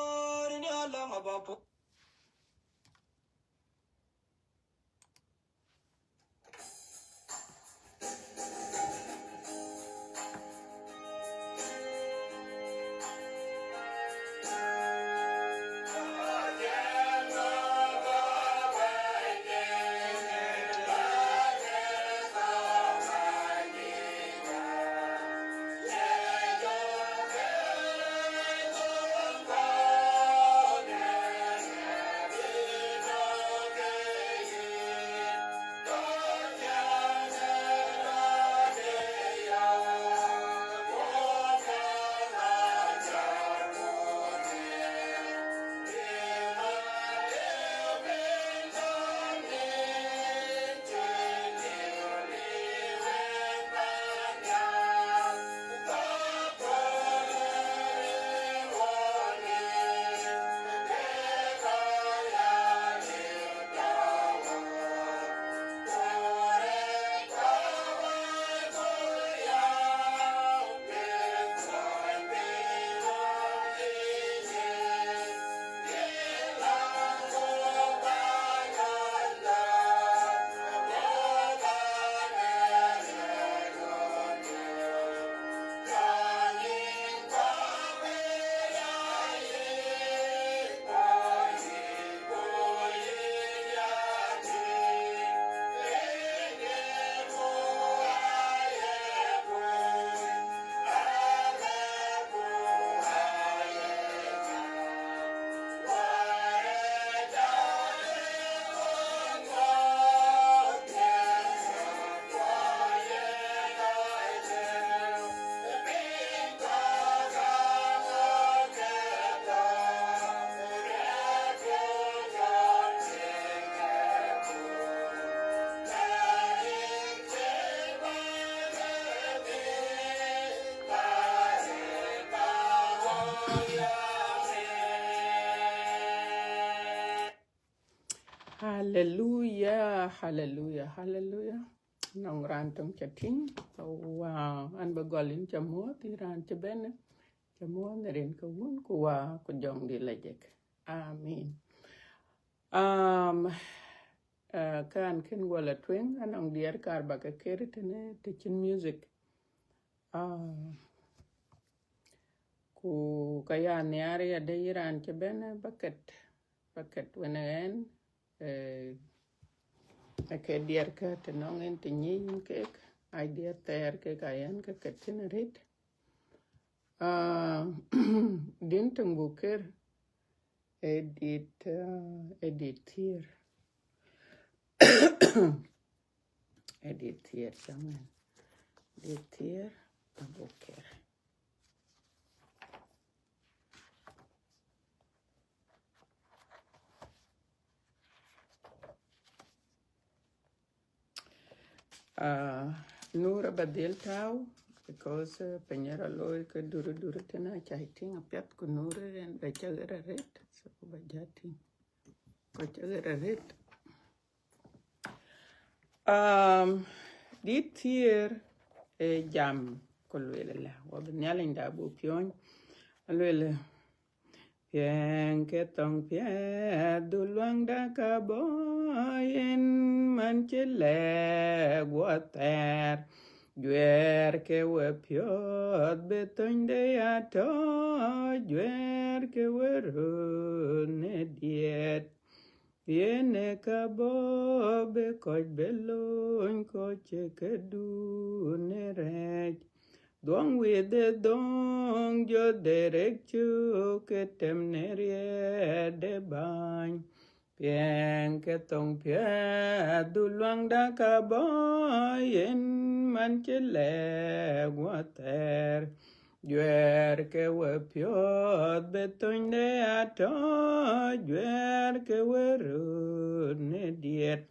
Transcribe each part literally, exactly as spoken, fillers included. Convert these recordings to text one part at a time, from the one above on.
Bor ni alama ba po. Haleluya, haleluya, haleluya. Nɔŋ raan töŋ ca tïŋ, ka wa an bï gɔl yïn ca muɔ̈ɔ̈th, yïn raan cï bɛ̈n, ca muɔ̈ɔ̈th në rin ke Wun ku Wä ku Jɔŋdït Lajik. Amin. Um, uh, kan kën guɔ la tueŋ, anɔŋ diɛt kaar ba ke ker tënë të cïn music. Ah, ku ka ya nhiaar ya de yïn raan cï bɛ̈n, eh, ba ket, ba ket wën ɣɛn, eh, ë ke diɛt kä të nɔŋ en të nyic yïn kek, ai diɛt thɛɛr kek a yɛn ke ket thïn arët. Ah, din töŋ buk ker, ë dit, ah, ë dit thiëër. Ë dit thiëër, cäŋ ɛn. Dit thiëër, abuk ker. Ah, nur aba dhil tääu, because, eh, piny ë rɔ looi ke duri duri tënë acä tïŋ apiɛth ku nur en bɛ cä ɣer arët, so ba ja tïŋ. Kɔc ɣer arët. Um, dit thiëër ë jam ku lueel ëlä, wɔ bï Nhialicda buk piɔ̈ɔ̈ny, alueel, piɛŋkë thɔŋ piɛth, du luaŋda ka bɔ̈ yen man cï lɛ̈k guɔ thɛɛr. Juɛɛr ke we piɔ̈ɔ̈th bï thönyde ya tɔ̈, juɛɛr ke we röt në diɛt. Yen ë ka bɔ̈ bï kɔc bï lony kɔc cï këdun ë rɛɛc. Dhuɔŋ wëëth de dhoŋ jɔ de rek cök ke tem në riɛɛt de bäny. Piɛŋ ke thoŋ piɛth du luaŋda ka bɔ̈ yen man cï lɛɛk wäthɛɛr. Juɛɛr ke we piɔ̈ɔ̈th bï thönyde atɔ̈, juɛɛr ke we röt në diɛt.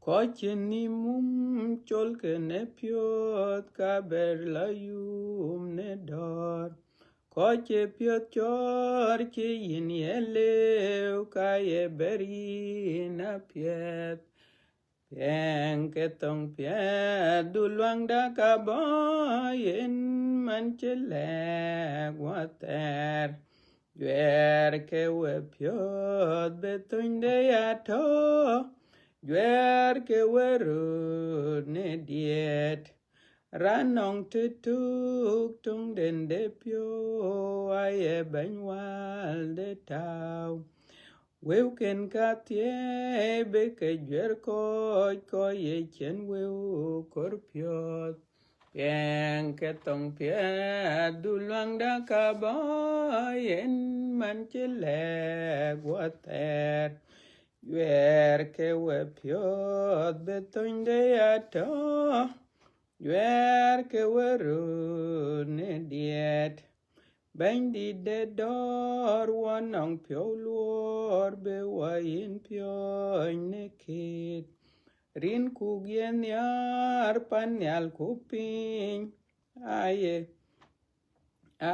Kɔc cï nïïm mum col kenë piɔ̈ɔ̈th ka bɛr lɔ yum në dɔ̈ɔ̈r. Kɔc cï piɔ̈ɔ̈th cɔɔr cï yïn ye lëu ka ye bɛr yïn apiɛth. Piɛŋ ke thoŋ piɛth du luaŋda ka bɔ̈ yen man cï lɛɛk wäthɛɛr. Juɛɛr ke we piɔ̈ɔ̈th bï thönyde atɔ̈, juɛɛr ke we röt në diɛt. Raan nɔŋ tëtök töŋden de piɔ̈u aye bɛ̈ny wal de tääu. Wëu kën ka thiëëi bï ke juër kɔc, kɔc ye cïn wëu kɔɔr piɔ̈ɔ̈th. Piɛŋ ke thoŋ piɛth du luaŋda ka bɔ̈ yen man cï lɛɛk wäthɛɛr. Juɛɛr ke we piɔ̈ɔ̈th bï thönyde atɔ̈, juɛɛr ke we röt në diɛt. Bɛ̈nydït de dɔ̈ɔ̈r wɔ nɔŋ piɔ̈u luɔɔr bï wɔ yïn piɔ̈ɔ̈ny në kët. Rin kuk ye nhiaar pan nhial ku piny, aye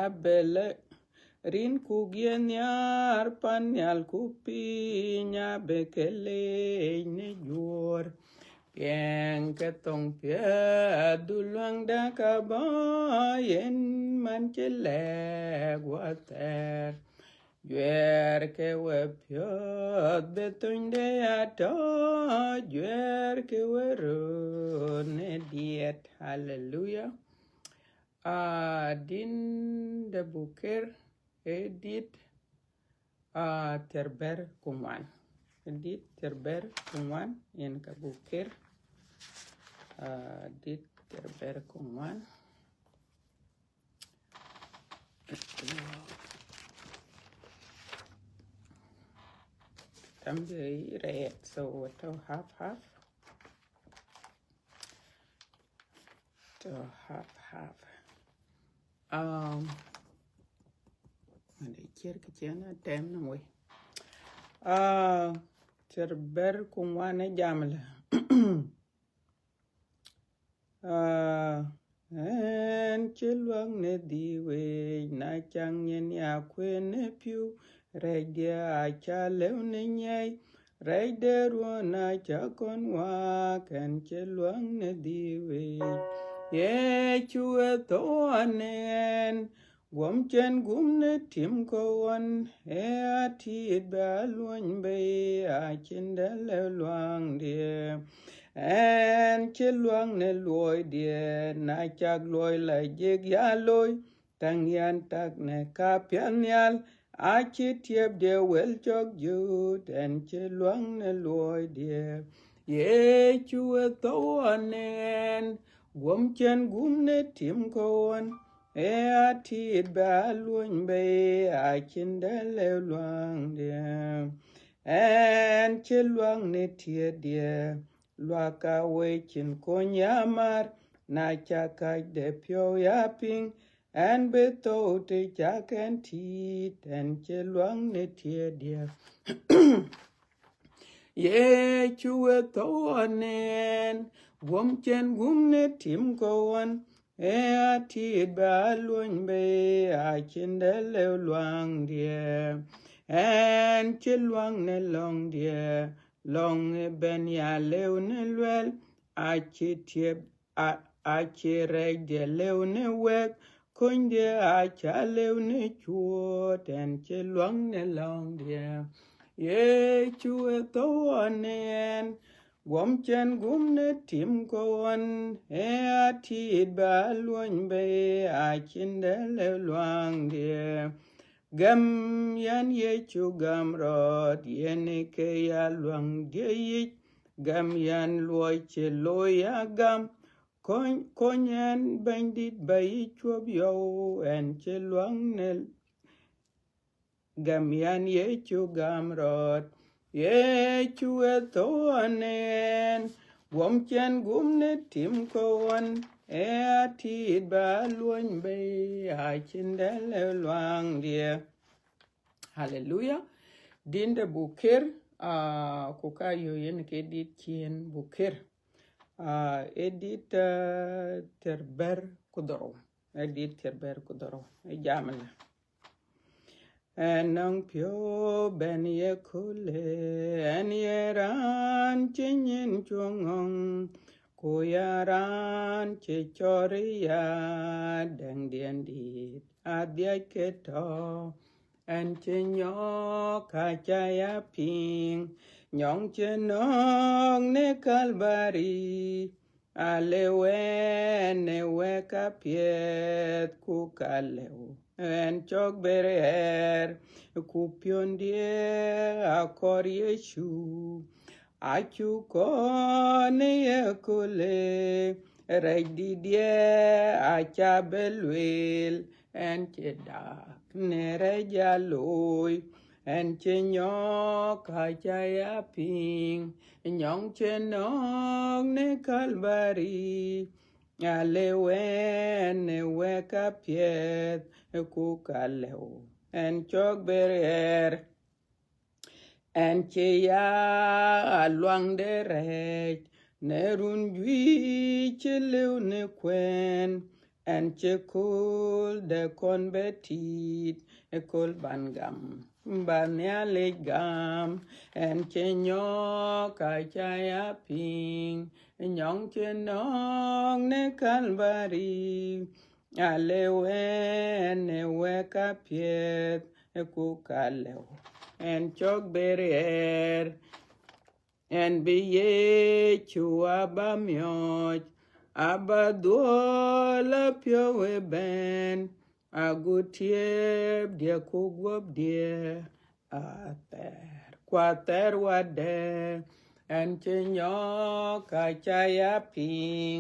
abëlë rin kuk ye nhiaar pan nhial ku piny abë ke leec në juöör. Piɛŋ ke thoŋ piɛth du luaŋda ka bɔ̈ yen man cï lɛɛk wäthɛɛr. Juɛɛr ke we piɔ̈ɔ̈th bï thönyde atɔ̈, juɛɛr ke we röt në diɛt. Haleluya. Aa, din de Bukir, ee dit, aa, thiërbɛ̈t ku ŋuan. Ee dit thiërbɛ̈t ku ŋuan, yen ka Bukir. Aa, dit thiërbɛ̈t ku ŋuan. Tam de red, so we to half half. To half half. Um, ade cier ke cier na tem na we. Ah, thiërbɛ̈t ku ŋuan ë jam lë. Ah, ɣɛn cï luäŋ në dhïc wec, na cak nyin ya kueen në pïu, rɛɛcdiɛ̈ aca lëu në nyiɛc, rɛɛc de ruɔ̈n aca kɔn waak, ɣɛn cï luäŋ në dhïc wec. Yecu ë thou ɣɔn ë ɣɛn, guɔ̈m cïn gum në tim ke ɣɔn, ee atit bï a luɔny bei, acïn dɛ̈ lëu luaŋdiɛ̈. Ɣɛn cï luäŋ në luɔidiɛ̈, na cak luɔi la jek ya looi, täŋ yɛn tak në kapiɛth nhial, acï tiɛpdiɛ̈ wël cɔk jöt, ɣɛn cï luäŋ në luɔidiɛ̈. Yecu ë thou ɣɔn ë ɣɛn, guɔ̈m cïn gum në tim ke ɣɔn, ee atit bï a luɔny bei, acïn dɛ̈ lëu luaŋdiɛ̈. Ɣɛn cï luäŋ në tiɛtdiɛ̈, luak ka wec cïn kony ya mar, na cak kac de piɔ̈u ya piŋ, ɣɛn bï thou të cak ɣɛn tiit, ɣɛn cï luäŋ në tiɛtdiɛ̈. Yecu ë thou ɣɔn ë ɣɛn, guɔ̈m cïn gum në tim ke ɣɔn, ee atit bï a luɔny bei, acïn dɛ̈ lëu luaŋdiɛ̈. Ɣɛn cï luäŋ në lɔ̈ŋdiɛ̈, lɔ̈ŋ ë bɛ̈n ya lëu në luɛl, acï tiɛp, a, acï rɛɛcdiɛ̈ lëu në wɛ̈k, konydiɛ̈ aca lëu në cuööt, ɣɛn cï luäŋ në lɔ̈ŋdiɛ̈. Yecu ë thou ɣɔn ë ɣɛn, guɔ̈m cïn gum në tim ke ɣɔn, ee atit bï a luɔny bei, acïn dɛ̈ lëu luaŋdiɛ̈. Gɛm yɛn Yecu gäm rɔt, yen ë ke ya luaŋdiɛ̈ yic, gɛm yɛn luɔi cï looi ya gam, Kony, kony ɛn Bɛ̈nydït ba yï cuɔp yɔu, ɛn cï luaŋ në gam yan Yecu gam rɔt. Yecu ë thou ɣɔn ɛn, guɔm cɛn gum në tim ke ɣɔn, ë atit ba luɔny bei, acïn dɛl ë luaŋdiɛ. Haleluya. Dïn de Bukir, ah, ku ka yö yen ke dit cien Bukir. Ah, ë dit, ah, thiërbɛ̈t ku dhorou. Ë dit thiërbɛ̈t ku dhorou. Ë jam ëlä. Ɛn nɔŋ piɔ̈u bɛ̈n ye köölë, ɛn ye raan cï nyin cuɔ̈ŋ ŋɔ̈ŋ, ku ya raan cï cɔɔr ya dɛŋdiɛn dït adhiac ke tɔ̈. Ɛn cï nyɔk aca ya piŋ, nyɔŋ cï nɔ̈k në Kalbari, alëu ɛn ë wɛ̈k apiɛth ku ka lëu ɛn cɔk bɛ̈n ɣɛɛr, ku piɔ̈ndiɛ akɔɔr Yecu. Acuk kɔn ë ye köölë, rɛc dïtdiɛ aca bɛ̈n lueel, ɛn cï dak në rɛc aa looi, ɛn cï nyɔk aca ya piŋ, nyɔŋ cï nɔ̈k në Kalbari, alëu ɛn ë wɛ̈k apiɛth ku ka lëu ɛn cɔk bɛ̈n ɣɛɛr. Ɛn cï ya aluaŋde rɛɛc në run juëc cï lëu në kuɛ̈n, ɛn cï kööl de kɔn bɛ̈n tiit, ë kööl ban gam, ban Nhialic gam. Ɛn cï nyɔk aca ya piŋ, nyɔŋ cï nɔ̈k në Kalbari, alëu ɛn ë wɛ̈k apiɛth ku ka lëu ɛn cɔk bɛ̈n ɣɛɛr. Ɛn bï Yecu aba miɔɔc, aba dhuɔl apiɔ̈u ëbɛ̈n, agut tiëpdiɛ ku guɔ̈pdiɛ athɛɛr ku athɛɛr wadɛ̈. Ɛn cï nyɔk aca ya piŋ,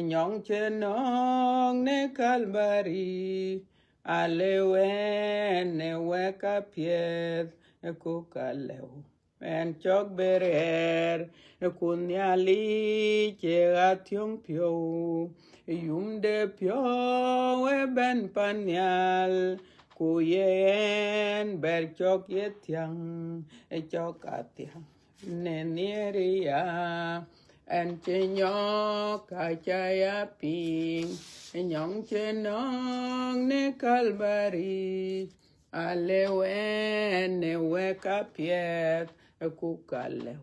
nyɔŋ cï nɔ̈k në Kalbari, alëu ɛn ë wɛ̈k apiɛth ku ka lëu ɛn cɔk bɛ̈n ɣɛɛr. Ku Nhialic ë ɣa thiɔ̈ŋ piɔ̈u, yum de piɔ̈u ëbɛ̈n pan nhial, ku ye ɛn bɛ̈n cɔk ye thiäŋ, ë cɔk athiäŋ në nhiëër ya. Ɛn cï nyɔk aca ya piŋ, nyɔŋ cï nɔ̈k në Kalbari, alëu ɛn ë wɛ̈k apiɛth ku ka lëu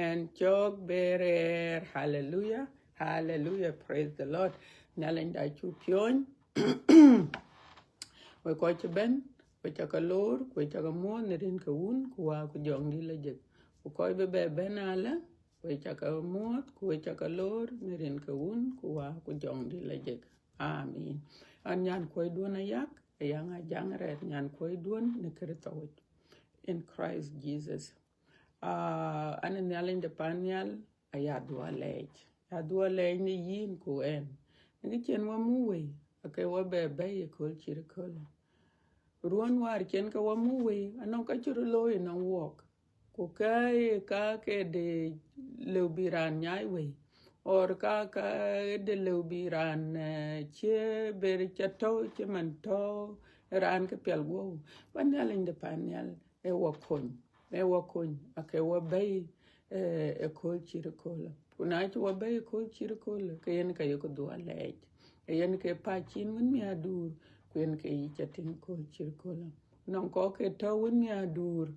ɛn cɔk bɛ̈n ɣɛɛr. Haleluya, haleluya, praise the Lord. Nhialic da cuk piɔ̈ny. Wek kɔc cï bɛ̈n, wek ca ke loor, ku wek ca ke muɔ̈ɔ̈th në rin ke Wun ku Wä ku Jɔŋdït Lajik. Ku kɔc bï bɛ bɛ̈n alë, wek ca ke muɔ̈ɔ̈th ku wek ca ke loor në rin ke Wun ku Wä ku Jɔŋdït Lajik. Amin. An nyan kuɔiduɔ̈n Ayak, Ayak Ajaŋ Rɛɛth, nyan kuɔiduɔ̈n në Kërtho yic. In Christ Jesus. Ah, an Nhialic de pan nhial, aya dhuɔ̈k lɛɛc. Ya dhuɔ̈k lɛɛc në yïn ku ɛn. Në kë cïn wɔ muk wei, ake wɔ bɛ bɛ̈i ë kööl cït ëköölë. Ruɔ̈n wäär cïn ke wɔ muk wei, anɔŋ ka cï röt looi ënɔŋ wuɔk. Ku ka ye ka ke de lëu bï raan nyaai wei, or ka ka de lëu bï raan, eh, cie ber ca tɔ̈u cï man tɔ̈u raan ke pial guɔ̈u. Ba Nhialic de pan nhial ë wɔ kony, ë wɔ kony, ake wɔ bɛ̈i, eh, ë kööl cït ëköölë. Ku na cï wɔ bɛ̈i ë kööl cït ëköölë, ke yen ka yok dhuɔ̈k lɛɛc. Ke yen ke pac cin wën miäkduur, ku yen ke yic ca tïŋ ë kööl cït ëköölë. Nɔŋ kɔ̈k ke tɔ̈u wën miäkduur,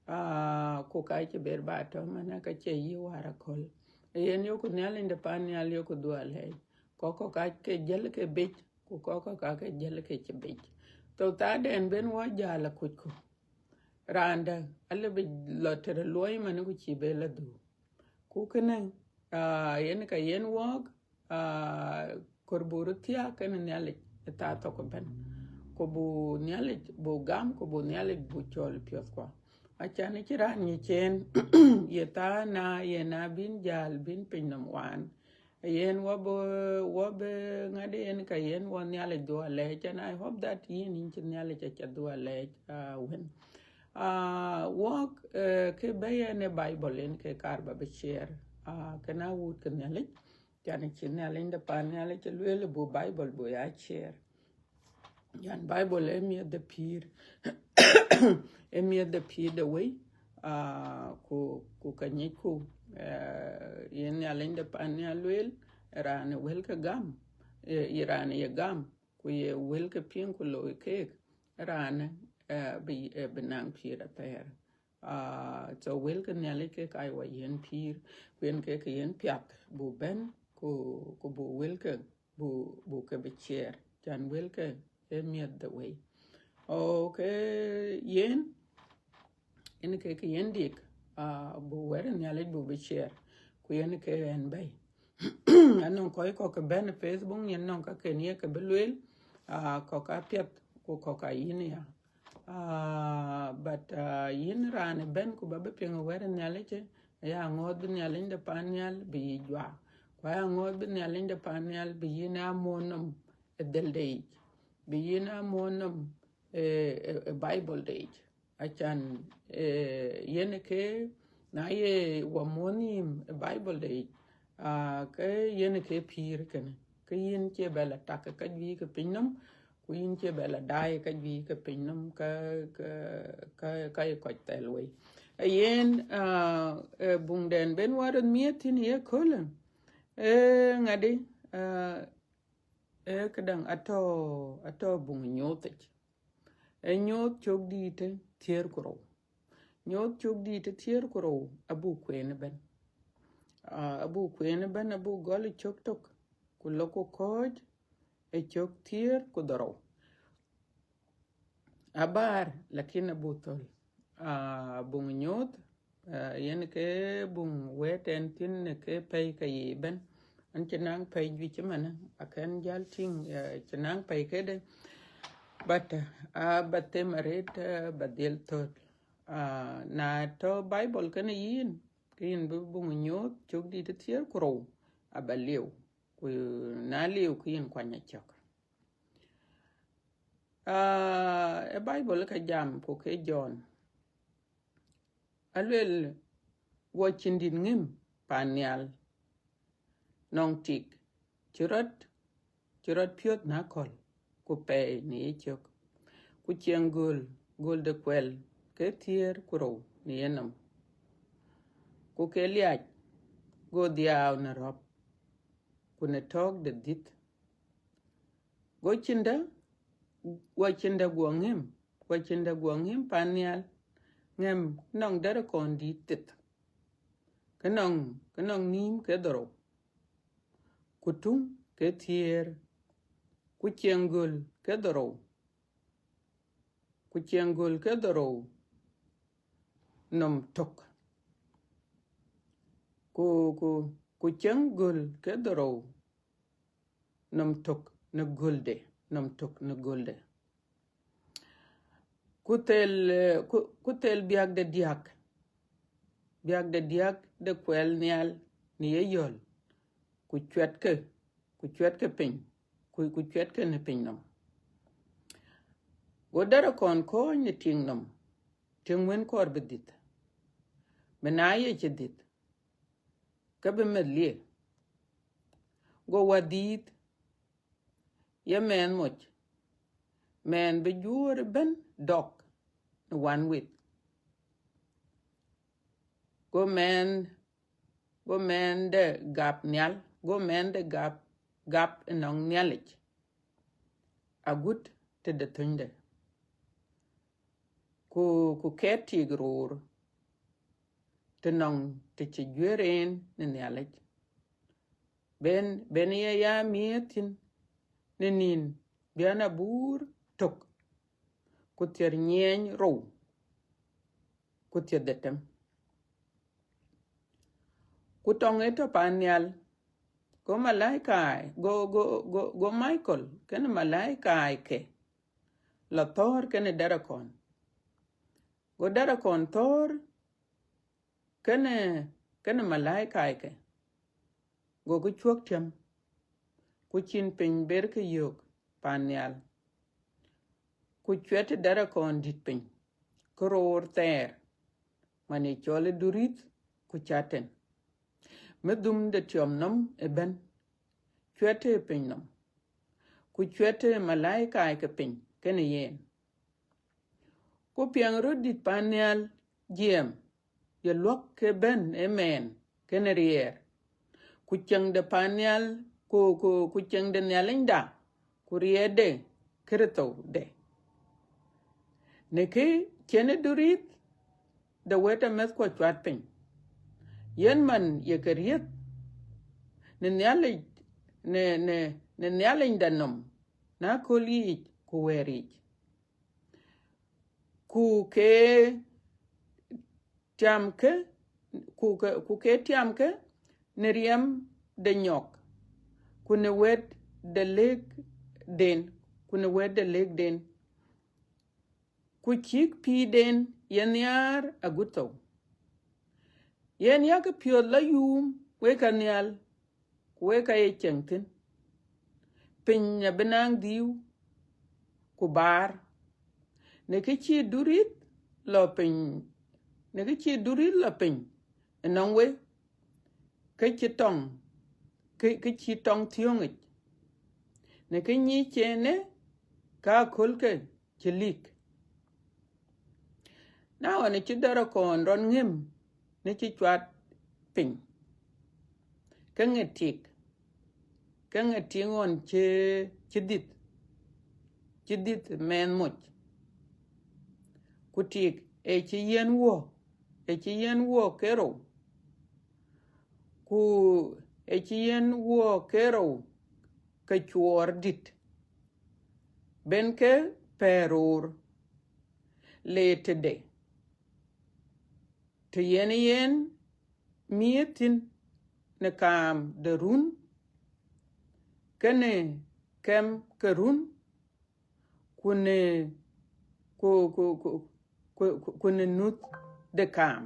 ah, ku ka cï ber ba tɔ̈u, mana ka cie yï wäär aköl. Yen yok Nhialic de pan nhial yok dhuɔ̈k lɛɛc. Kɔ̈k kɔ̈k ka ke jäl ke bec, ku kɔ̈k kɔ̈k ka ke jäl ke cï bec. Thou thaadɛn ben wɔ jäl akucku. Raan dɛ̈ alë bï lɔ tëde luɔi man ku cïï bɛ lɔ dhuk. Ku kënë, ah, yen ka yen wɔɔk, ah, kɔɔr buk röt thiaak kenë Nhialic ë thaa thok ëbɛ̈n. Ku buk Nhialic buk gam, ku buk Nhialic buk cɔl piɔ̈thkua. Acan ë cï raan nyic en, ye thaa na, ye na bïn jäl, bïn pinynhom waan. Yen wɔ bï, wɔ bï ŋadï yen ka yen wɔ Nhialic dhuɔ̈k alɛɛc, and I hope that yïn yïn cï Nhialic aca dhuɔ̈k alɛɛc, uh, wën. Uh, wɔk, uh, kë bɛ̈ɛ̈i yen ë Bible yen kë kaar ba bï share. Uh, kënë awut ke Nhialic, can cï Nhialic de pan Nhialic cï lueel bu Bible bu ya share. Yan Bible ë miɛth de pïïr, ë miɛth de pïïr de wëi, uh, ku, ku ka nyicku, uh, yen Nhialic de pan Nhial lueel, raan ë wël ke gam, eh, ye raan ye gam, ku ye wël ke piŋ ku looi keek, raan, eh, bï, eh, bï naŋ pïïr athɛɛr. Uh, so wël ke Nhialic kek aa wɔ yen pïïr, ku yen kek yen piath bu bɛ̈n, ku, ku bu wël ke bu, bu ke bï share, can wël ke ë miɛth de wëi. Okay, yen, yen ke ke yen dik, uh, bu wɛ̈t Nhialic bu bï share, ku yen ke ɣɛn bɛ̈ɛ̈i. Anɔŋ kɔc kɔ̈k ke bɛ̈n Facebook, yen nɔŋ ka ken ye ke bï lueel, uh, kɔ̈k apiɛth, ku kɔ̈k ayïn ya. Uh, but, uh, yïn raan ëbɛ̈n ku ba bï piŋ wɛ̈t Nhialic, aya ŋɔ̈ɔ̈th bï Nhialic de pan Nhial bï yï juak. Ku aya ŋɔ̈ɔ̈th bï Nhialic de pan Nhial bï yïn a muɔ̈n nɔm ë dhël de yic, bï yïn a muɔ̈n nɔm ë, ë, ë Bible de yic. Acan, eh, yen ke, na ye wɔ muɔ̈n nhïïm ë Bible de yic, ah, ke yen ke pïïr kënë. Ke yïn cie bɛ la tak ka juëc ke piny nɔm, ku yïn cie bɛ la daai ka juëc ke piny nɔm, ka, ka, ka, ka ye kɔc thɛl wei. Ayen, ah, eh, buŋdɛn ben wɔ röt miɛt thïn ye köölë, eh, ŋadï, ah, eh, këdäŋ atɔ̈, atɔ̈ buŋ nyuɔɔth yic. Ee nyuɔɔth cök dïïtë thiëër ku rou. Nyuɔɔth cök dïïtë thiëër ku rou abuk kueen ëbɛ̈n. Ah, abuk kueen ëbɛ̈n, abuk gɔl ë cök tök, ku lok ku kɔ̈ɔ̈c ë cök thiëër ku dhorou. Abäär, lakin abuk thöl. Ah, buŋ nyuɔɔth, ah, yen ke buŋ wɛ̈ɛ̈t ɛn thïn në ke pɛ̈i ke ye ëbɛ̈n. An cï naŋ pɛ̈i juëc ëmënë, akën jäl tïŋ, ah, cï naŋ pɛ̈i këde. But, ah, ba them arëët, ah, ba dhil thöl. Ah, na tɔ̈ Bible kënë yïn, ke yïn bï buŋ nyuɔɔth cök dïïtë thiëër ku rou, aba liu. Ku na liu ke yïn kuany acök. Ah, ë Bible ka jam ku ke John. Aluel, wɔ cïn dït ŋïm pan nhial, nɔŋ tik cï rɔt, cï rɔt piɔ̈th në aköl, ku pɛɛi në yecök. Ku cieŋ göl, göl de kuɛl ke thiëër ku rou në yenɔm. Ku ke liac, go dhiau në rɔ̈p, ku në tɔ̈ɔ̈k de dhiëth. Go cïn dë, wɔ cïn dë guɔ ŋïm, wɔ cïn dë guɔ ŋïm pan nhial, ŋɛm nɔŋ dɛ̈rë kɔn dït thith. Ke nɔŋ, ke nɔŋ nhïïm ke dhorou, ku tuŋ ke thiëër, ku cieŋ göl ke dhorou, ku cieŋ göl ke dhorou nɔm tök. Ku, ku, ku cieŋ göl ke dhorou nɔm tök në gölde, nɔm tök në gölde. Ku thel, eh, ku, ku thel biäk de diäk, biäk de diäk de kuɛl nhial në ye yɔ̈l, ku cuɛtkë, ku cuɛtkë piny, ku, ku cuɛtkë në piny nɔm. Go dɛ̈rë kɔn kɔ̈ɔ̈c në tiŋ nɔm, tiŋ wën kɔɔr bï dhith. Bï na ye cï dhith, ke bï meth liëk. Go wä dhiëth, ye mɛɛn moc, mɛɛn bï juöör ëbɛ̈n dɔk në wan weth. Go mɛɛn, go mɛɛn de gap nhial, go mɛɛn de gap, gap ënɔŋ Nhialic, agut tëde thönyde. Ku, ku kɛt tik roor, të nɔŋ të cï juëër en në Nhialic. Ben, ben ye ya miëët thïn në nïn bian abur tök, ku thiër nyiɛɛny rou, ku thiër dhetem. Ku tɔŋ ë tɔ̈ pan nhial, go malaika, go, go, go, go Michael kenë malaika ke la thɔ̈ɔ̈r kenë dɛ̈rë kɔn. Go dɛ̈rë kɔn thɔ̈ɔ̈r kenë, kenë malaika ke. Gokë cuɔ̈k tiam, ku cïn piny berkë yök paan nhial. Ku cuɛt dɛ̈t akɔn dït piny, ke roor thɛɛr, man ye cɔl ë Durïth ku Catan, mi dhum de tiɔm nɔm ëbɛ̈n, cuɛt ë piny nɔm, ku cuɛt ë malaika ke piny kenë yen. Ku piɛŋ röt dït paan nhial jiɛɛm, ye luɔk ke bɛ̈n ë mɛɛn kenë riɛɛr, ku ciɛŋ de paan nhial, ku, ku, ku ciɛŋ de Nhialicda, ku riɛɛr de Kërtho de. Në kë cïn ë Durïth de wët amɛthkuɔ cuat piny, yen man ye ke riëth në Nhialic, në, në, në Nhialicda nɔm, në aköl yiic ku wɛ̈ɛ̈r yiic. Ku ke tiamkë, ku ke, ku ke tiamkë në riɛm de nyɔk, ku në wët de lëkden, ku në wët de lëkden. Ku cïk pïïrden ye nhiaar agut thou. Yen yakë piɔ̈ɔ̈th la yuum wek anhial, ku wek aye cieŋ thïn. Piny abï naŋ dhiu ku baar. Në kë cï Durïth lɔ piny, në kë cï Durïth lɔ piny ënɔŋ wek, ke cï tɔŋ, ke, ke cï tɔŋ thiöŋic. Në kë nyic ënë, ka akölkë cï lik. Na ɣɔn cï dɛ̈t akɔn rɔt ŋëm në cï cuat piny, ke ŋic tik, ke ŋic tik ɣɔn cï, cï dhith, cï dhith mɛɛn moc. Ku tik ë cï yiɛ̈n wuɔ̈k, ë cï yiɛ̈n wuɔ̈k ke rou, ku ë cï yiɛ̈n wuɔ̈k ke rou ke cuɔɔr dït, ben ke pɛ̈ɛ̈r roor, le tëde, të yen yen miëth thïn në kaam de run, kenë kɛm ke run, ku në, ku, ku, ku, ku, ku, ku në nuth de kaam,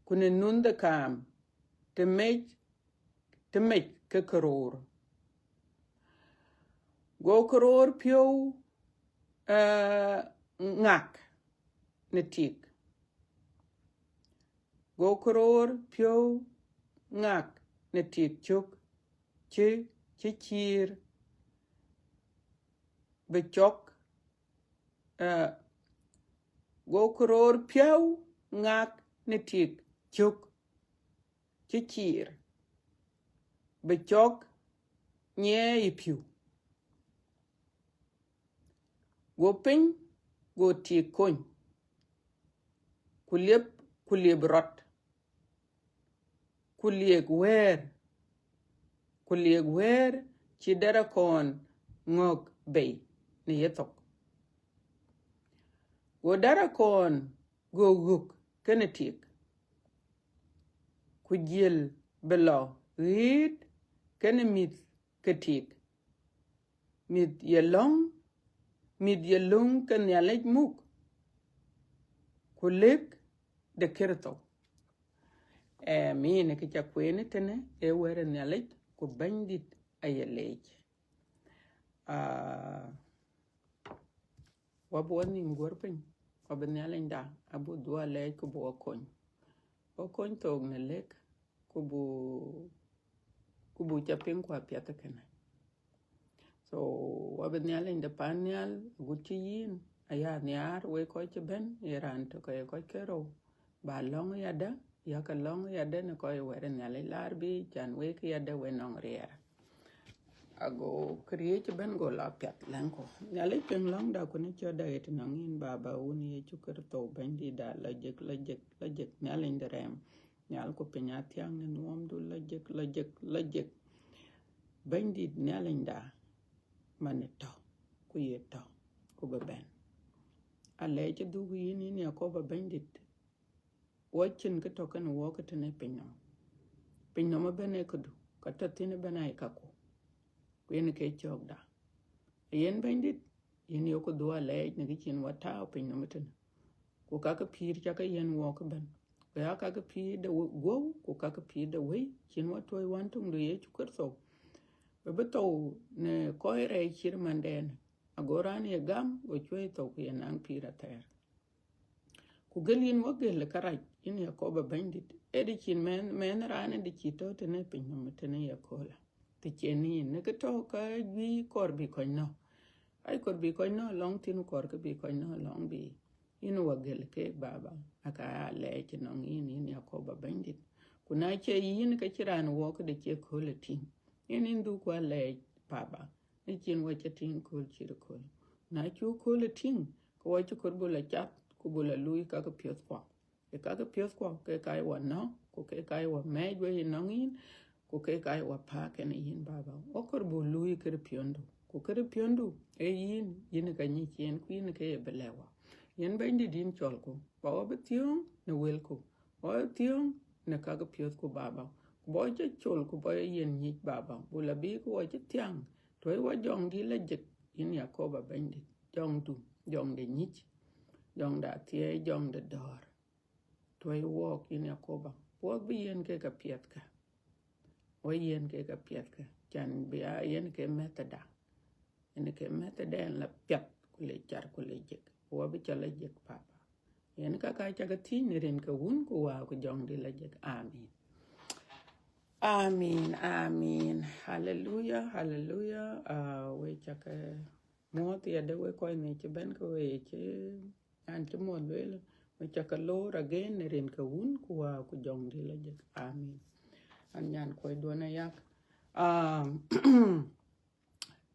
ku në nuth de kaam, të mec, të mec ke këroor. Go këroor piɔ̈u, eh, ŋak në tik. Go këroor piɔ̈u ŋak në tik cök cï, cï ciir bï cɔk, eh, go këroor piɔ̈u ŋak në tik cök cï ciir bï cɔk nyiɛɛi ë pïu. Go piny, go tik kony, ku liep, ku liep rɔt, ku liek wëër, ku liek wëër cï dɛ̈t akɔn ŋɔ̈k bei në yethok. Go dɛ̈t akɔn go ɣök kenë tik, ku jiël bï lɔ ɣëët kenë mïth ke tik, mïth ye lɔ̈ŋ, mïth ye löŋ ke Nhialic muk, ku lëk de Kërtho. Ee, min kë ca kueen tënë ee wɛ̈t ë Nhialic, ku Bɛ̈nydït aye leec. Aa, wabï wa nhïïm guɔ̈r piny, wabï Nhialicda abï dhuɔ̈k alɛɛc ku bï wa kony. Wa kony thook në lëk, ku bu, ku bu ca piŋ ku apiɛth ë kënë. So, wabï Nhialic de pan nhial, agut cï yïn, aya nhiaar, wek kɔc cï bɛ̈n, ye raan tök ke ye kɔc ke rou, ba lɔ̈ŋ yadë, yakë lɔ̈ŋ yadë në kɔc wɛ̈t ë Nhialic laar bï can wek yadë we nɔŋ riɛɛr. Ago këriëëc ëbɛ̈n go la piath lɛ̈ŋku. Nhialic piŋ lɔ̈ŋda ku në ciɔtda ɣet nɔŋ yïn, Baba, Wun Yecu Kërtho, Bɛ̈nydïtda, lɔ jek, lɔ jek, lɔ jek, Nhialic de rɛɛm. Nhial ku piny athiäŋ në nuɔmdu, lɔ jek, lɔ jek, lɔ jek. Bɛ̈nydït Nhialicda, man ë tɔ̈, ku ye tɔ̈, ku bï bɛ̈n. Alɛɛc ë dhuk yïn, yïn Yakoba Bɛ̈nydït, wɔ cïn kë tɔ̈ kenë wɔ ke tënë piny nɔm. Piny nɔm ëbɛ̈n ee këdu, ka tɔ̈ thïn ëbɛ̈n aa ye kaku, ku yen ke cɔ̈kda. Yen Bɛ̈nydït, yen yok dhuɔ̈k alɛɛc në kë cïn wɔ tääu piny nɔm ëtënë. Ku ka ke pïïr ca ke yiɛ̈n wɔ ke bɛ̈n, Wek aa kakë pïïr de guɔ̈u ku kakë pïïr de wëi, cïn wɔ tuɔ̈c wän töŋdu Yecu Kërtho, we bï thou në kɔc rɛɛc cït manden, ago raan ye gam go cuɛ̈i thou ku ye naŋ pïïr athɛɛr. Ku gël yïn wɔ gël ë kärac, yïn Yakoba Bɛ̈nydït, ë dï cïn mɛnh, mɛnh raan ë dï cï tɔ̈ tënë piny nɔm tënë yakööl, të cïn yïn në kë tɔ̈ ka juëc kɔɔr bï kɔc nɔ̈k. Ai kɔɔr bï kɔc nɔ̈k lɔŋ thïn, kɔɔr kë bï kɔc nɔ̈k lɔŋ bï. Yïn wɔ gël keek Baba, aka ya lɛɛc nɔŋ yïn, yïn Yakoba Bɛ̈nydït. Ku na cie yïn, ke cï raan wɔ këde cie kööl ë tïŋ. Yïn yïn dhuk wɔ lɛɛc Baba, në cïn wɔ cï tïŋ kööl cït kööl. Na cuk kööl ë tïŋ, ke wɔ cï kɔɔr bï la cath ku bï la luui kakë piɔ̈thkuɔ. Ke kakë piɔ̈thkuɔ ke ka ye wɔ nɔ̈k, ku ke ka ye wɔ mɛɛc wei nɔŋ yïn, ku ke ka ye wɔ pääk kenë yïn Baba. Wɔ kɔɔr bï luui kërë piɔ̈ndu, ku kërë piɔ̈ndu ee yïn, yïn ka nyic yen, ku yïn ke ye bï lɛ̈k wɔ. Yen Bɛ̈nydït yïn cɔlku, ba wɔ bï thiöŋ në wëlku, ba wɔ bï thiöŋ në kakë piɔ̈thku Baba. Ku ba wɔ cï col, ku ba wɔ yen nyic Baba, bï la bï ku wɔ cï thiaŋ, tuɔ̈c wɔ jɔŋdït la jek, yïn Yakoba Bɛ̈nydït, jɔŋdu, jɔŋ de nyic, jɔŋ de athiɛɛi, jɔŋ de dɔ̈ɔ̈r. Tuɔ̈c wɔɔk yïn Yakoba, wɔɔk bï yen kek apiɛthkë. Wɔ yen kek apiɛthkë, can bï a yen ke mɛ̈thëda. Yen ke mɛ̈thëda yen la piath ku le car ku le jek. Wɔ bï cɔl a jek Papa. Yen ka ka cak thiëc në rin ke Wun ku Wä ku Jɔŋdït la jek. Amin. Amin, amin. Haleluya, haleluya. Ah, we cak, eh, muɔ̈th yadë we kɔc në cï bɛ̈n ke we cï an cï muɔ̈th lueel, we cak loor again në rin ke Wun ku Wä ku Jɔŋdït la jek. Amin. An nyan kuɔc duɔ̈n ayak. Ah,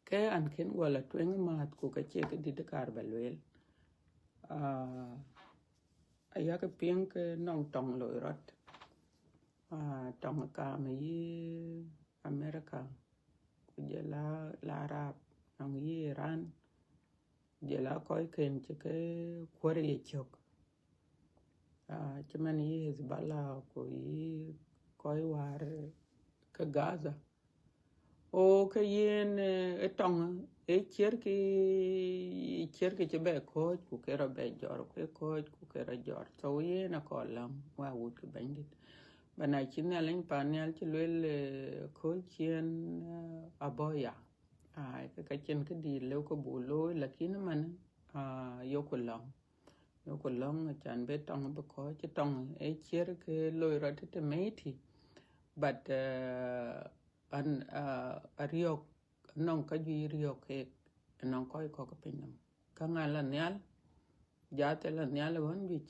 ke an kën guɔ la tueŋ määth ku ka cie këdït kaar ba lueel. Ah, ayak piŋ ke nɔŋ tɔŋ loi rɔt. Ah, tɔŋ kaam yï America, ku jɔl a la Arab, nɔŋ yï Iran, jɔl a kɔcken cï ke kuɔ̈r ye cök. Ah, cï man yï Hezbollah ku yï kɔc wäär ke Gaza. O ke yen, eh, ë tɔŋ, ë ciɛ̈rkï, ciɛ̈rkï cï bɛ kɔ̈ɔ̈c, ku ke rɔ bɛ jɔr, ku ke kɔ̈ɔ̈c, ku ke rɔ jɔr. So yen akɔɔr läm, wä wut ke Bɛ̈nydït. Ba na cï Nhialic pan nhial cï lueel, eh, kööl ciëën, eh, abɔ̈ ya. Ai, ke ka cïn këdït lëu ke buk looi, lakin man, ah, yoku lɔ̈ŋ. Yoku lɔ̈ŋ, acan bï tɔŋ bï kɔ̈ɔ̈c, cï tɔŋ ë ciɛ̈r ke loi rɔt tëtë meiti. But, eh, an, ah, ariɔ̈k, nɔŋ ka juëc riɔ̈k keek, nɔŋ kɔc kɔ̈k piny nɔm. Ka ŋa la nhial, jath ë la nhial ɣɔn juëc,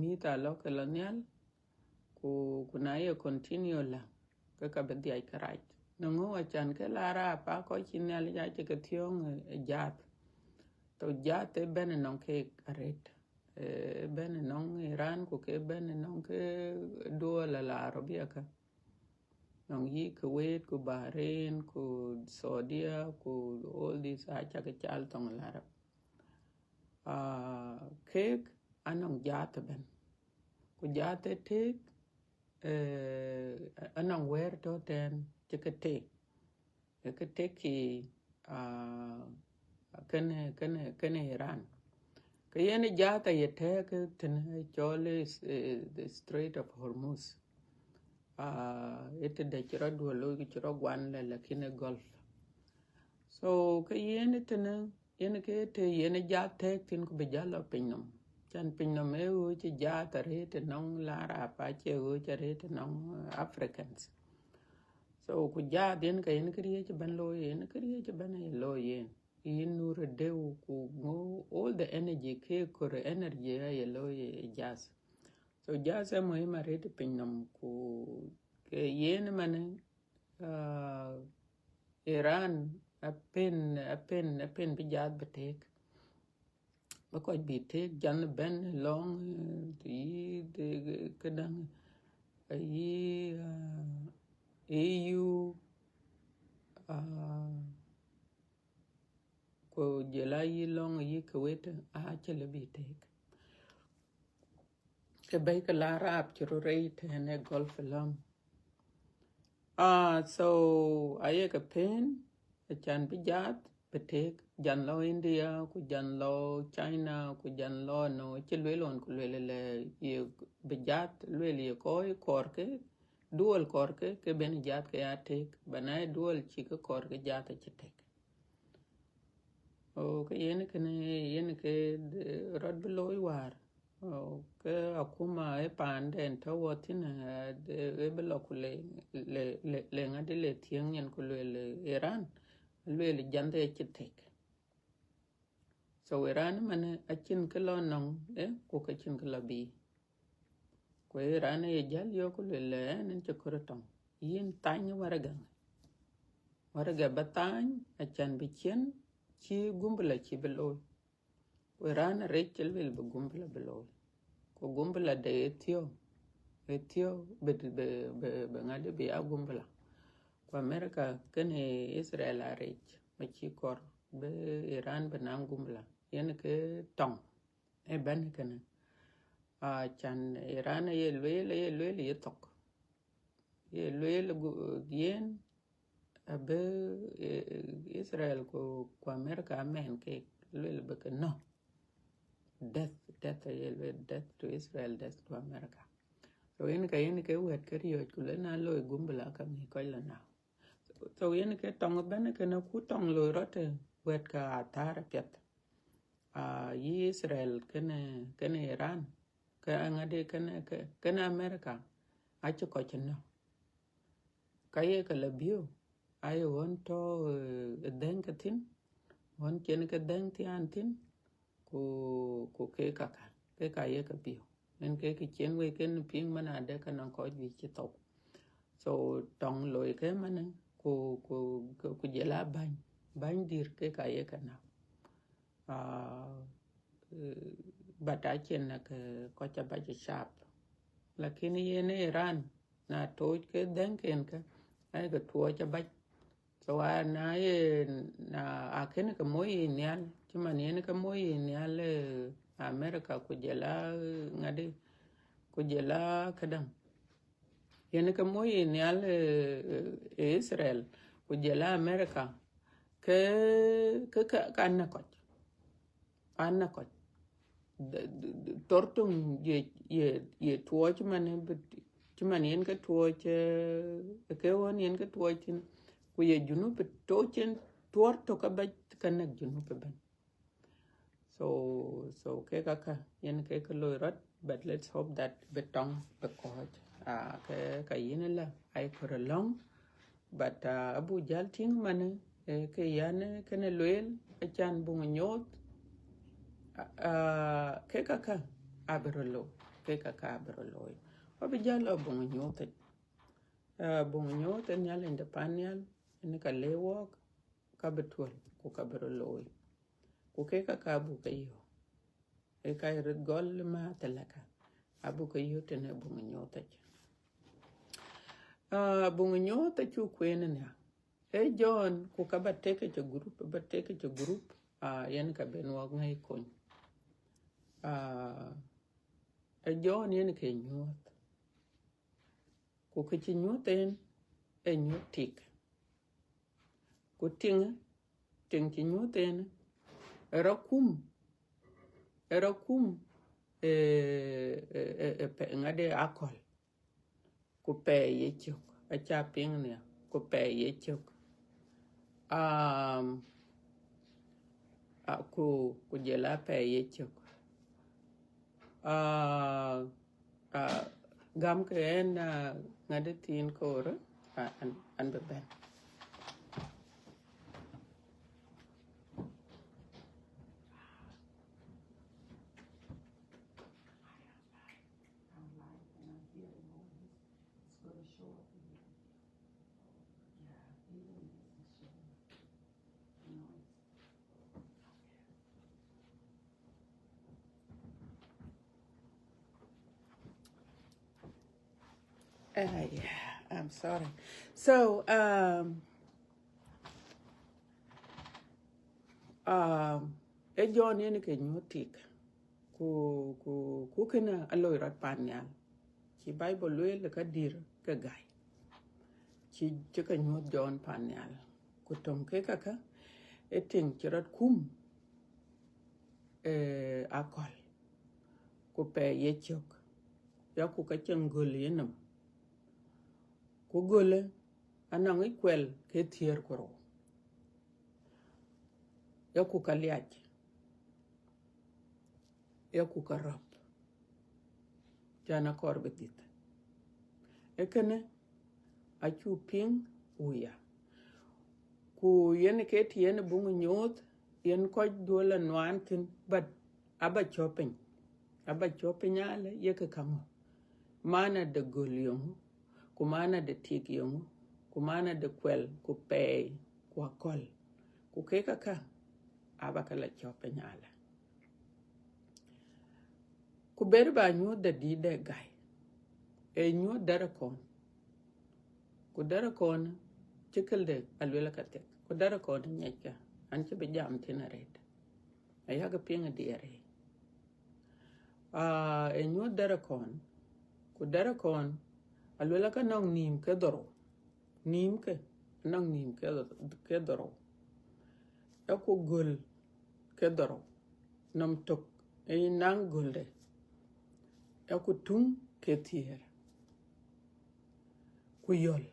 mïth alɔ̈k ë la nhial, ku, ku na ye continue la, ke ka bï dhiac kërac. Në ŋö? Acan ke la Arab, a kɔc cï Nhialic acï ke thiɔ̈ɔ̈ŋ ë, ë jath. So jath ë bɛ̈n ë nɔŋ keek arëët. Ë bɛ̈n ë nɔŋ Iran, ku ke bɛ̈n ë nɔŋ ke duɔl la Arabia ka. Nɔŋ yï Kuwait, ku Bahrain, ku Saudia, ku all this, acak cal thoŋ Arab. Ah, keek anɔŋ jath ëbɛ̈n. Ku jath ë tëëk, eh, anɔŋ wɛ̈ɛ̈r tɔ̈ tɛ̈n cï ke tëëk. Ë ke tëëk kï, ah, kënë, kënë, kënë Iran. Ke yen ë jath aye tɛ̈ɛ̈k tënë cɔl, eh, the Strait of Hormuz. Ah, ë tëde cï rɔt duɔl looi, cï rɔt guan lɛ, lakin ë Gulf. So, ke yen ë tënë, yen ke të yen ë jath tɛ̈ɛ̈k thïn ku bï jäl lɔ piny nɔm. Can piny nɔm ë ɣöö cï jath arëët ë nɔŋ la Arab, acie ɣöö cï arëët ë nɔŋ, eh, Africans. So, ku jath yen ka yen këriëëc ëbɛ̈n looi, yen këriëëc ëbɛ̈n aye looi yen. Yïn nur ë deu ku ŋö, all the energy, ke kɔɔr energy aye looi ë jath. So jath ë muhim arëët piny nɔm, ku ke yen ëmënë, ah, Iran apɛn, apɛn, apɛn bï jath bï tëëk. Bï kɔc bï tëëk, jath bɛ̈n lɔŋ, eh, të yï, të, këdäŋ, ayï, ah, E U, ah, ku jɔl a yï lɔŋ yï Kuwait, acï lëu bï tëëk. Ke bɛ̈i ke la Arab cï röt rɛɛc tënë Gulf lɔ̈ŋ. Ah, so aye ke pën, acan bï jath bï tëëk. Jan lɔ India, ku jan lɔ China, ku jan lɔ no, cï lueel ɣɔn, ku lueel lɛ ye bï jat, lueel ye kɔɔr, kɔɔr ke, duɔl kɔɔr ke, ke ben jat ke ya tek, ba na ye duɔl cï ke kɔɔr ke jat acï tek. O, ke yen kënë, yen ke de-, rɔt bï looi wäär. O, ke akuma ë paanden tɔ̈ wɔ thïn, eh, de-, ë bï lɔ ku le, le, le, le ŋadï le thiëŋ nyin ku lueel Iran, lueel jandhe acï tek. So Iran ëmënë acïn kë lɔ nɔŋ, eh, ku ke cïn kë lɔ bï. Ku Iran ë ye jäl yök ku lueel ë, ɛn, ɛn cï kɔɔr tɔŋ. Yïn thany waragɛ. Waragɛ ba thany, acan bï ciën, cï gumbula cï bï looi. Ku Iran arëc cï lueel bï gumbula bï looi. Ku gumbula de ë thiɔ̈k, ë thiɔ̈k bï, bï, bï, bï ŋadï bï ya gumbula. Ku America kenë Israel arëc, ma cï kɔɔr bï Iran bï naŋ gumbula. Yen ke tɔŋ ë bɛ̈n kënë. Acan Iran aye lueel, aye lueel ye thok. Ye lueel gu-, yen abï, eh, Israel ku, ku America amɛn ke lueel bï ke nɔ̈k. Death, death, aye lueel death to Israel, death to America. So yen ka yen ke wɛ̈t ke riɔ̈ɔ̈c ku le na loi gumbula ka ŋic kɔc la na. So yen ke tɔŋ ëbɛ̈n kënë ku tɔŋ loi rɔt, eh, wɛ̈t ka athäär apiɛth. Ah, yï Israel kenë, kenë Iran, ke aŋadï kenë, ke, kenë America, acï kɔc nɔ̈k. Ka ye ke la biöök, aye ɣɔn tɔ̈, eh, ë dhëŋ ke thïn, ɣɔn cïn ke dhëŋ thiaan thïn, ku, ku ke kaka, ke ka ye ke biöök. Yen ke kë cïn wek kën piŋ man adë ka nɔŋ kɔc juëc cï thou. So tɔŋ loi ke manë, ku, ku, ku, ku jël a bäny, bäny dïr ke ka ye ke na. Ah, eh, but acïn na ke kɔc abac ë sharp. Lakini yen ë Iran, na tooc ke dhëŋken ke, aye ke tuɔɔc abac. So a na ye, na akënë ke moc yic nhial, cï man yen ke moc yic nhial, eh, America ku jël a, eh, ŋadï, ku jël a këdäŋ. Yen ke moc yic nhial, eh, eh, Israel, ku jël a America, ke, ke, ke, ke an na kɔc. An na kɔc. D-, d-, d-, thɔ̈r töŋ ye, ye, ye tuɔɔc man, eh, bï, cï man yen ke tuɔɔc, eh, ke ɣɔn yen ke tuɔɔc thïn. Ku ye Junub tooc cïn tuɔɔr tök abac ka näk Junub ëbɛ̈n. So, so ke kaka, yen ke ke loi rɔt, but let's hope that bï tɔŋ bï kɔ̈ɔ̈c. Ah, ke ka yïn la, ai kɔɔr lɔ̈ŋ, but, ah, abuk jäl tïŋ manë, eh, ke yan, eh, kënë lueel, acan buŋ nyuɔɔth, ah, ah, ke kaka abï rɔt looi, ke kaka abï rɔt looi. Wa bï jäl lɔ buŋ nyuɔɔth yic. Ah, buŋ nyuɔɔth ë Nhialic de pan nhial, yen ka le wɔɔk, ka bï tuɔl, ku ka bï rɔt looi. Ku ke kaka abuk ke yök. Ë ka ye röt gɔl ma thilaka, abuk ke yök tënë buŋ nyuɔɔth yic. Ah, buŋ nyuɔɔth acuk kueen nia. Ee John, ku ka ba tek cï group, ba tek cï group, ah, yen ka ben wɔk ŋäc kony. Ah, ee John yen ke nyuɔɔth. Ku kë cï nyuɔɔth en, ee nyuɔɔth tik. Ku tiŋ, tiŋ cï nyuɔɔth en, ë rɔt kum, ë rɔt kum, eh, eh, eh, eh, pɛ-, ŋadë akɔ̈l. Ku pɛɛi yecök, aca piŋ nia, ku pɛɛi yecök. Um, ah, ku, ku jël a pɛɛi yecök. Ah, ah, gam ke en, ah, ŋadë thiin koor, ah, an, an bï bɛ̈n. Uh, yeah, I'm sorry. So, um, um, ee John yen ke nyuɔɔth tik. Ku, ku, ku kënë aloi rɔt pan nhial. Cï Bible lueel ka dïr ke gäi. Cï, cï ke nyuɔɔth John pan nhial. Ku töŋ ke kaka, ë tiŋ cï rɔt kum, eh, akɔ̈l, ku pɛɛi ye cök, ya ku ka cieŋ göl yenɔm. Ku gölë anɔŋ yic kuɛl ke thiëër ku rou, ya ku ka liac, ya ku ka rɔp, can akɔɔr bï dhith. Ee kënë acuk piŋ wuya. Ku yen ke tiɛn buŋ nyuɔɔth, yen kɔc duɔl anuaan thïn, but aba cɔp piny. Aba cɔp piny alë, yekë kaŋö? Mana de göl yeŋö? Ku mana de tik yeŋö? Ku mana de kuɛl, ku pɛɛi, ku akɔ̈l? Ku kek aka, aba ke la cɔp piny alë. Ku ber ba nyuɔɔth de dït de gäi, ee nyuɔɔth dɛrë kɔn. Ku dɛrë kɔn cï këlde aluel ka thek. Ku dɛrë kɔn nyiɛckë, an cï bï jam thïn arëët. Ayak piŋ diɛɛr ë. Ah, ee nyuɔɔth dɛrë kɔn. Ku dɛrë kɔn aluel ka nɔŋ nïïm ke dhorou. Nïïm ke, nɔŋ nïïm ke, ke dhorou. Ee ku göl ke dhorou. Nɔm tök ë naŋ gölde. Ee ku tuŋ ke thiëër. Ku yɔl.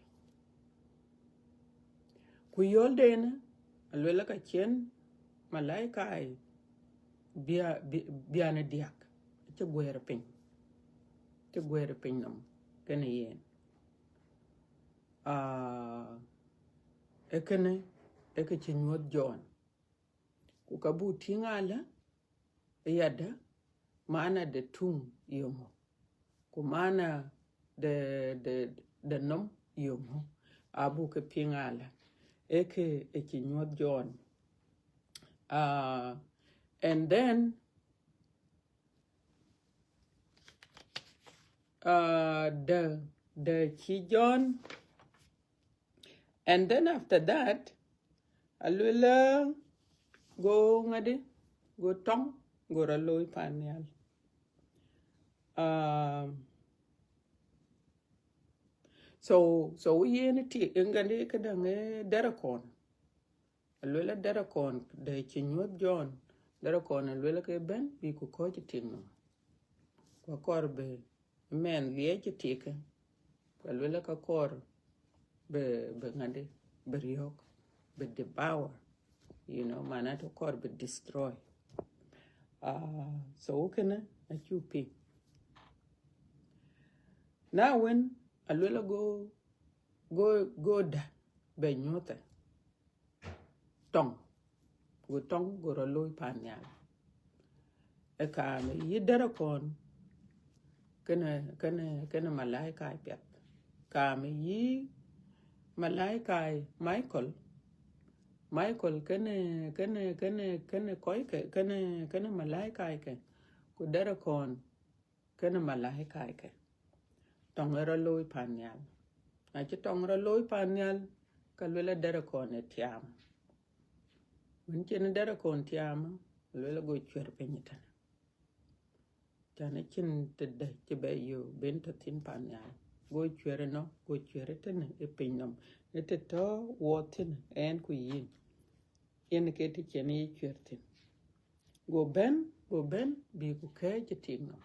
Ku yɔl den, aluel ka cien malaika bia-, bi-, bian diak, cï guɛɛr piny. Cï guɛɛr piny nɔm kenë yen. Ah, ee kënë, ee kë cï nyuɔɔth Jɔn. Ku ka buk tïŋ alë, ë yadë, mana de tuŋ yeŋö? Ku mana de, de, de nɔm yeŋö? Abuk ke piŋ alë, ee kë ë cï nyuɔɔth Jɔn. Ah, and then, ah, de, de cï Jɔn, and then after that, aluel, go ŋadi, go tɔŋ, go rɔ looi pan nhial. Um, so, so yen ti, ŋadi këdäŋ, eh, dɛrë kɔn. Aluel dɛrë kɔn de cï nyuɔɔth Jɔn, dɛrë kɔn aluel ke bɛ̈n bï ku kɔ̈ɔ̈c ë tik nɔm. Ku akɔɔr bï mɛnh liɛc ë tikkë. Ku aluel ka kɔɔr bï, bï ŋadi, bï riɔ̈k, bï devour, you know, mana të kɔɔr bï destroy. Ah, so kënë acuk piŋ. Na wën, aluel go, go, go dë bɛ nyuɔɔthë. Tɔŋ, go tɔŋ, go rɔ looi pan nhial. Ë kaam yï dɛrë kɔn, kënë, kënë, kënë malaika piɛth. Kaam yï malaika Michael, Michael kënë, kënë, kënë, kënë kɔc ke, kënë, kënë malaika ke, ku dɛrë kɔn, kënë malaika ke. Tɔŋ ë rɔ looi pan nhial. Na cï tɔŋ rɔ looi pan nhial, ka luel dɛrë kɔn ë tiaam. Wën cïn dɛrë kɔn tiaam, luel go cuɛr piny tënë. Can acïn tëde cï bɛ yo ben tɔ thïn pan nhial. Go cuɛr ënɔ, go cuɛr tënë ë piny nɔm. Ë të tɔ wɔ thïn ɛn ku yïn. Yen ke të cïn yï cuɛr thïn. Go bɛ̈n, go bɛ̈n bï ku kɛ̈ɛ̈c ë tik nɔm.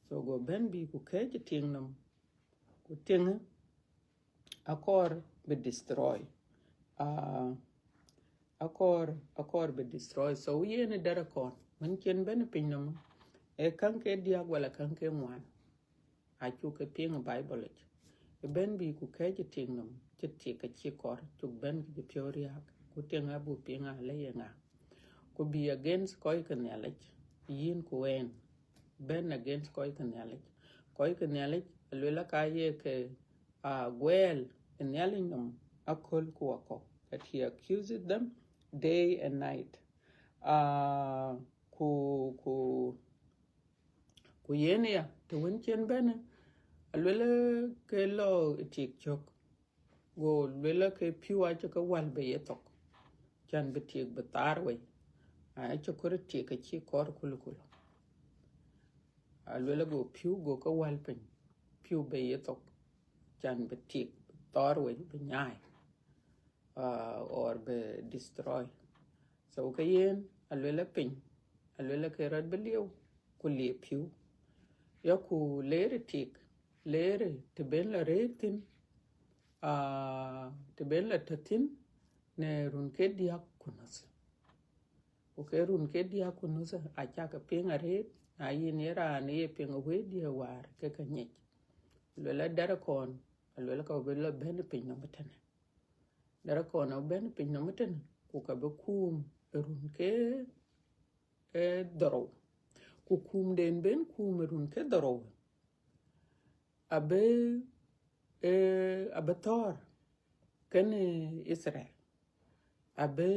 So go bɛ̈n bï ku kɛ̈ɛ̈c ë tik nɔm. Ku tiŋë akɔɔr bï destroy. Ah, akɔɔr, akɔɔr bï destroy. So yen ë dɛrë kɔn, wën cïn bɛ̈n piny nɔm, ee käŋ ke diäk wala käŋ ke ŋuan. Acuk ke piŋ ë Bible yic. Ë bɛ̈n bï ku kɛ̈ɛ̈c ë tik nɔm, cï tik acï kɔɔr, cuk bɛ̈n ke cï piɔ̈u riääk, ku tiŋ abuk piŋ alë ye ŋa. Ku bï against kɔc ke Nhialic, yïn ku en. Bɛ̈n against kɔc ke Nhialic. Kɔc ke Nhialic, aluel aka ye ke, ah, guɛɛl ë Nhialic nɔm aköl ku wakɔ̈u. That he accuses them day and night. Ah, ku, ku, ku yen ya, të wën cïn bɛ̈n, aluel ke lɔ ë tik cök. Go luel ke pïu acï ke wäl bei ye thok, can bï tik bï thaar wei. Acï kɔɔr tik acï kɔɔr kulkul. Aluel go pïu go ke wäl piny, pïu bei ye thok, can bï tik bï thɔɔr wei bï nyaai. uh, or bï destroy. So ke yen aluel piny, aluel ke rɔt bï lieu, ku liep piu. Ya ku leer tik, leer të ben la rëër thïn, uh, të ben la tɔ̈ thïn në run ke diäk ku nuth. Ku ke run ke diäk ku nuth, acä ke piŋ arëët, na yïn ye raan ye piŋ wëëtdiɛ̈ wäär ke ke nyic. Luel a dɛ̈t kɔn, aluel ka bï la bɛ̈n piny nɔm tënë. Dɛ̈t kɔn abï bɛ̈n piny nɔm tënë, ku ka bï kuum ë run ke, ë dhorou. Ku kuum den ben kuum ë run ke dhorou, abï, ë, abï thɔ̈ɔ̈r kenë Itharel, abï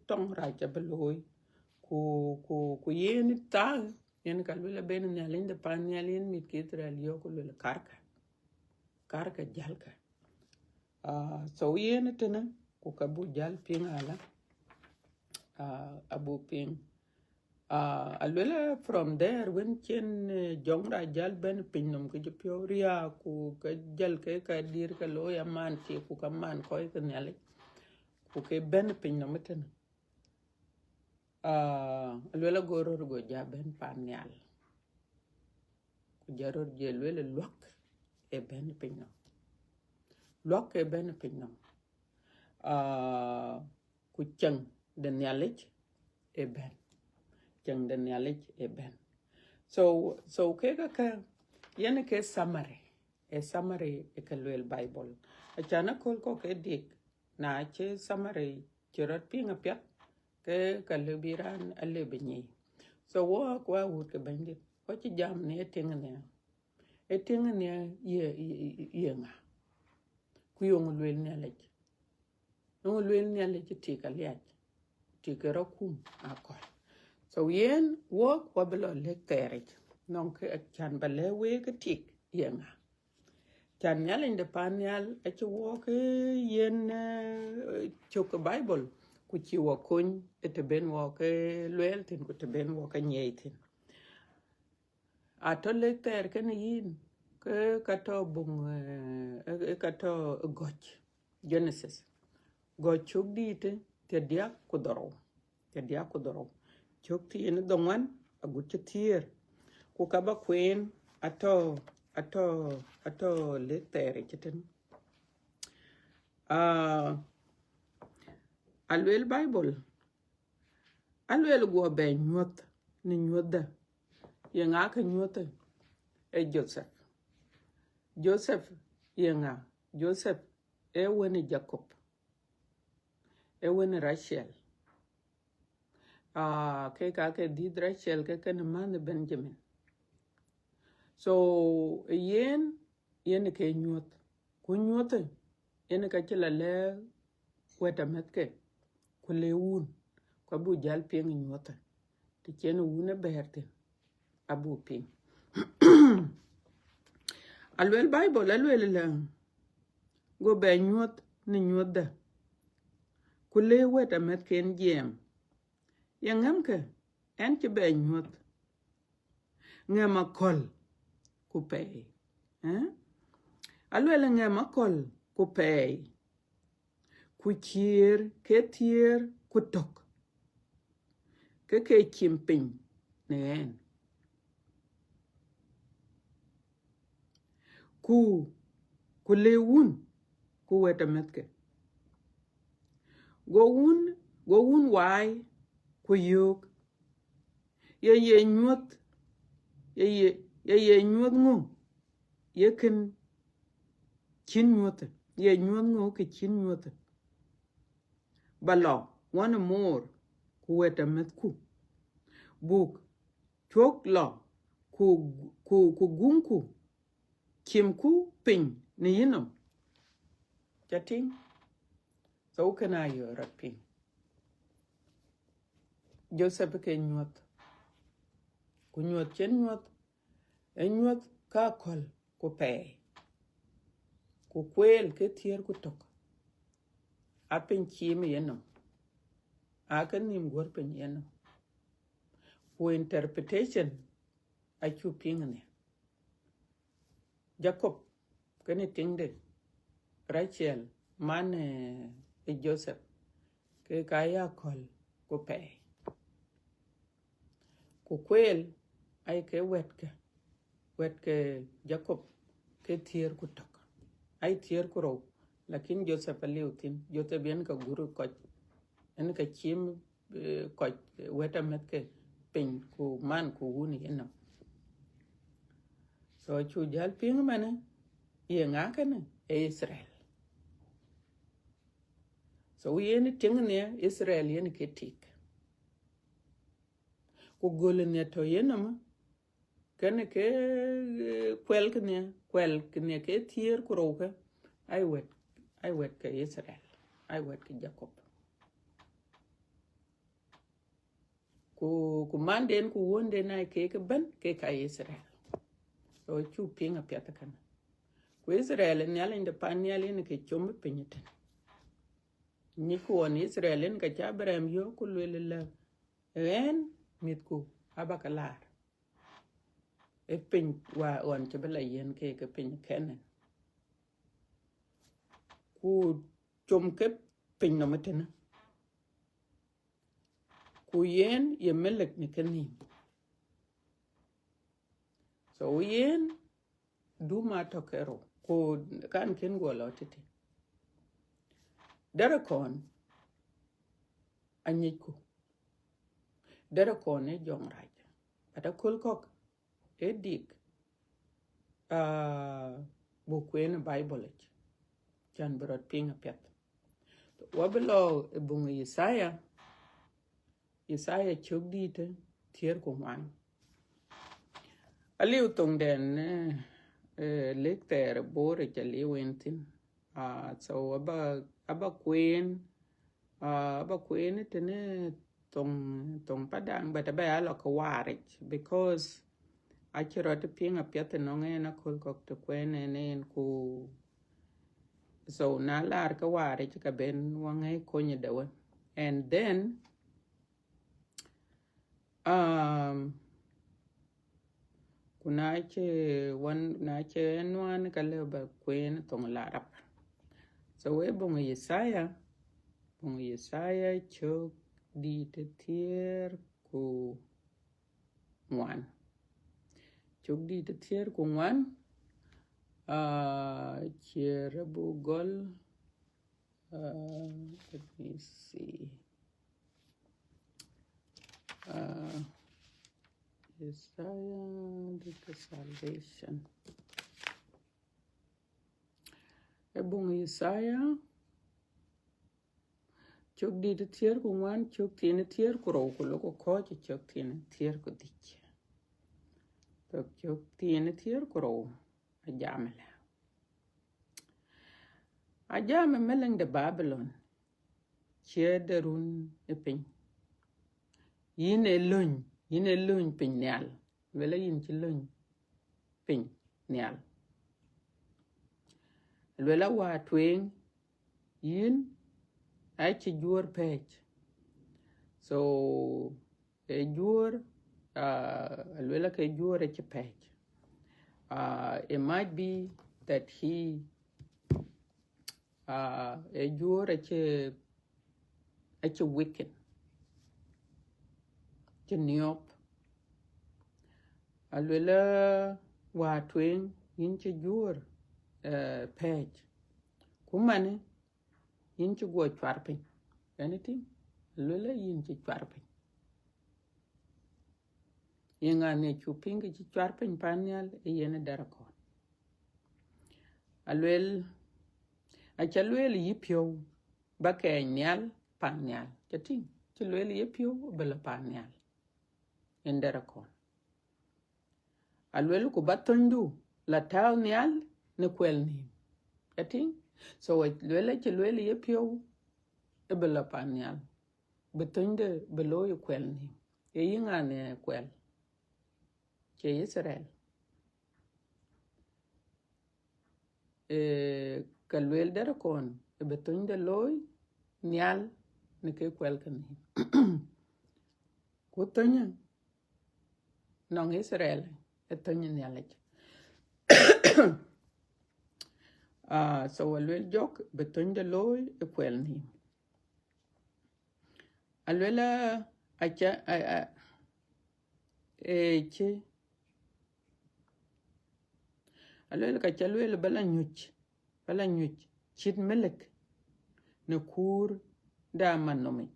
tɔŋ rac abï looi, ku, ku, ku yen thaa, yen ka luel abï Nhialic de pan nhial yen mïth ke Itharel yɔ̈ɔ̈k ku luel karkë, karkë jälkë. Uh, so yen tënë, ku ka buk jäl piŋ ala, uh, abuk piŋ. Uh, aluel from there, wën cïn, uh, jɔŋ rac jäl bɛ̈n piny nɔm ke cï piɔ̈u riääk, ku ke jäl ke ka dïr ke looi aman cï, ku ka man kɔc ke Nhialic, ku ke bɛ̈n piny nɔm tënë. Uh, aluel ago röt go ja bɛ̈n pan nhial. Ku ja röt je luel luak ë bɛ̈n piny nɔm. Luak ë bɛ̈n piny nɔm. Uh, ku cieŋ de Nhialic ë bɛ̈n. Cieŋ de Nhialic ë bɛ̈n. So, so ke ka ka, yen ke summary. Ë summary ë ke luel Bible. Acan aköl kɔ̈k ke dik, na cï summary cï rɔt piŋ apiɛth, ke ka lëu bï raan alëu bï nyic. So wɔ, wɔ wut ke Bɛ̈nydït, wɔ cï jam në ë tiŋ nhial. Ë tiŋ nhial ye, ye, ye, ye ŋa? Ku yeŋö luel Nhialic? Yeŋö luel Nhialic tik aliac, tik ë rɔt kum akɔ̈l. So yen wɔ, wɔ bï lɔ lëk thɛɛric, nɔŋ ke can ba lɛ̈k wek ke tik ye ŋa. Can Nhialic de pan nhial acï wɔ ke yen, eh, cök ke Bible, ku cï wɔ kony ë të ben wɔ ke lueel thïn, ku të ben wɔ ke nyiɛɛi thïn. Atɔ̈ lëk thɛɛr kenë yïn, ke ka tɔ̈ buŋ, eh, eh, ka tɔ̈ Gɔ̈c, Genesis. Gɔ̈c cök dïït, thiërdiäk ku dhorou. Thiërdiäk ku dhorou. Cök thiin ë dhoŋuan agut cï thiëër. Ku ka ba kueen atɔ̈, atɔ̈, atɔ̈ lëk thɛɛric tënë. Ah, aluel Bible, aluel guɔ bɛ nyuɔ̈th në nyuɔ̈thdä. Ye ŋa ke nyuɔ̈thë? Ee Joseph. Joseph ye ŋa? Joseph ee wën ë Jacob. Ee wën ë Rachel. Ah, ke ka ke dhiëth Rachel ke kenë mänhë Benjamin. So, yen, yen ke nyuɔ̈th. Ku nyuɔ̈thë, yen ka cï la lɛ̈k wɛ̈t amɛ̈thke, ku le wun, ku abuk jäl piŋ nyuɔ̈thë. Të cïn wun ë bɛ̈ɛ̈r thïn, abuk piŋ. Aluel Bible, aluel lë, go bɛ nyuɔ̈th në nyuɔ̈thdä, ku le wɛ̈t amɛ̈thken jiɛɛm. Ye ŋɛ̈mkë, ɣɛn cï bɛ nyuɔ̈th. Ŋɛ̈m akɔ̈l ku pɛɛi. Eh? Aluel ŋɛ̈m akɔ̈l ku pɛɛi. Ku ciëër ke thiëër ku tök, ke ke cim piny në ɣɛn. Ku, ku le wun, ku wɛ̈t amɛ̈thke. Go wun, go wun waai, ku yöök, ye ye nyuɔ̈th, ye ye, ye ye nyuɔ̈th ŋö? Ye kën cïn nyuɔ̈thë, ye nyuɔ̈th ŋö ke cïn nyuɔ̈thë? Ba lɔ wän moor, ku wɛ̈t amɛ̈thku. Buk cuɔ̈k lɔ, ku, ku, ku guŋku, cimku piny në yïnɔm. Ca tïŋ? So kënë ayö rɔt piŋ. Joseph ke nyuɔ̈th. Ku nyuɔ̈th cïn nyuɔ̈th, ee nyuɔ̈th ka akɔ̈l ku pɛɛi. Ku kueel ke thiëër ku tök. A piny cim ë yenɔm. A ke nhïïm guɔ̈r piny yenɔm. Ku interpretation acuk piŋ ënë. Jacob, kënë tiŋde, Rachel, man, eh, ë Joseph, ke ka ya kɔ̈l ku pɛɛi. Ku kueel, ai ke wɛ̈tkë, wɛ̈tkë Jacob, ke thiëër ku tök, ai thiëër ku rou. Lakin Joseph aliu thïn, Joseph yen ka gur kɔc, yen ka cim, eh, kɔc, eh, wɛ̈t amɛ̈thke piny, ku man ku wun yenɔm. So cu jäl piŋ ëmënë, ye ŋa kënë? Ee Israel. So yen tiŋ nhiɛ Israel yen ke tik. Ku göl nhiɛ tɔ̈ yenɔm, kënë ke, eh, kuɛl kënhiɛ, kuɛl kënhiɛ ke thiëër ku rou kë, ai wɛ̈t, ai wɛ̈tkë Israel, ai wɛ̈tkë Jacob. Ku, ku manden ku wunden ai kek ëbɛ̈n, kek ka Israel. So cu piŋ apiɛth kënë. Ku Israel ë Nhialic de pan nhial yen ke com piny tën. Nyic ku ɣɔn Israel yen ka cï Abraham yɔ̈ɔ̈k ku lueel ëlä, ɣɛn mïthku aba ke laar ë piny wa ɣɔn cï bï la yiɛ̈n ke, ke piny Kenan. Ku com ke piny nɔm ëtënë. Ku yen ye melek në kenhïïm. So yen duma tɔ̈ ke rou, ku kan kën guɔ lɔ tëtï. Dɛ̈t ë kɔn anyicku. Dɛ̈t ë kɔn ë jɔŋ rac. But aköl kɔ̈k ë dik, ah, buk kueen ë Bible yic, can bï rɔt piŋ apiɛth. Wa bï lɔ ë buŋ ë Yithaya, Yithaya cök dïït ë thiëër ku ŋuan. Aliu thoŋdɛn, eh, eh, lëk thɛɛr ë Bor yic aliu en thïn. Ah, so aba, aba kueen, ah, aba kueen tënë thoŋ, thoŋ Padaŋ, but aba ya lɔ ke Waar yic, because acï rɔt piŋ apiɛth ënɔŋ en aköl kɔ̈k të kueen en en ku. So na lar ke Waar yic ka ben waŋ ë kony de we. And then, um, ku na cï wan, na cï nuan ka lëu ba kueen thoŋ Larab. So we buŋ Yithaya, buŋ Yithaya cök dïït ë thiëër ku ŋuan. Cök dïït ë thiëër ku ŋuan, ah, ciɛr ë buk gɔl, ah, let me see. Ah, Yithaya, the salvation. Ë buŋ Yithaya, cök dïït ë thiëër ku ŋuan, cök thiin ë thiëër ku rou, ku lok kɔ̈ɔ̈c ë cök thiin ë thiëër ku dhïc. Thok cök thiin ë thiëër ku rou, ajam ëlä. Ajam ë meleŋ de Babilon, ciɛɛt de run ë piny. Yïn ë löny, yïn ë löny piny nhial. Luel a yïn cï löny piny nhial. Luel a wäär tueŋ, yïn acï juöör pɛ̈ɛ̈c. So, ë juöör, ah, luel a ke juöör acï pɛ̈ɛ̈c. Ah, it might be that he, ah, ë juöör acï, acï weaken, cï niɔp. Aluel a wäär tueŋ, yïn cï juöör, eh, pɛ̈ɛ̈c. Ku manë, yïn cï guɔ cuar piny. Anything? Aluel a yïn cï cuar piny. Ye ŋa në cu piŋ ke cï cuar piny pan nhial? Ë yen ë Dɛ̈t ë kɔn. Aluel, aca lueel yï piɔ̈u ba kɛɛc nhial pan nhial. Ca tïŋ, cï lueel yï piɔ̈u bï lɔ pan nhial. Yen Dɛ̈t ë kɔn. Aluel ku ba thönydu la tääu nhial në kuɛl nhïïm. Ca tïŋ? So aluel acï lueel yï piɔ̈u ë bï lɔ pan nhial. Bï thönyde bï looi ë kuɛl nhïïm. Ye yï ŋa në kuɛl? Cie Yithriɛl? Ee, ka lueel Dɛ̈t ë kɔn, ë bï thönyde looi nhial në ke kuɛl ke nhïïm. Ku thönyë nɔŋ Yithriɛl ë thöny ë Nhialic. Ah, so aluel jɔk bï thönyde looi ë kuɛl nhïïm. Aluel, aca, ee cï, aluel ka ca lueel ba la nyuc, ba la nyuc cït Melek në kuur de aman nɔm yic.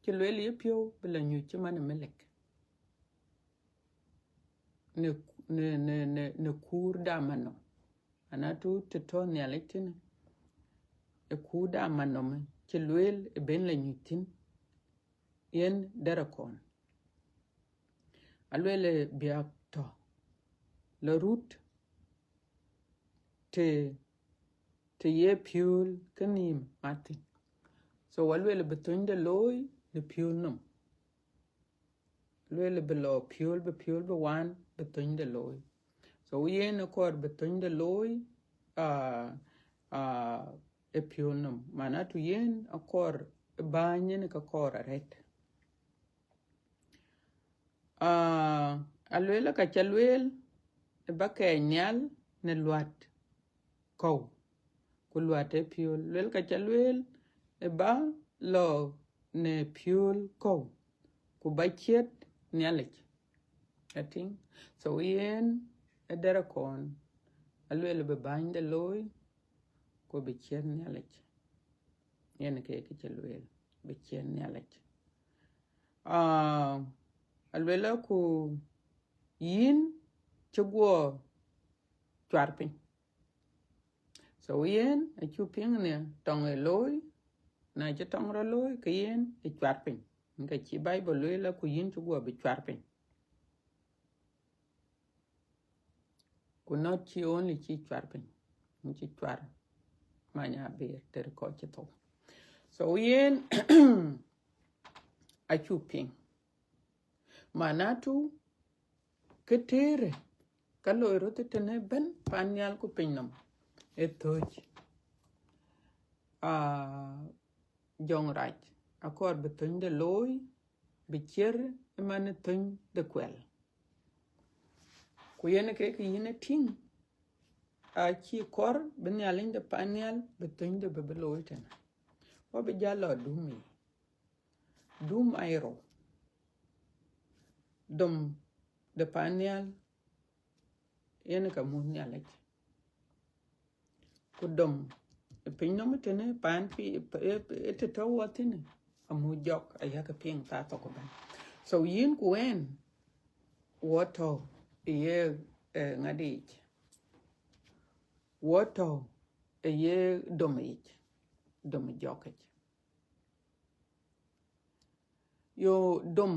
Cï lueel ye piɔ̈u bï la nyuc cï man Melek në, në, në, në, në kuur de aman nɔm. Anatu të tɔ̈ Nhialic tënë, ë kuur de aman nɔm cï lueel ë ben la nyuc thïn, yen dɛ̈t akɔn. Aluel biäk tɔ̈ la rut të, të ye piöl ke nïïm mat thïn. So aluel bï thönyde looi në piöl nɔm. Luel bï lɔ piöl, bï piöl bï wan, bï thönyde looi. So yen akɔɔr bï thönyde looi, aa, aa, ë piöl nɔm. Manatu yen akɔɔr bääny yen ka kɔɔr arët. Aa, aluel ka ca lueel ë ba kɛɛc nhial në luat kɔ̈u, ku luat ë piöl. Luel ka ca lueel ë ba lɔ në piöl kɔ̈u, ku ba ciët Nhialic. Atïŋ. So yen ë dɛ̈t akɔn, aluel bï bänyde looi, ku bï ciët Nhialic. Yen ke kë cï lueel, bï ciët Nhialic. Aa, aluel ku yïn cï guɔ cuar piny. So yen acuk piŋ në tɔŋ ë looi, na cï tɔŋ rɔt looi, ke yen ë cuar piny. Ka cï Bible lueel ku yïn cï guɔ bï cuar piny. Ku not cï only cï cuar piny, cï cuar many abëër tëër kɔc cï thou. So yen acuk piŋ. Manatu, kë tëërë, ka loi röt tënë bɛ̈n pan nhial ku piny nɔm, ë thöc. Aa, jɔŋ rac, akɔɔr bï thönyde looi, bï ciët ë man ë thöny de kuɛl. Ku yen ke kë yïn ë tïŋ, acï kɔɔr bï Nhialic de pan nhial, bï thönyde bï bï looi tënë. Wɔ bï jal lɔ dum yic. Dum aye rou. Dom de pan nhial, yen ka muk Nhialic. Ku dom ë piny nɔm tënë pan pi-, ë, ë, ë të tɔ̈ wɔ thïn, amuk jɔk, ayakë piŋ thaa thok ëbɛ̈n. So yïn ku ɣɛn, wɔ tɔ̈ ë ye, eh, ŋadic. Wɔ tɔ̈ ë ye dom yic, dom jɔk yic. Yo dom,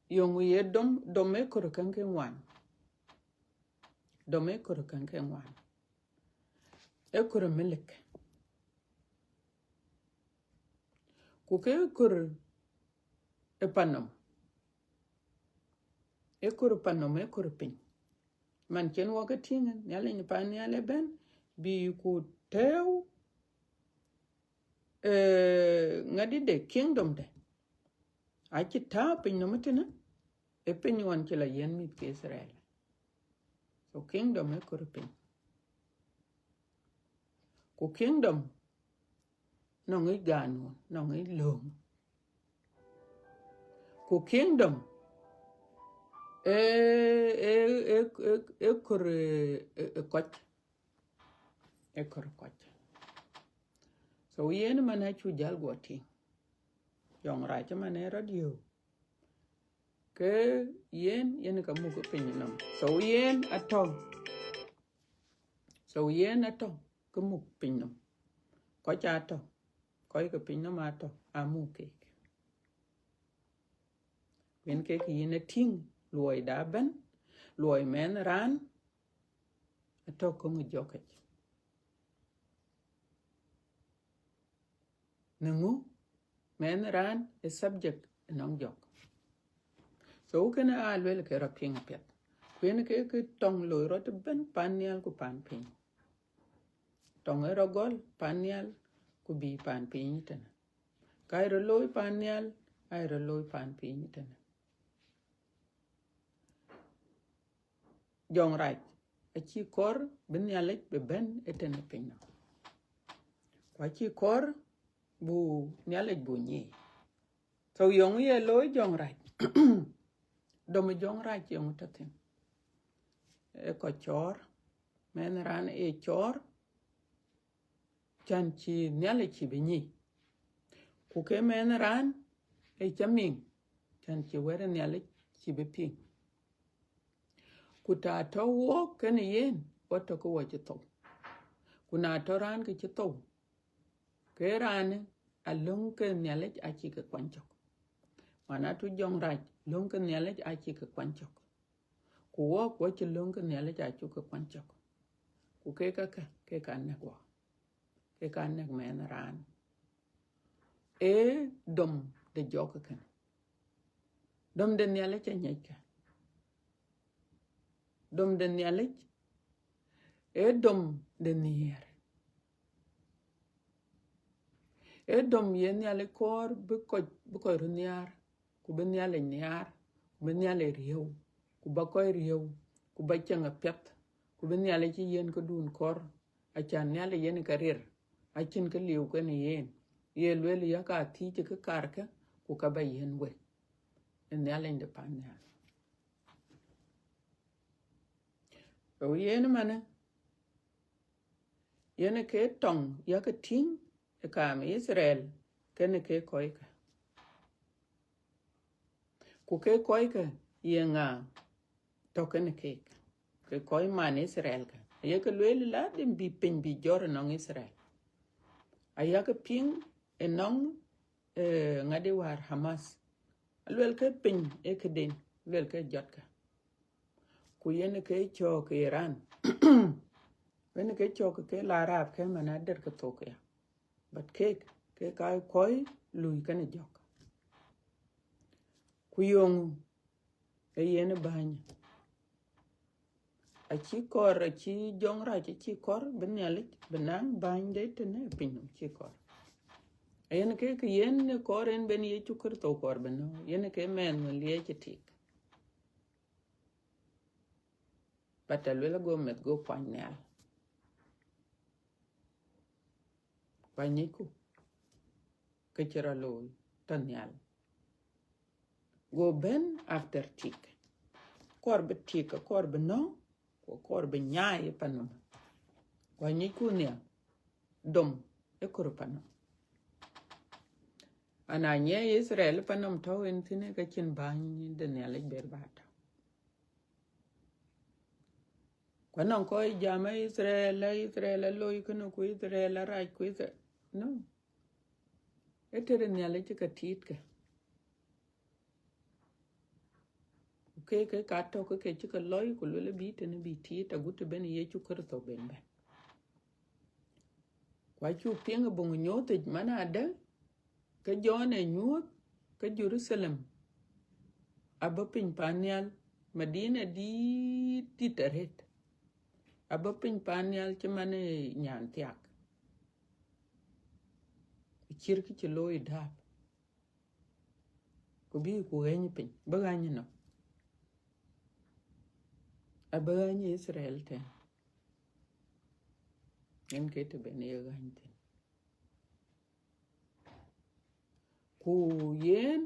yo ŋu ye dom, dom ë kor käŋ ke ŋuan. Dom ë kor käŋ ke ŋuan. Ë kor Melek. Ku ke kor ë pan nɔm. Ë kor pan nɔm, ë kor piny. Man cïn wɔ ke tïŋ, Nhialic pan nhial ëbɛ̈n, bï ku tɛ̈ɛ̈u, eh, ŋadï de kingdom de. Acï tääu piny nɔm tënë, ë piny ɣɔn cï la yiɛ̈n mïth ke Israel. So kingdom ë kor piny. Ku kingdom nɔŋ yic ganun, nɔŋ yic löŋ. Ku kingdom ë, ë, ë, ë, ë kor, ë, ë, ë kɔc. Ë kor kɔc. So yen man acuk jal guɔ tïŋ. Jɔŋ rac man ë rɔt yök. Ke yen, yen ka muk piny nɔm. So yen atɔ̈. So yen atɔ̈ ke muk piny nɔm. Kɔc atɔ̈, kɔc ke piny nɔm atɔ̈, amuk keek. Yen kek yïn ë tïŋ luɔi da ëbɛ̈n, luɔi mɛnh raan, atɔ̈ ke ŋö jɔk yic. Në ŋö mɛnh raan ë subject ënɔŋ jɔk. So kënë aa luel ke rɔt piŋ apiɛth. Ku yen ke kë tɔŋ loi rɔt ëbɛ̈n pan nhial ku pan piny. Tɔŋ ë rɔt gɔl pan nhial ku bï pan piny tënë. Ka ë rɔt looi pan nhial, aa ë rɔt looi pan piny tënë. Jɔŋ rac acï kɔɔr bï Nhialic bï bɛ̈n ëtënë piny nɔm. Ku acï kɔɔr bu Nhialic bu nyic. So yöŋ ye looi jɔŋrac. Dom jɔŋrac yöŋ tɔ̈ thïn. Ee kɔc cɔɔr, mɛnh raan ee cɔɔr, can cï Nhialic cï bï nyic. Ku ke mɛnh raan ee camiŋ, can cï wɛ̈t Nhialic cï bï piŋ. Ku ta tɔ̈ wok kenë yen, wɔ tɔ̈ ke wɔ cï thou. Ku na tɔ̈ raan ke cï thou, ke raanë alöŋ ke Nhialic acï ke kuany cök. Mana tu jɔŋrac, löŋ ke Nhialic acï ke kuany cök. Ku wok, wɔ cï löŋ ke Nhialic acuk ke kuany cök. Ku kek käkë, kek ka nɛ̈k wɔ. Kek ka nɛ̈k mɛnh raan. Ee dom de jɔk kënë. Dom de Nhialic aŋiɛckë. Dom de Nhialic ee dom de nhiëër. Ee dom ye Nhialic kɔɔr bï kɔc, bï kɔc röt nhiaar, ku bï Nhialic nhiaar, ku bï Nhialic riëëu, ku ba kɔc riëëu, ku ba ceŋ apiɛth, ku bï Nhialic cï yiɛ̈n këdun kɔɔr, acan Nhialic yen ke rir, acïn kë liu kenë yen. Ye lueel, yak athiëc kë karkë, ku ka ba yiɛ̈n we. Ee Nhialic de pan nhial. Ku yen ëmënë, yen ke tɔŋ yak tïŋ ë kaam Yithriɛl kenë ke kɔckë. Ku ke kɔckë ye ŋa tɔ̈ kenë keek? Ke kɔc man Yithriɛl kë. Ayek lueel, ladhim bï piny bï jɔt ënɔŋ Yithriɛl. Ayak piŋ ënɔŋ, eh, ŋadï wäär Hamas. Aluel ke piny ee këden, luel ke jɔtkë. Ku yen ke cɔɔk Iran. Yen ke cɔɔk ke la Arab ke man ader ke thok ya. But kek, kek ka kɔc lui kenë jɔk. Ku yöŋ ë yen bäny. Acï kɔɔr, acï jɔŋrac, acï kɔɔr bï Nhialic, bï naŋ bäny de tënë piny nɔm, cï kɔɔr. Yen ke, ke yen kɔɔr en ben Yecu Kërtho kɔɔr bï nɔ̈k, yen ke mɛnh wën liɛc ë tik. But aluel go meth go kuany nhial. Kuany ŋicku, ke cï rɔt looi tɔ̈ nhial. Go bɛ̈n after tik. Kɔɔr bï tik, kɔɔr bï nɔ̈k, ku kɔɔr bï nyaai ë panɔm. Kuany ŋicku nhial, dom ë kɔɔr panɔm. Ana nyiɛɛi Yithriɛl panɔm tɔ̈u en thïn, ke cïn bäny de Nhialic ber ba tɔ̈. Ku anɔŋ kɔc jam ë Yithriɛl, ë Yithriɛl aloi kënë, ku Yithriɛl arac, ku Yithriɛl, no. Ee tëde Nhialic cï ke tiitkë. Ku ke, ke ka tɔ̈ ke, ke cï ke lɔi, ku luel bï tënë bï tiit, agut të ben Yecu Kërtho ben bɛ̈n. Ku acuk piŋ ë buŋ nyuɔ̈th yic man adë, ke Jɔn ë nyuɔ̈th ke Jeruthalem, abɔ̈ piny pan nhial, madina dït dït arëët, abɔ̈ piny pan nhial cï man ë nyan thiak, ku cït kë cï looi dääp, ku bï ku ɣɛ̈ny piny, bï ɣäny ënɔm, abï ɣäny Yithriɛl tɛ̈n. Yen ke të ben ye ɣäny thïn. Ku yen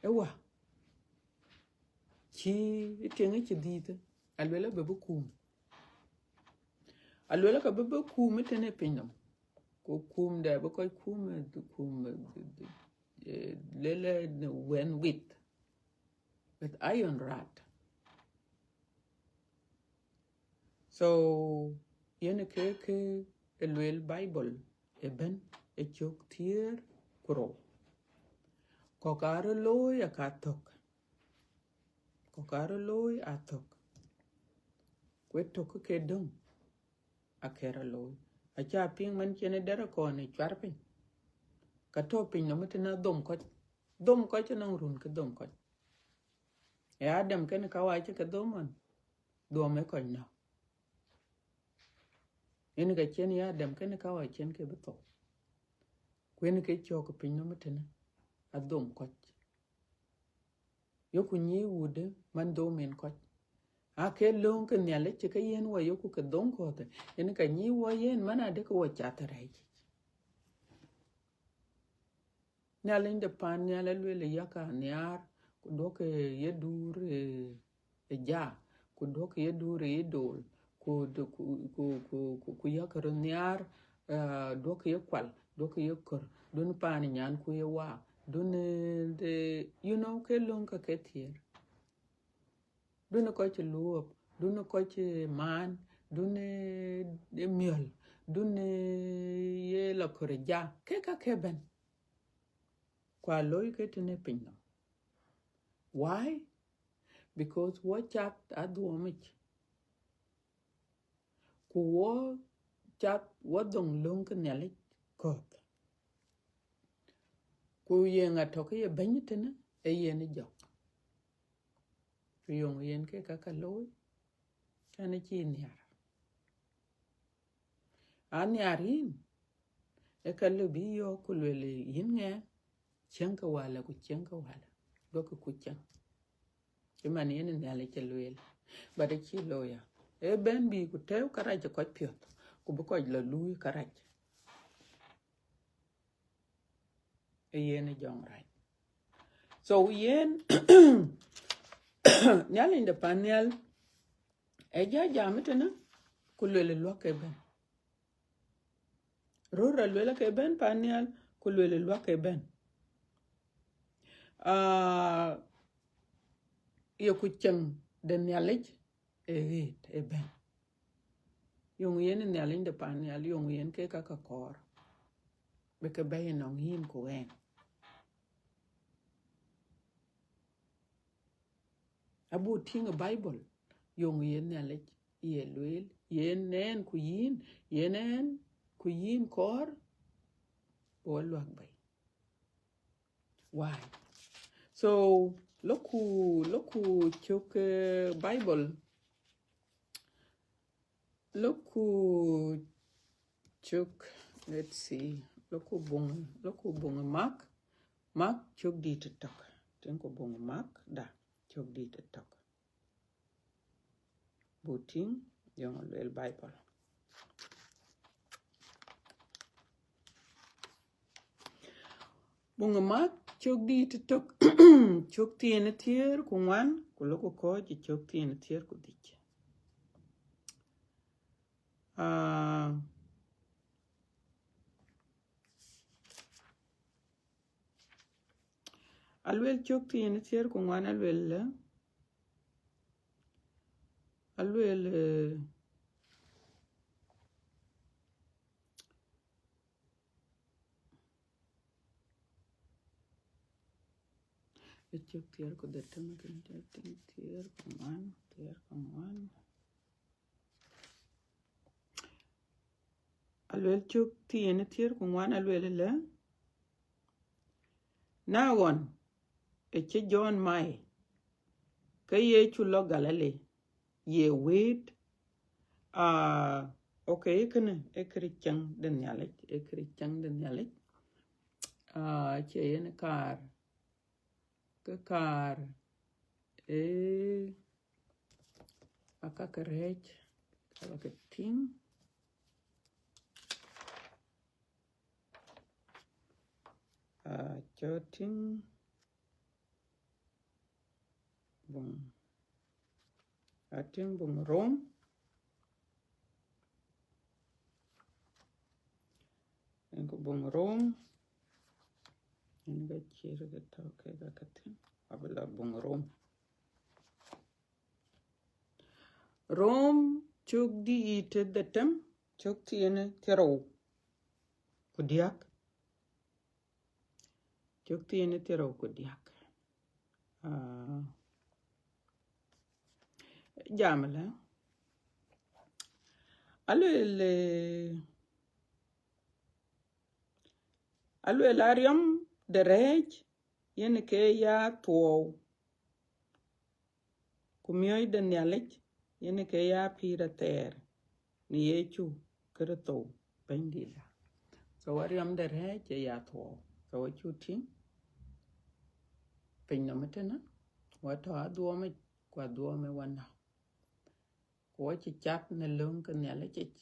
ë wä cï tiŋ cï dhiëth, aluel abï bï kum. Aluel ka bï bï kum ë tënë piny nɔm. Ku kum dɛ bï kɔc kum, kum, eh, lele në wɛn with, with iron rod. So, yen ke, ke ë luel Bible ëbën ë cök thiëër ku rou. Kɔ̈k aa röt looi aka thök. Kɔ̈k aa röt looi aa thök. Ku ë tök ke döŋ ake rɔt looi. Aca piŋ man cïn ë dɛ̈t akɔn ë cuar piny. Ka tɔ̈ piny nɔm ëtënë adhom kɔc. Dhom kɔc anɔŋ run ke dhom kɔc. Ë Adam kenë Kawa cï ke dhom ɣɔn, dhuɔm ë kɔc nɔ̈k. Yen ka cïn ya Adam kenë Kawa cïn ke bï thou. Ku yen ke cɔ̈k piny nɔm ëtënë, adhom kɔc. Yoku nyic wudë man dhom en kɔc. Ake lööŋ ke Nhialic cï ke yiɛ̈n wɔ yoku ke dhom kɔ̈th, yen ka nyic wɔ yen man adë ke wɔ cath rɛɛc yic. Nhialic de pan nhial alueel, yak anhiaar, ku duɔ̈kkë ye duur ë, ë ja, ku duɔ̈kkë ye duur ë idol, ku, ku, ku, ku, ku, ku yak röt nhiaar, uh, duɔ̈kkë ye kual, duɔ̈kkë ye kör, dun paan nyanku ye waak, dun, eh, de, you know, ke löŋ ke ke thiëër. Dun kɔc cï luɔ̈ɔ̈p, dun kɔc cï maan, dun, eh, miɔ̈l, dun, eh, ye la kör ja, ke ka ke bɛ̈n. Ku aa looi ke tënë piny nɔm. Why? Because wɔ cath adhuɔ̈ɔ̈mic. Ku wɔ cath wɔ dhoŋ löŋ ke Nhialic kɔ̈th. Ku ye ŋa tɔ̈ ke ye bɛ̈ny tënë, ee yen jɔk. Ku yöŋ yen ke ka ka looi, kɛn cï nhiaar. Anhiaar yïn, ee ka lëu bï yɔ̈ɔ̈k ku lueel yïn ŋɛ, cieŋ ke wälä ku cieŋ ke wälä, duɔ̈kkë ku cieŋ. Cï man yen Nhialic cï lueel, but acï looi ya. Ee bɛ̈n bï ku tɛ̈ɛ̈u kärac ë kɔc piɔ̈th, ku bï kɔc lɔ luui kärac. Ee yen ë jɔŋrac. So yen, Nhialic de pan nhial, ee ja jam tënë, ku lueel luɔ̈k ke bɛ̈n. Röör alueel ke bɛ̈n pan nhial, ku lueel luɔ̈k ke bɛ̈n. Ah, ye ku cieŋ de Nhialic ë ɣet ë bɛ̈n. Yöŋ yen Nhialic de pan nhial, yöŋ yen ke ka ka kɔɔr, bï ke bɛ̈i nɔŋ yïn ku ɣɛn. Abuk tïŋ ë Bible, yöŋ yen Nhialic ye lueel, yen ɛn ku yïn, yen ɛn ku yïn kɔɔr, bï wɔ luäk bɛ̈i. Why? So, lɔku, lɔku cök, eh, Bible, lɔku cök, let's see, lɔku buŋ, lɔku buŋ Mark, Mark cök dït ë tök. Tïŋku buŋ Mark da, cök dït ë tök. Buk tïŋ, yöŋ lueel Bible. Buŋ Mark cök dït ë tök, cök thiin ë thiëër ku ŋuan, ku lɔku kɔ̈ɔ̈c ë cök thiin ë thiëër ku dhïc. Ah, alueel cök thiin ë thiëër ku ŋuan, alueel, alueel, eh, ë cök thiëër ku dhetem, kën cök thiëër ku ŋuan, thiëër ku ŋuan. Alueel cök thiin ë thiëër ku ŋuan, alueel ëlë, na ɣɔn ë cï Jɔn mai, ke Yecu lɔ Galili, ye wëët, ah, okay, kënë ee kërë cieŋ de Nhialic, ee kërë cieŋ de Nhialic. Ah, acie yen kaar, ke kaar, ee, aka ke rɛ̈ɛ̈c, aka ke tïŋ. Ah, cɔk tïŋ buŋ, atïŋ buŋ Rom. Yen ku buŋ Rom, yen ka cït ke tɔ̈ ke ka ke thïn, abï la buŋ Rom. Rom cök dït ë dhetem, cök thiin ë thiërrou ku diäk. Cök thiin ë thiërrou ku diäk. Ah, jam ëlë, alueel, eh, alueel, ariɔm de rɛ̈ɛ̈c yen ke ya thuɔɔu, ku miɔ̈c de Nhialic yen ke ya pïïr athɛɛr në Yecu Kërtho Bɛ̈nydïtda. So ariɔm de rɛ̈ɛ̈c ë ya thuɔɔu. So acuk tïŋ piny nɔm ëtënë, wɔ tɔ̈ adhuɔ̈ɔ̈mic, ku adhuɔ̈ɔ̈m ë wɔ näk. Ku wɔ cï cath në löŋ ke Nhialic yic,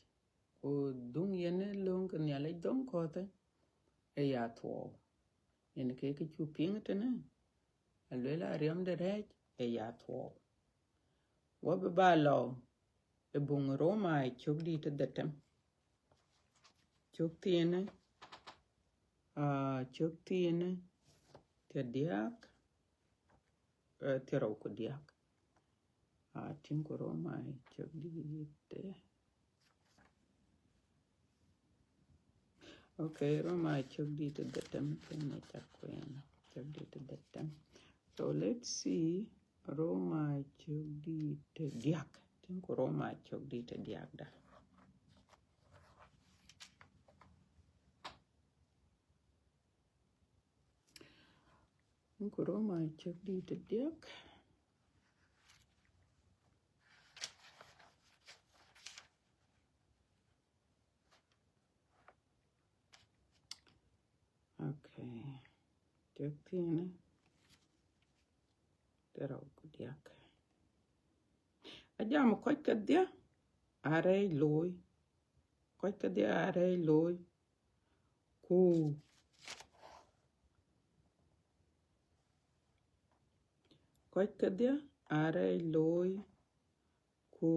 ku dhuŋ yen ë löŋ ke Nhialic dhoŋ kɔ̈th ë ya thuɔɔu. Yen ke kë cuk piŋ tënë, aluel ariɔm de rɛɛc ë ya thuɔɔu. Wɔ bï ba lɔ ë buŋ Roma cök dït ë dhetem. Cök thiinë, aa, cök thiinë thiërdiäk, ë, thiërrou ku diäk. Aa, tïŋ ku Roma cök dït ë. Okay, Roma cök dït ë dhetem, kënë cak kueen, cök dït ë dhetem. So let's see, Roma cök dït ë diäk. Tïŋ ku Roma cök dït ë diäk da. Tïŋ ku Roma cök dït ë diäk. Okay. Cök thiinë, thiërrou ku diäk. Ajam kɔc kedhie aa rɛɛc looi. Kɔc kedhie aa rɛɛc looi. Ku kɔc kedhie aa rɛɛc looi. Ku,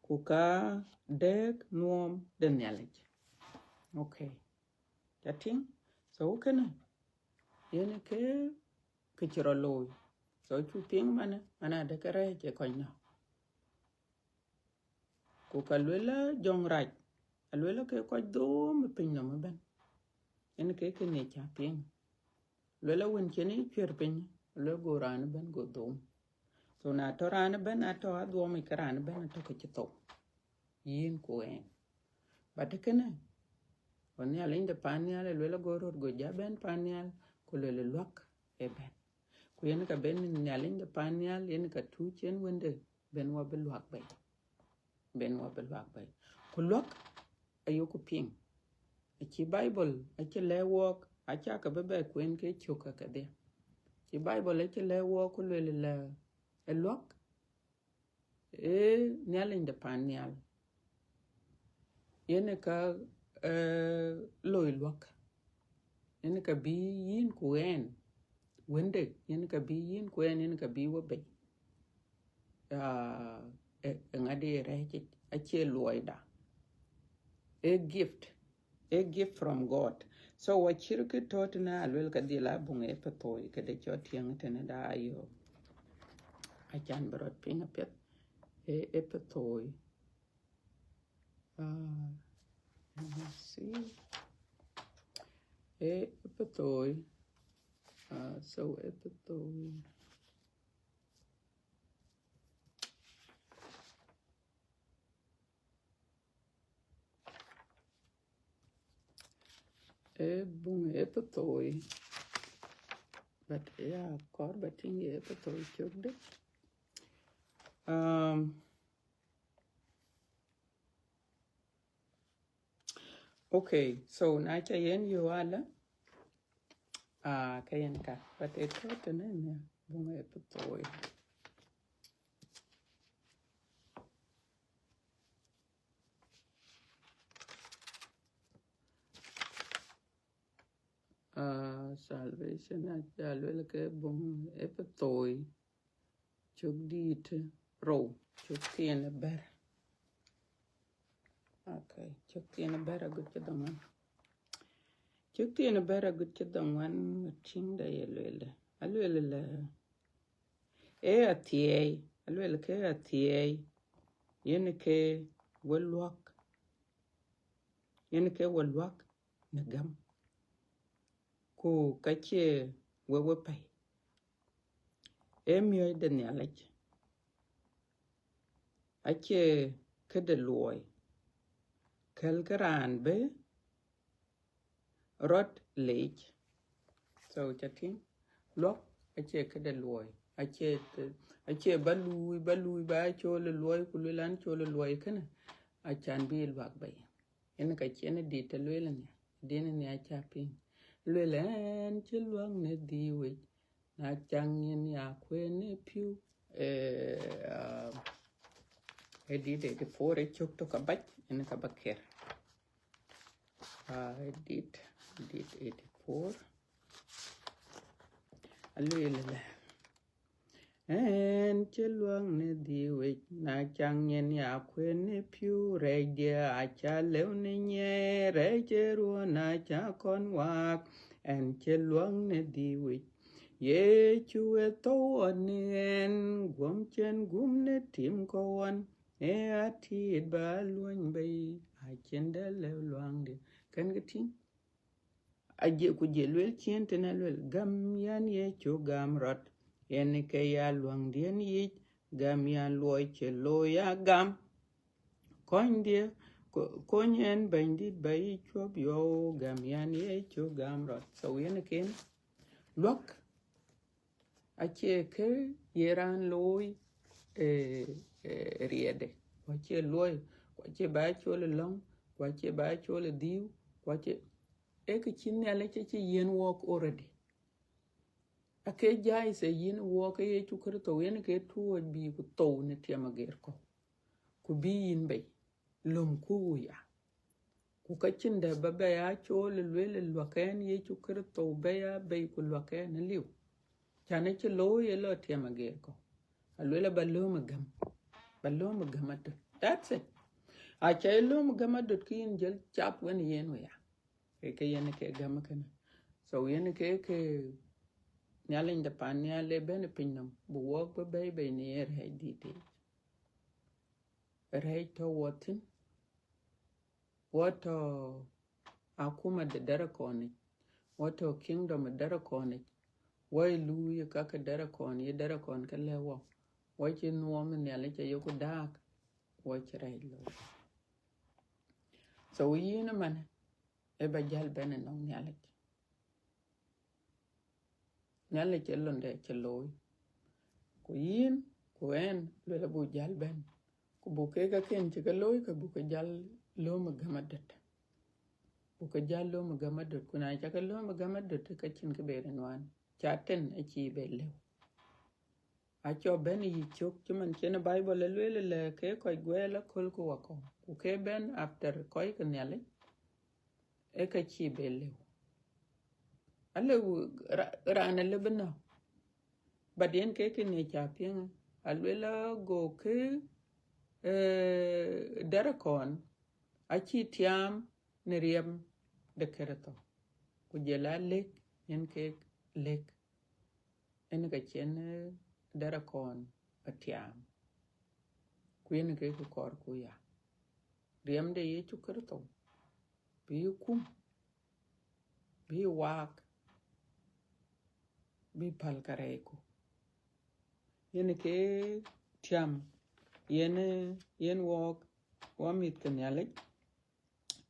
ku ka dɛɛk nuɔɔm de Nhialic. Okay. Ca tïŋ? So kënë, yen ke, kë cï rɔt looi. So cuk piŋ manë, man adë ke rɛɛc ë kɔc nɔ̈k. Ku ka luel jɔŋrac, aluel ke kɔc dhööm ë piny nɔm ëbɛ̈n. Yen ke kënë ca piŋ. Luel wën cïn ë cuer piny, luel go raan ëbɛ̈n go dhööm. So na tɔ̈ raan ëbɛ̈n atɔ̈ adhuɔm yic, ke raan ëbɛ̈n atɔ̈ ke cï thou. Yïn ku ɣɛn. But kënë, wën Nhialic de pan nhial ë luel go röt go ja bɛ̈n pan nhial, ku luel luak ë bɛ̈n. Ku yen ka ben Nhialic de pan nhial, yen ka tuuc yen Wënde, ben wɔ bï luak bei. Ben wɔ bï luak bei. Ku luak ayoku piŋ. Acï Bible acï lɛ̈k wɔɔk, acä ke bï bɛ kueen ke cök kedhie. Cï Bible acï lɛ̈k wɔɔk ku luel lɛ, ë luak, ee Nhialic de pan nhial. Yen ë ka, ee, loi luak. Yen ë ka bï yïn ku ɣɛn, Wënde, yen ë ka bï yïn ku ɣɛn, yen ë ka bï wɔ bei. Ah, ë, ë ŋadï ë rɛɛc yic, acie luɔida. Ë gift, ë gift from God. So wɔ cïr kë tɔ̈ tënë aluel ka dhil a buŋ Epethoi, këde cɔl tiɛŋ tënë da ayo. Acan bï rɔt piŋ apiɛth. Ë Epethoi. Uh, let me see. Ë Epethoi. Uh, so Epethoi. Ë buŋ Epethoi. But yeah, kɔɔr ba tïŋ ye Epethoi cök dë. Um, okay, so na ca yen yök alë, ah, ka yen ka, but ë tɔ̈ tënë ënë buŋ Epethoi. Ah, Salvation, aca luel ke buŋ Epethoi, cök dït rou, cök thiin ë bɛ̈t. Okay, cök thiin ë bɛ̈t agut cï dhoŋuan. Cök thiin ë bɛ̈t agut cï dhoŋuan, tïŋ da ye luel. Aluel lɛ, ee athiɛɛi, aluel ke athiɛɛi, yen ke we luak, yen ke we luak në gäm, ku ka cie we we pɛ̈i. Ee miɔ̈c de Nhialic, acie këde luɔi, kɛ̈lkë raan bï rɔt leec. So ca tïŋ, luak acie këde luɔi, acie, acie ba luui, ba luui, ba col ë luɔi, ku luel an col ë luɔi kënë, acan bï luak bei. Yen ka cïn dït të lueel nhial, dïn nhial ca piŋ. Luel ɛn cï luak në dhïïwic, na caŋ yen ya kueen ë piu, eh, ah, ë dït eighty-four ë cök tök abac, yen ka ba ker. Ah, ë dït Dit eighty-four. Alueel ëlä, ɣɛn cï luäŋ në dhiëëu yic, na caŋ nyin ya kuën në pïu, rɛɛcdiɛ̈ aca lëu në nyiɛɛi, rɛɛc ë ruɔ̈n aca kɔn waak, ɣɛn cï luäŋ në dhiëëu yic. Yecu ë thou ɣɔn në ɣɛn, guɔ̈m cïn gum në tim kɔ̈u ɣɔn, ë atiit ba luɔ̈ny bei, acïn dɛ̈ lëu luaŋdiɛ̈. Kën kë tïŋ? Aje, ku je lueel ciëën tënë lueel, gäm yɛn Yecu gäm rɔt, yen ke ya luaŋdiɛ̈n yic, gäm yɛn luɔi cï looi ya gam. Kɔnydiɛ̈, ko-, kony ɣɛn Bɛ̈nydït ba yï cuɔp yɔu, gäm yɛn Yecu gäm rɔt. So yen ken luäk acie kë ye raan looi, eh, eh, riɛɛtde, ku acie luɔi, ku acie ba col ë lɔ̈ŋ, ku acie ba col ë dhiëëu, ku acie, ee kë cï Nhialic acï yiën wɔɔk already. Ake jai se yïn wɔɔk ke Yecu Kërtho, yen ke tuɔɔc bï ku thou në tiɛm ageer kɔ̈u, ku bï yïn bei, lömku ya. Ku ka cïn dɛ̈ ba bɛ ya cool ë lueel ë luäk ɣɛn Yecu Kërtho bɛ ya bei ku luäk ɣɛn ë liu. Can acï looi ë lɔ tiɛm ageer kɔ̈u. Alueel aba lööm ë gäm. Ba lööm ë gäm adöt. That's it. Aca ye lööm ë gäm adöt ke yïn jël cap wën yen wë ya. Ke ke yen ke gäm kënë. So yen ke ke Nhialic de pan nhial le bɛ̈n ë piny nɔm, bï wɔɔk bï bɛ̈i bei në ye rɛɛc dït yic. Rɛɛc tɔ̈ wɔ thïn, wɔ tɔ̈ akuma de dɛ̈t ë kɔn yic, wɔ tɔ̈ kingdom de dɛ̈t ë kɔn yic, wɔ ye luui ë ka ke dɛ̈t ë kɔn, ye dɛ̈t ë kɔn ke lɛ̈k wɔ, wɔ cï nuɔɔm ë Nhialic ayeku daak, wɔ cï rɛɛc looi. So yïn ëmën, ë ba jäl bɛ̈n ënɔŋ Nhialic. Nhialic ë londe cï looi. Ku yïn, ku ɣɛn, lueel abuk jäl bɛ̈n. Ku buk kek akën cï ke looi, ke buk ke jäl lööm ë gäm adöt. Buk ke jäl lööm ë gäm adöt. Ku na ca ke lööm ë gäm adöt, ke cïn kë bɛ rɔt nuan. Ca tën acïï bɛ lëu. Acɔ bɛ̈n ë yï cök, cïmën cïn Bible ë lueel ëlä, ke kɔc guɛɛl aköl ku wakɔ̈u. Ku ke bɛ̈n after kɔc ke Nhialic, ë ka cïï bɛ lëu. Alëu ra-, raan alëu bï nɔ̈k. But yen ke kënë ca piŋ, alueel ago ke, eh, dɛ̈t ë kɔn acï tiaam në riɛm de Kërtho. Ku jɔl a lëk, yen kek lëk. Yen ka cïn, eh, dɛ̈t ë kɔn atiaam. Ku yen ke kë kɔɔrku ya. Riɛm de Yecu Kërtho bï yï kum, bï yï waak, bï päl kärɛcku. Yen ke tiam, yen, yen wɔɔk, wɔ mïth ke Nhialic,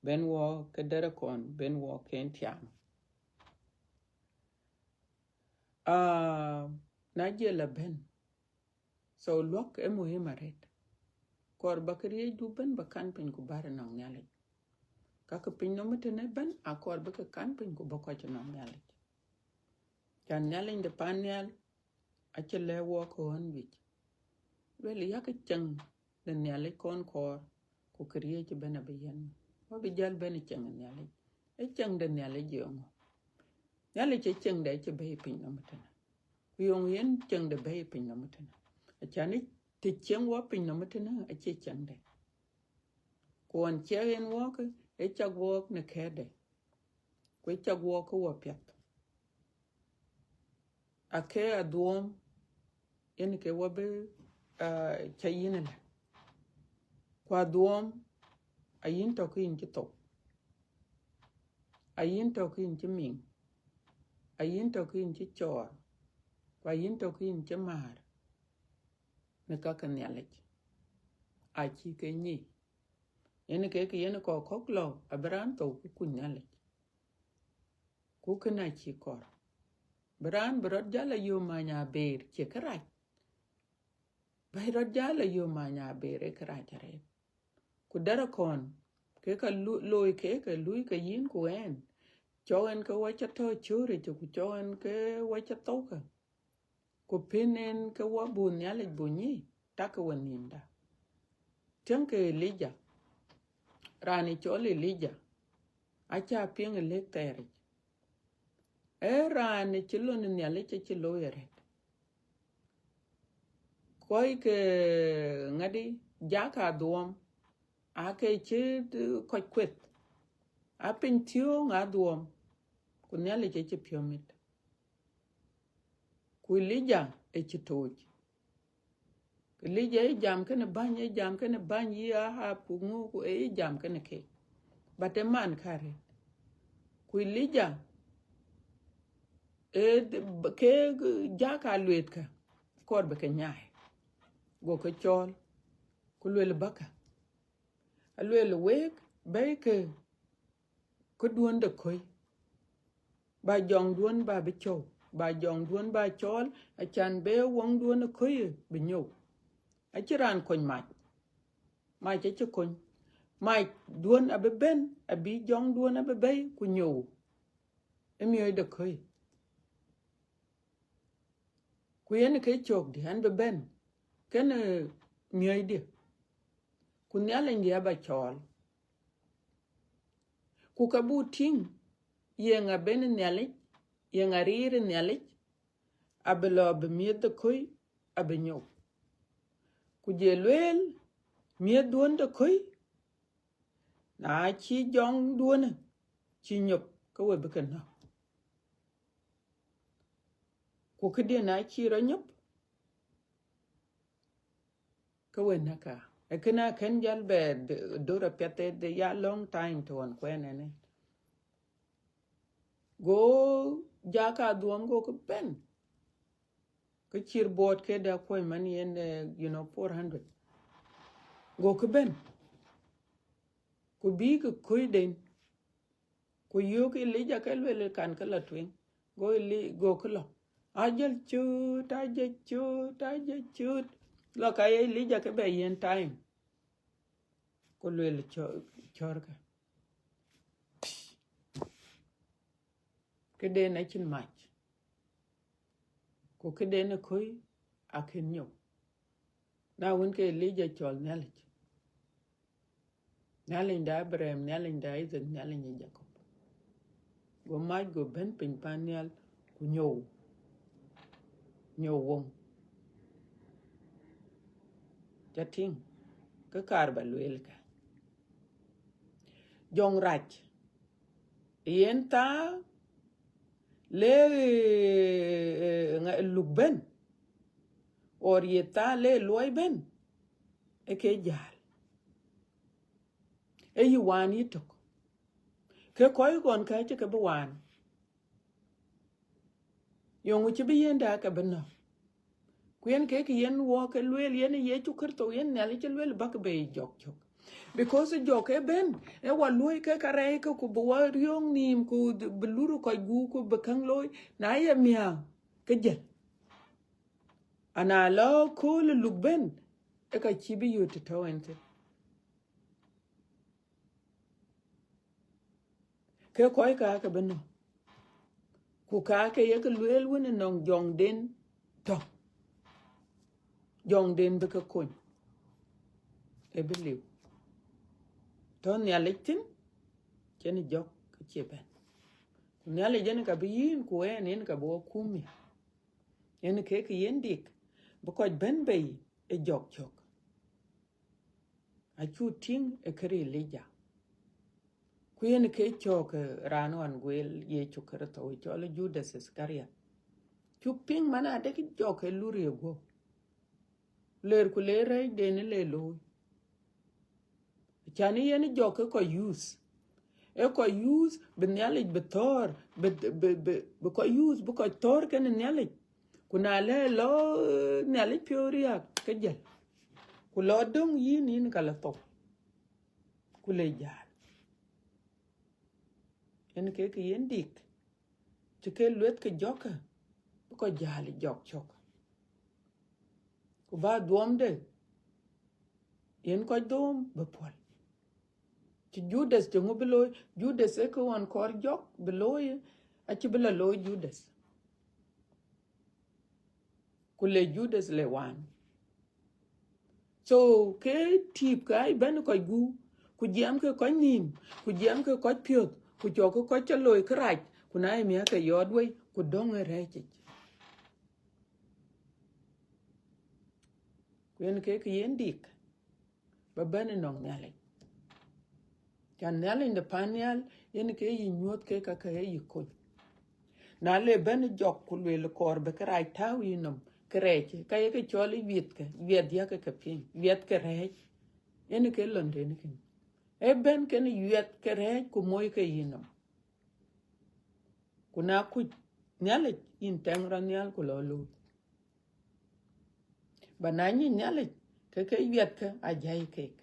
bɛ̈n wɔ ke dɛ̈t ë kɔn, bɛ̈n wɔ ke tiam. Ah, na jɔl a bɛ̈n, so luäk ë muhim arët. Kɔɔr ba këriëëcdu bɛ̈n ba kan piny ku bär ënɔŋ Nhialic. Ka ke piny nɔm ëtënë bɛ̈n, akɔɔr bï ke kan piny ku bï kɔc ënɔŋ Nhialic. Can Nhialic de pan nhial acï lɛ̈k wɔɔk ke ɣɔn juëc. Lueel, yak cieŋ de Nhialic kɔn kɔɔr, ku këriëëc ëbɛ̈n abï yiɛ̈n. Wɔ bï jäl bɛ̈n ë cieŋ de Nhialic. Ë cieŋ de Nhialic ye ŋö? Nhialic ë cieŋde acï bɛ̈i piny nɔm ëtënë. Ku yeŋö yen cieŋde bɛ̈i piny nɔm ëtënë? Acan ë të cieŋ wɔ piny nɔm ëtënë acie cieŋde. Ku ɣɔn ciɛk yen wɔɔk, ë cak wɔɔk në kɛ̈ɛ̈tde, ku ë cak wɔɔk ke wɔ piɛth. Ake adhuɔɔm, yen ke wɔ bï, ah, ca yïn ëlä. Ku adhuɔɔm, ayïn tɔ̈ ke yïn cï thou, ayïn tɔ̈ ke yïn cï miŋ, ayïn tɔ̈ ke yïn cï cɔɔr, ku ayïn tɔ̈ ke yïn cï määr në ka ke Nhialic. Acï ke nyic. Yen ke kë yen kɔc kɔ̈k lɔ, abï raan thou ku kuc Nhialic. Ku kënë acï kɔɔr. Bï raan bï rɔt jäl a yöm many abëër, cie kërac. Bï rɔt jäl a yöm many abëër, ee kërac arëët. Ku dɛ̈t ë kɔn, ke ka lu-, looi ke, ke lui ke yïn ku ɣɛn. Cɔk ɣɛn ke wɔ ca tɔ̈ cööric, ku cɔk ɣɛn ke wɔ ca thou ke. Ku pën yen ke wɔ buk Nhialic buk nyic, tak ke wɔ nhïïmda. Tiɛ̈ŋkë Elija, raan ë cɔl Elija, aca piŋ ë lëk thɛɛric. Ee raan cï lon Nhialic acï looi arëët. Kɔc ke ŋadi, jak adhuɔm, aake cï kɔc kueth, a piny thiöŋ adhuɔm, ku Nhialic acï piɔ̈u mit. Ku Elija ë cï tooc. Elija ë jam kënë bäny, ë jam kënë bäny yï Ahab, ku ŋö, ku ë jam kënë keek. But ë man kärë. Ku Elija, ë, ke jak alueethkä, kɔɔr bï ke nyaai. Go ke cɔɔl, ku lueel bäkë. Alueel week, bɛ̈ɛ̈ikë këduɔ̈n de köi. Ba jɔŋduɔ̈n ba bï cɔ̈u, ba jɔŋduɔ̈n ba cɔɔl, acan bï wëŋduɔ̈n ë köi bï nyou. Acïn raan kony mac. Mac acï kony. Macduɔ̈n abï bɛ̈n, abï jɔŋduɔ̈n abï bɛ̈i ku nyou ë miɔ̈c de köi. Ku yen ke cökdï, an bï bɛ̈n kënë miɔ̈cdiɛ̈. Ku Nhialicdiɛ̈ aba cɔɔl. Ku ka buk tïŋ, yeŋa bɛ̈n Nhialic, yeŋa riir Nhialic, abï lɔ bï miëth de köi abï nyop. Ku jɔ lueel, miëthduɔ̈n de köi, na cï jɔŋduɔ̈n cï nyop, ke we bï ke nɔ̈k. Ku këdiɛ̈ na cï rɔt nyop, ke we näk aa. Ee kënë akën jäl bɛ d-, döör apiɛth, ë ya long time të ɣɔn kuɛɛn ɛn ë. Go jak adhuɔm go ke bɛ̈n. Ke cït buɔɔt këde akuɔ̈c man yen, eh, you know, four hundred. Go ke bɛ̈n. Ku bïï ke köiden. Ku yöök Elija ke lueel kan ke lɔ tueŋ. Go Eli-, go ke lɔ. Ajël cut, ajël cut, ajël cut. Lɔ ka ye Elija ke bɛ yiën time. Ku lueel cɔ-, cɔ̈rkë. Këden acïn mac. Ku këden ë köi akën nyop. Na wën ke Elija cɔl Nhialic. Nhialic de Abraham, Nhialic de Isaac, Nhialic de Jacob. Go mac go bɛ̈n piny pan nhial ku nyou. Nyou wëŋ. Ca tïŋ, ke kaar ba lueel kë. Jɔŋrac, yen thaa le, eh, eh, ŋa-, luk bɛ̈n, or ye thaa le luɔi bɛ̈n, ë ke jäl. Ë yï waan yï tök. Ke kɔc ɣɔn ka cï ke bï waan. Yöŋ cï bï yen dɛ̈ ke bï nɔ̈k. Ku yen kek yen wɔ ke lueel, yen Yecu Kërtho, yen Nhialic cï lueel bäk bei jɔk cök. Because jɔk ë bɛ̈n, ë wa luɔ̈i ke karɛc ke, ku bï wa riöŋ nïïm, ku d-, bï lur kɔc guur, ku bï käŋ looi, na ye miäk, ke jël. Ana lɔ kööl luk bɛ̈n, ë ka cï bï yöt të tɔ̈u ɛn thïn. Ke kɔc ka ke bï nɔ̈k. Ku ka ke ye ke lueel wën ënɔŋ jɔŋden tɔ̈. Jɔŋden bï ke kony. Ë bï liu. Tɔ̈ Nhialic thïn, cïn jɔk ke cie bɛ̈n. Ku Nhialic yen ka bï yïn, ku ɛn yen ka bï wa kum miäk. Yen kek yen dik, bï kɔc bɛ̈n bei ë jɔk cök. Acuk tïŋ ë kërë Elija. Ku yen ke cɔk, eh, raan ɣɔn gueel Yecu Kërtho, cɔl Judas Iskariot. Cuk piŋ man adek jɔk ë lur ye guɔ̈p. Leer ku leer rɛɛcden le looi. Can yen jɔk ke kɔc use. Ee kɔc use bï Nhialic bï thɔ̈ɔ̈r, bï, bï, bï, bï kɔc use, bï kɔc thɔ̈ɔ̈r kenë Nhialic. Ku na lɛ lɔ, eh, Nhialic piɔ̈u riääk ke jël. Ku lɔ döŋ yïn, yïn ka lɔ thou. Ku le jäl. Yen kek yen dik. Cï ke lueth ke jɔkë, bï kɔc jäl ë jɔk cök. Ku ba dhuɔmde, yen kɔc dhuɔm bï puɔl. Cï Judas cï ŋö bï looi? Judas ë kë ɣɔn kɔɔr jɔk bï looi, acï bï lɔ looi Judas. Ku le Judas le waan. So, ke tïp ka ë bɛ̈n kɔc guur, ku jiɛɛm ke kɔc nïïm, ku jiɛɛm ke kɔc piɔ̈th, ku cɔk ke kɔc cä looi kërac, Ku na ye miäk ke yɔɔt wei, ku döŋ ë rɛ̈ɛ̈c yic. Ku yen kek yen dik, ba bɛ̈n ënɔŋ Nhialic. Can Nhialic de pan nhial, yen ke yï nyuɔ̈th ke ka ke yï kony. Na le bɛ̈n jɔk ku lueel kɔɔr bï kërac tääu yïnɔm, kërɛɛc, ka ye ke cɔl ë wiɛthkë, wiɛth yakë ke piŋ, wiɛthkë rɛ̈ɛ̈c. Yen ke lɔn den kën. Ee bɛ̈n kën wiɛthkë rɛ̈ɛ̈c ku mockë yïnɔm. Ku na kuc Nhialic, yïn tɛŋ rɔt nhial ku lɔ looi. Ba na nyic Nhialic, ke ke wiɛthkë ajai kek.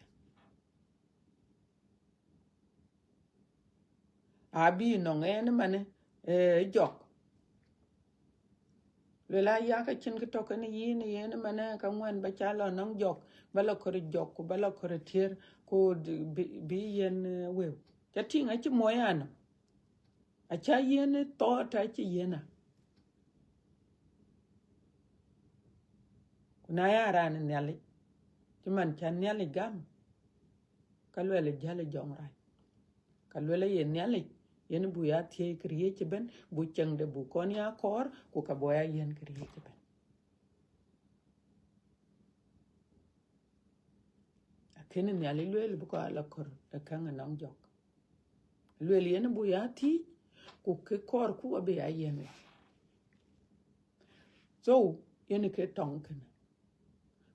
Abï nɔŋ ɛn ëmënë, eh, jɔk. Luel aya ke cïn kë tɔ̈ kënë yïn yen ëmënë, ka ŋuɛ̈n ba ca lɔ nɔŋ jɔk, ba lɔ kɔɔr jɔk, ku ba lɔ kɔɔr tiɛɛr, ku d-, bï, bï yen, eh, wëu. Ca tïŋ acï muɔc anɔm. Aca yen thɔɔt, acï yen a. Ku na ya raan Nhialic, cï man ca Nhialic gam, ka luɛl ë jäl ë jɔŋ rac. Ka luɛl aye Nhialic, yen bu ya thiëëc këriëëc ëbɛ̈n, bu ceŋde bu kɔn ya kɔɔr, ku ka bɔ ya yiɛ̈n këriëëc ëbɛ̈n. Akënë Nhialic lueel bï kɔc ala kɔɔr ë käŋ ënɔŋ jɔk. Lueel yen bu ya thiëëc, ku kë kɔɔrku abï ya yiɛ̈n ë. So, yen ke tɔŋ kënë.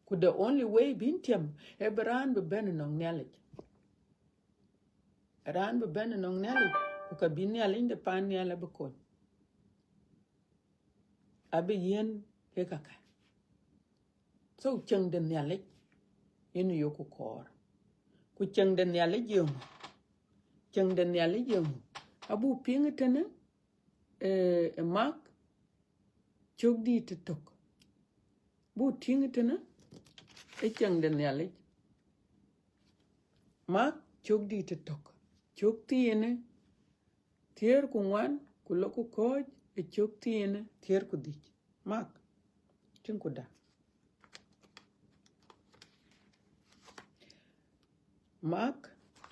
Ku the only way bïn tiam, ee bï raan bï bɛ̈n ënɔŋ Nhialic. Raan bï bɛ̈n ënɔŋ Nhialic, ku ka bï Nhialic de pan nhial abï kony. Abï yiɛ̈n ke kakä. So, ceŋ de Nhialic, yen yoku kɔɔr. Ku ceŋ de Nhialic yeŋö? Ceŋ de Nhialic yeŋö? Abuk piŋ ëtënë, eh, ë Mak, cök dït ë tök. Buk tïŋ ëtënë, ë ceŋ de Nhialic. Mak, cök dït ë tök. Cök thiinë, thiëër ku ŋuan, ku lɔ ku kɔ̈ɔ̈c ë cök thiinë, thiëër ku dhïc. Mak, tïŋ ku da. Mak,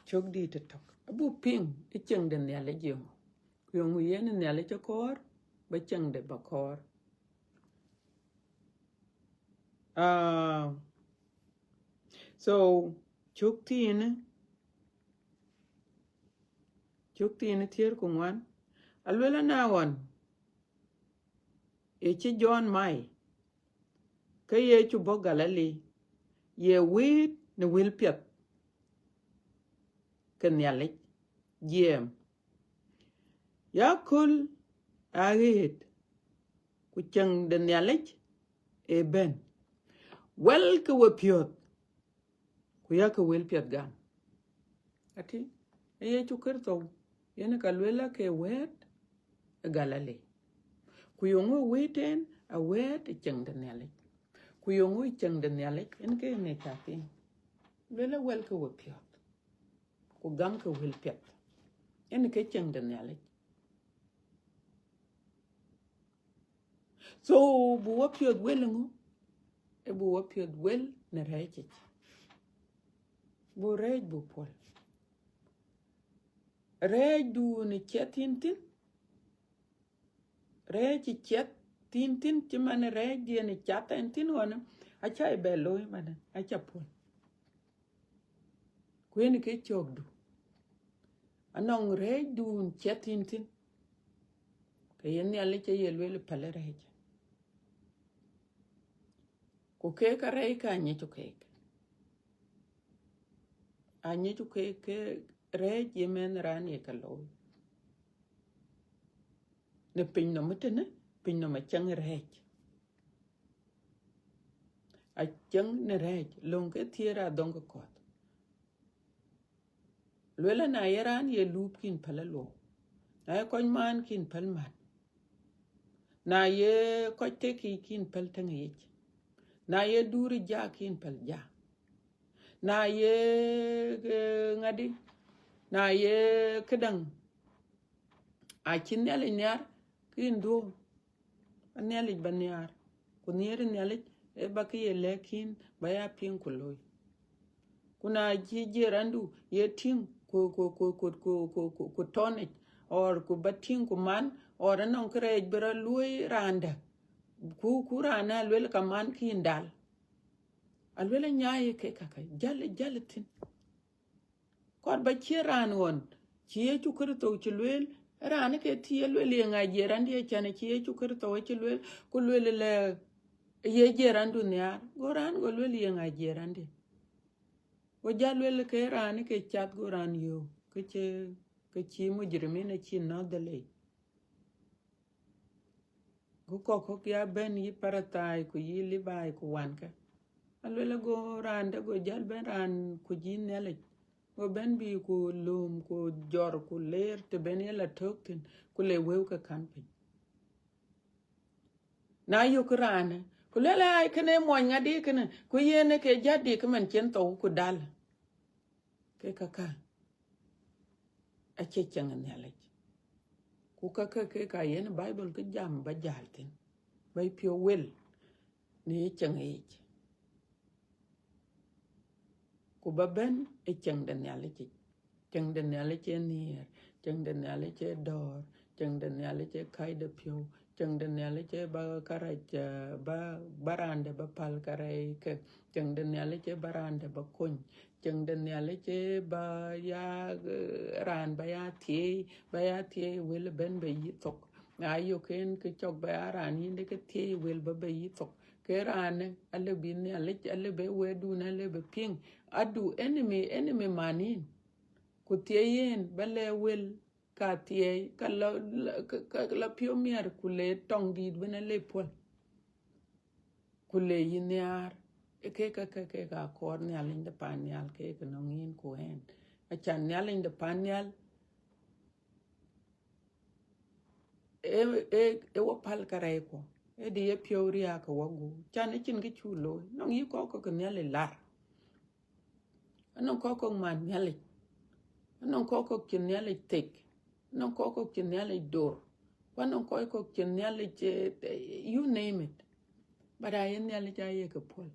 cök dït ë tök. Abuk piŋ ë ceŋ de Nhialic yeŋö? Ku yeŋö yen Nhialic ë kɔɔr, ba ceŋde ba kɔɔr. Ah, so, cök thiinë, cök thiinë thiëër ku ŋuan. Aluel ëna ɣɔn, ë cï Jɔn mai, ke Yecu bɔ̈ Galili, ye wëët në wël piɛth ke Nhialic, jiɛɛm, ya kööl aɣeet, ku ceŋ de Nhialic ë bɛ̈n. Wɛlkë wepiɔ̈ɔ̈th, ku yakë wël piɛth gam. Atï, ee Yecu Kërtho, yen ka luel la ke wëët ë Galili. Ku yeŋö wëët en a wëët ë ceŋ de Nhialic. Ku yeŋö ë ceŋ de Nhialic, en ke ŋic ka piŋ. Luel la wɛlkë wepiɔ̈ɔ̈th, ku gamkë wël piɛth. En ke ceŋ de Nhialic. So, bu wepiɔ̈ɔ̈th wël ŋö? Ee bu wepiɔ̈ɔ̈th wël në rɛ̈ɛ̈c yic. Bu rɛ̈ɛ̈c bu puɔ̈l. Rɛ̈ɛ̈cdun ë ciɛth thïn thïn. Rɛ̈ɛ̈c ë ciɛth thïn thïn, cï man rɛ̈ɛ̈cdiɛn ë cath ɛn thïn ɣɔn, aca bɛ looi man, aca puɔ̈l. Ku yen ke cökdu. Anɔŋ rɛ̈ɛ̈cdun ciɛth thïn thïn. Ke yen Nhialic aye lueel päl rɛ̈ɛ̈c. Ku keek arɛ̈ɛ̈c ka anyicu keek. Anyicu keek ke rɛ̈ɛ̈c ye mɛnh raan ye ke looi. Në piny nɔm ëtënë, piny nɔm aceŋ rɛ̈ɛ̈c. Aceŋ në rɛ̈ɛ̈c, löŋ ke thiëër adhɔŋ ke kɔ̈th. Luel na ye raan ye luup kïn päl aluɔu. Na ye kɔc maan kïn päl maan. Na ye kɔc tekic kïn päl teŋic. Na ye duur ja kïn päl ja. Na ye, eh, ŋadi, na ye këdäŋ, acï Nhialic nhiaar, kïn duɔ̈u. Ba Nhialic ba nhiaar. Ku nhiëër Nhialic, ee ba kë ye lɛ̈k yïn, ba ya piŋ ku looi. Ku na cï jiërandu ye tïŋ, ku, ku, ku tɔ̈nic, or ku ba tïŋ ku man, or anɔŋ kërɛɛc bï rɔt luɔ̈i raandä, ku, ku raan aluel ka man kïn dal. Aluel anyaai ke käkä, jäl, jäl thïn. Kɔɔr ba cië raan ɣɔn, cï Yecu Kërtho cï lueel, raan ke thiëëc lueel ye ŋa jiëë randï, acän cï Yecu Kërtho acï lueel, ku lueel lɛ ye jiëë randu nhiaar, go raan go lueel ye ŋa jiëë randï. Go jäl lueel ke raan ke cath, go raan yöök, ke cï, ke cï mujrimin acï nɔ̈th de lei. Go kɔ̈k kɔ̈k ya bɛ̈n yï Parathai ku yï Levi ku wankë. Aluel ago raan de go jäl bɛ̈n raan kuc yï Nhialic. Go bɛ̈n bï ku lööm ku jɔr ku leer të bɛ̈n ye la tök thïn, ku le wëu ke kän piny. Na yök raanë, ku luel ai kënë muɔny ŋadï kënë, ku yen ke jäl dik man cïn thou ku dal. Ke käkä acie cieŋ Nhialic. Ku käkä ke ka yen Bible ke jam ba jäl thïn, ba piɔ̈u wel në cieŋ yic. Ku ba bɛ̈n ë cieŋ de Nhialic yic. Cieŋ de Nhialic ë nhiëër, cieŋ de Nhialic ë dɔ̈ɔ̈r, cieŋ de Nhialic ë kääc de piɔ̈u, cieŋ de Nhialic ë ba kärɛc, eh, ba, ba raan de ba päl kärɛc ke, cieŋ de Nhialic ë ba raan de ba kony, cieŋ de Nhialic ë ba ya, eh, raan ba ya thiëëi, ba ya thiëëi wel bɛ̈n ba yï thok. Na yök en ke cɔk ba ya raan yïn de ke thiëëi wel ba ba yï thok. Ke raanë alëu bï Nhialic, alëu bï wɛ̈tdun, alëu bï piŋ. Adu enemy, enemy man yïn. Ku thiëëi yen, ba lɛ wel ka thiëëi, ka la, la, ka, ka la piɔ̈u miɛt, ku le tɔŋ dït bï na le puɔ̈l. Ku le yï nhiaar, ë ke, ke, ke, ke ka kɔɔr Nhialic de pan nhial ke, ke nɔŋ yïn ku ɛn. Acän Nhialic de pan nhial, ë, ë, ë wɔ päl kärɛc kuɔ, ë dï ye piɔ̈u riääk ke wɔ gup, cän ë cïn kë cuk looi, nɔŋ yï kɔc kɔ̈k ke Nhialic lar. Anɔŋ kɔc kɔ̈k man Nhialic, anɔŋ kɔc kɔ̈k cïn Nhialic thek, anɔŋ kɔc kɔ̈k cïn Nhialic dor, ku anɔŋ kɔc kɔ̈k cïn Nhialic, eh, eh, you name it. But aye Nhialic aye ke puɔ̈l,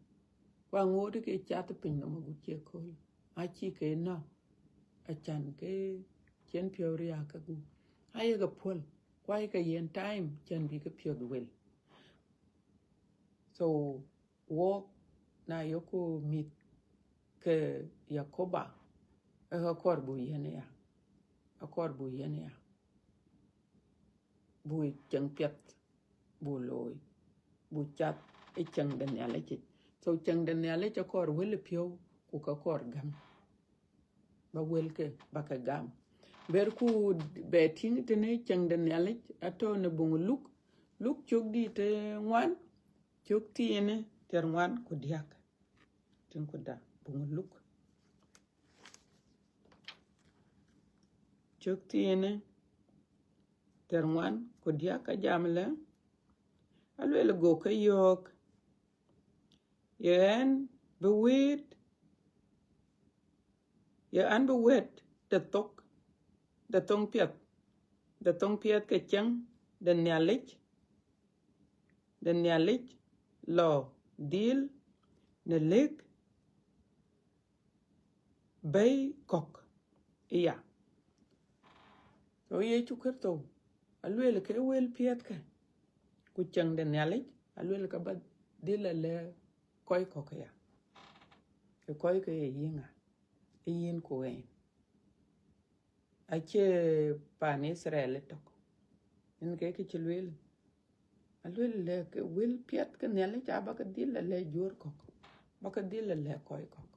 ku aŋoot ke cath piny nɔm agut cï kööl, acï ke nɔ̈k, acän ke cïn piɔ̈u riääk ke gup. Aye ke puɔ̈l, ku aye ke yen time cän bï ke piɔ̈th wel. So, wok na yoku mïth ke Yakoba, ë akɔɔr bu yen ya, akɔɔr bu yen ya, bu cieŋ piɛth bu looi, bu cath ë cieŋ de Nhialic yic. So cieŋ de Nhialic akɔɔr wel piɔ̈u, ku ka kɔɔr gam, ba welke ba ke gam. Berku bɛ tïŋ tënë cieŋ de Nhialic atɔ̈ në buŋ Luk, Luk cök dït ë ŋuan, cök thiin ë thiär ŋuan ku diäk. Tïŋ ku da, buŋ Luk. Cök thiin ë thiär ŋuan ku diäk ka jam lë, aluel go ke yɔ̈ɔ̈k, ye ɛn bï wëët, ye ɛn bï wɛ̈t de thok, de thoŋ piɛth, de thoŋ piɛth ke cieŋ de Nhialic, de Nhialic lɔ dhil në lëk bɛ̈i kɔ̈k aya. So Yecu Kërtho aluel ke wel piɛthkë, ku cieŋ de Nhialic aluel ke ba dhil alɛ̈k kɔc kɔ̈k aya. Ke kɔc ke ye yïŋa? Ë yïn ku ɛn. Acie pan Itharel ëtök. Yen ke kë cï lueel. Aluel lë ke wel piɛth ke Nhialic aba ke dhil alɛ̈k juöör kɔ̈k, ba ke dhil alɛ̈k kɔc kɔ̈k.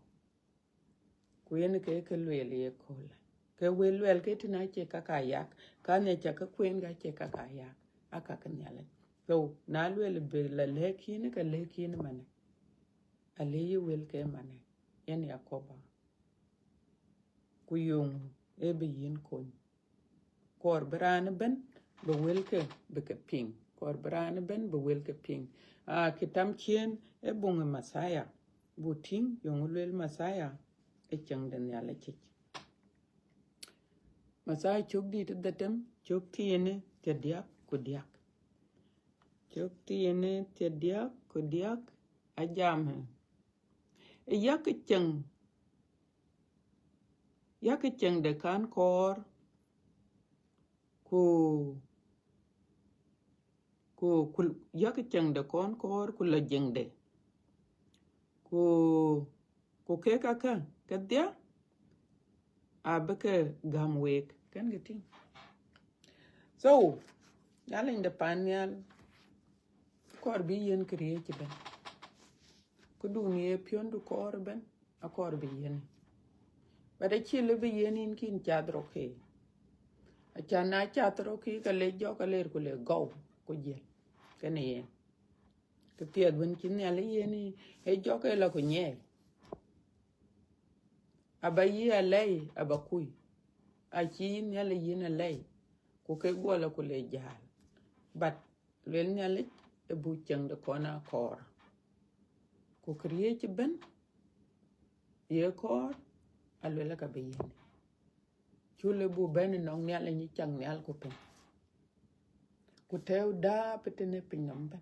Ku yen ke ke lueel ye köölë. Ke wel luɛl ke tïn acie kaka yak, ka nhiac ca ke kueen ka cie kaka yak, aa ka ke Nhialic. So na luel bï la lɛ̈k yïn, ke lɛ̈k yïn manë. Alëu yï wel ke manë, yen Yakoba. Ku yöŋ ë bï yïn kony. Kɔɔr bï raan ëbɛ̈n bï welke bï ke piŋ. Kɔɔr bï raan ëbɛ̈n bï welke piŋ. Aa, kë tam ciëën ë buŋ ë Mathayo, bu tïŋ yöŋ luel Mathayo ë cieŋ de Nhialic yic. Mathayo cök dït ë dhetem, cök thiin ë thiärdiäk ku diäk. Cök thiin ë thiärdiäk ku diäk, ajam ë, ë yak cieŋ, yak cieŋ de kan kɔɔr, ku ku ku yak cieŋde kɔn kɔɔr ku la jiëŋde, ku ku kek akä kedhia abï ke gäm week. Kën ke tïŋ. So Nhialic de pan nhial kɔɔr bï yiën këriëëc ëbɛ̈n. Këdun ye piɔ̈ndu kɔɔr ëbɛ̈n akɔɔr bï yiën. But acï lëu bï yiën yïn kïn cath rɔt ke. Acan na cath rɔt ke, ka le jɔk aler ku le gɔu ku jiël. Kënë yen. Kë piɛth wën cï Nhialic yiën ë jɔk ë la ku nyiɛɛi. Aba yï alɛi aba kuc. Acï Nhialic yiën alɛi, ku ke guɔ la ku le jäl. But luel Nhialic ë buk cieŋde kɔn akɔɔr. Ku këriëëc ëbɛ̈n ye kɔɔr, aluel ka bï yiën. Cul ë buk bɛ̈n ënɔŋ Nhialic ë cak nhial ku piny. Ku tɛ̈ɛ̈u dääp tënë piny nɔm ëbɛ̈n.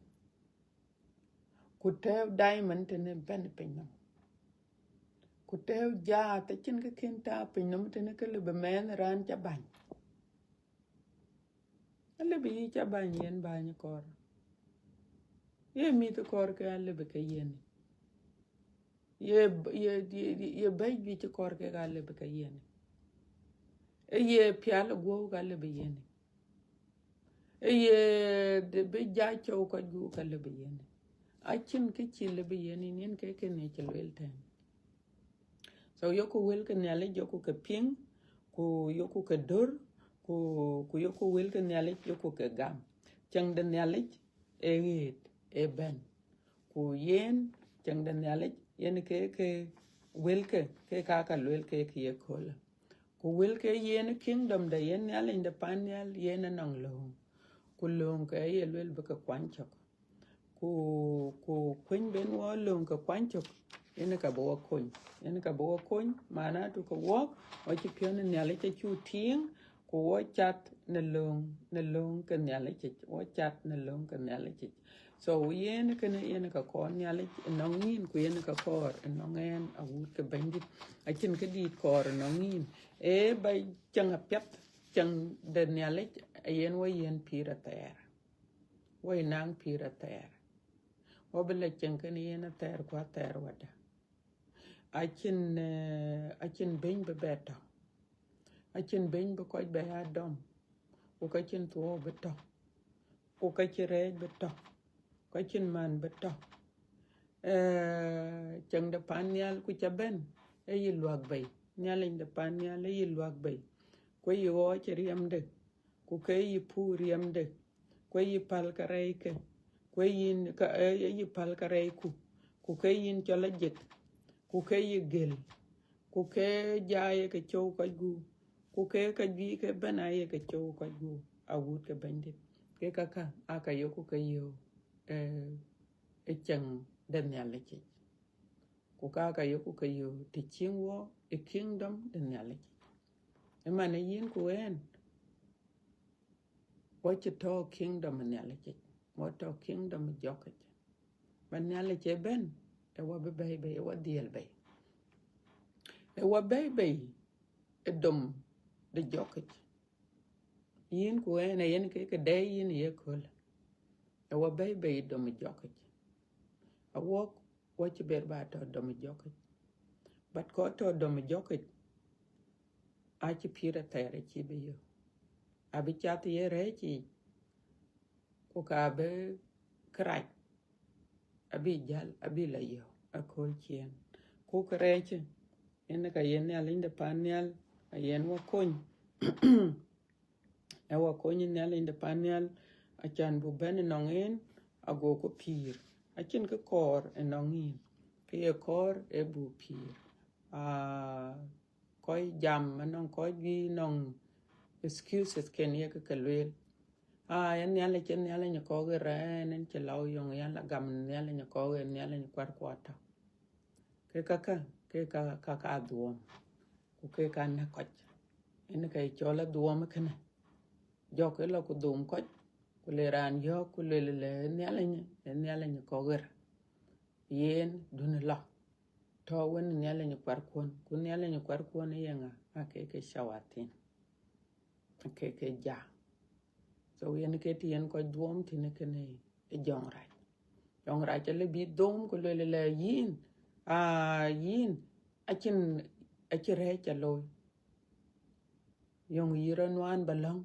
Ku tɛ̈ɛ̈u diamond tënë bɛ̈n piny nɔm. Ku tɛ̈ɛ̈u jaath, acïn kë kën tääu piny nɔm tënë kë lëu bï mɛnh raan ca bäny. Alëu bï yï ca bäny yen bäny kɔɔr. Ye mïth kɔɔr ke alëu bï ke yiën. Ye, ye, ye, ye bɛ̈c juëc kɔɔr kek alëu bï ke yiën. Ee ye pial ë guɔ̈u ka lëu bï yiën. Ee ye de bï ja cɔu kɔc gup ka lëu bï yiën. Acïn kë cï lëu bï yiën yïn, yen ke kënë cï lueel tɛ̈n. So yoku wël ke Nhialic, yoku ke piŋ, ku yoku ke dör, ku, ku yoku wël ke Nhialic, yoku ke gam. Cieŋ de Nhialic ee ɣet, ee bɛ̈n. Ku yen cieŋ de Nhialic, yen ke, ke wëlke, ke ka ka luel ke, ke ye köölë. Ku wëlke yen kingdom de, yen Nhialic de pan nhial, yen anɔŋ lööŋ. Ku lööŋ ke ye luel bï ke kuany cök. Ku, ku kuëny ben wɔ lööŋ ke kuany cök, yen ka bï wɔ kony. Yen ka bï wɔ kony, mana tu ke wɔk, wɔ cï piɔ̈n ë Nhialic acuk tïŋ, ku wɔ cath në lööŋ, në lööŋ ke Nhialic yic, wɔ cath në lööŋ ke Nhialic yic. So yen kënë yen ka kɔɔr Nhialic ënɔŋ yïn, ku yen ka kɔɔr ënɔŋ ɣɛn awut ke Bɛ̈nydït. Acïn kë dït kɔɔr ënɔŋ yïn. Ee ba cieŋ apiɛth, cieŋ de Nhialic, ayen wɔ yiën pïïr athɛɛr. Wɔ ë naŋ pïïr athɛɛr. Wɔ bï la cieŋ kënë yen athɛɛr ku athɛɛr wadä. Acïn, eh, acïn bɛ̈ny bï bɛ tɔ̈. Acïn bɛ̈ny bï kɔc bɛ ya dɔm. Ku ka cïn thuɔɔu bï tɔ̈. Ku ka cïn rɛɛc bï tɔ̈. Ku ka cïn man bï tɔ̈. Eh, cieŋ de pan nhial ku ca bɛ̈n, ee yï luak bei. Nhialic de pan nhial ee yï luak bei. Ku yï ɣɔɔc ë riɛmde, ku ke yï pur riɛmde, ku yï päl kärɛcke, ku yïn ka, eh, yï päl kärɛcku, ku ke yïn cɔl ajek, ku ke yï gël, ku ke ja ye ke cɔu kɔc gup, ku ke ka juëc ke bɛ̈n aye ke cɔu kɔc gup, awut ke Bɛ̈nydït. Ke kakä aa ka yoku ke yök, eh, ë cieŋ de Nhialic yic. Ku ka ka yoku ke yök të cieŋ wɔ ë kingdom de Nhialic yic. Ëmën ë yïn ku ɣɛn, wɔ cï tɔ̈ kingdom ë Nhialic yic, wɔ tɔ̈ kingdom ë jɔk yic. Ba Nhialic ë bɛ̈n, ë wɔ bï bɛ̈i bei, ë wɔ dhiël bei. Ë wɔ bɛ̈i bei ë dom de jɔk yic. Yïn ku ɣɛn, ë yen ke ke dɛɛi yïn ye köölë. Ë wɔ bɛ̈i bei ë dom ë jɔk yic. Awɔk, wɔ cï ber ba tɔ̈ dom ë jɔk yic. But kɔc tɔ̈ dom ë jɔk yic, acï pïïr athɛɛr acï bï yök. Abï cath ye rɛ̈ɛ̈c yiic, ku ka bï kërac abï jäl, abï la yök akööl ciëën. Ku kërɛɛc, yen ka yen Nhialic de pan nhial, ayen wɔ kony. Ë wɔ kony Nhialic de pan nhial, acan buk bɛ̈n ënɔŋ en, agoku pïïr. Acïn kë kɔɔr ënɔŋ yïn, kë ye kɔɔr ë buk pïïr. Ah, kɔc jam anɔŋ kɔc juëc nɔŋ excuses ken ye ke ke lueel. Ah, ë Nhialic, ë Nhialic ë kɔ̈k ɣer, ë, ën cï lɔ yɔŋ, yan la gam Nhialic ë kɔ̈k ɣer, Nhialic ë kuarkuɔ tɔ̈. Ke kakä, ke ka, ka, ka dhuɔɔm, ku ke ka näk kɔc. Yen ka ye cɔl adhuɔɔm kënë. Jɔk ë lɔ ku dhuɔɔm kɔc, ku le raan yɔ̈ɔ̈k, ku lueel le Nhialic, ë Nhialic ë kɔ̈k ɣer. Yen dun lɔ. Tɔ̈ wën Nhialic ë kuarkuɔn, ku Nhialic ë kuarkuɔn ë ye ŋa? Ake ke shawatin. Ake ke ja. So yen ke të yen kɔc dhuɔɔm thïn kënë ë jɔŋrac. Jɔŋrac alë bï dhom ku lueel lɛ yïn, aa, yïn, acïn, acï rɛɛc ca looi. Yöŋ yï rɔt nuan ba lɔ̈ŋ,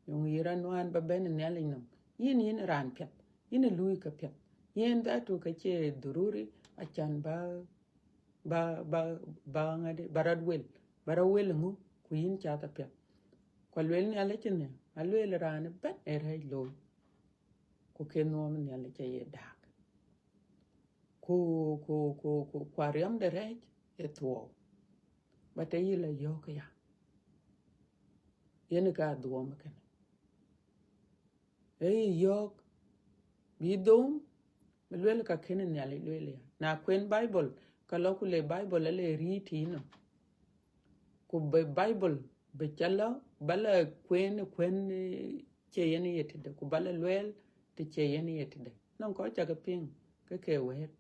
yöŋ yï rɔt nuan ba bɛ̈n ë Nhialic nɔm. Yïn, yïn raan piɛth, yïn ë luui ke piɛth. Yen dhatu ka cie dhururi, acan ba, ba, ba, ba ŋadï, ba rɔt wel, ba rɔt wel ŋu, ku yïn cath apiɛth. Ku alueel Nhialic ënë, alueel raan ëbɛ̈n ë rɛɛc looi, ku ke nuɔɔm Nhialic aye dääk. Ku, ku, ku, ku, ku ariɔm de rɛɛc ë thuɔɔu. But ë yï la yɔ̈ɔ̈k ya, yen ka dhuɔɔm kënë. Ë yï yɔ̈ɔ̈k bï dhom, bï lueel ka kënë Nhialic lueel ya. Na kuen Bible, ka lɔ ku le Bible ale riit yïnɔ. Ku bï Bible bï ca lɔ, ba la kuen, kuen, eh, cie yen ye tëde, ku ba la lueel të cie yen ye tëde. Nɔŋ kɔc cakë piŋ ke ke wëët,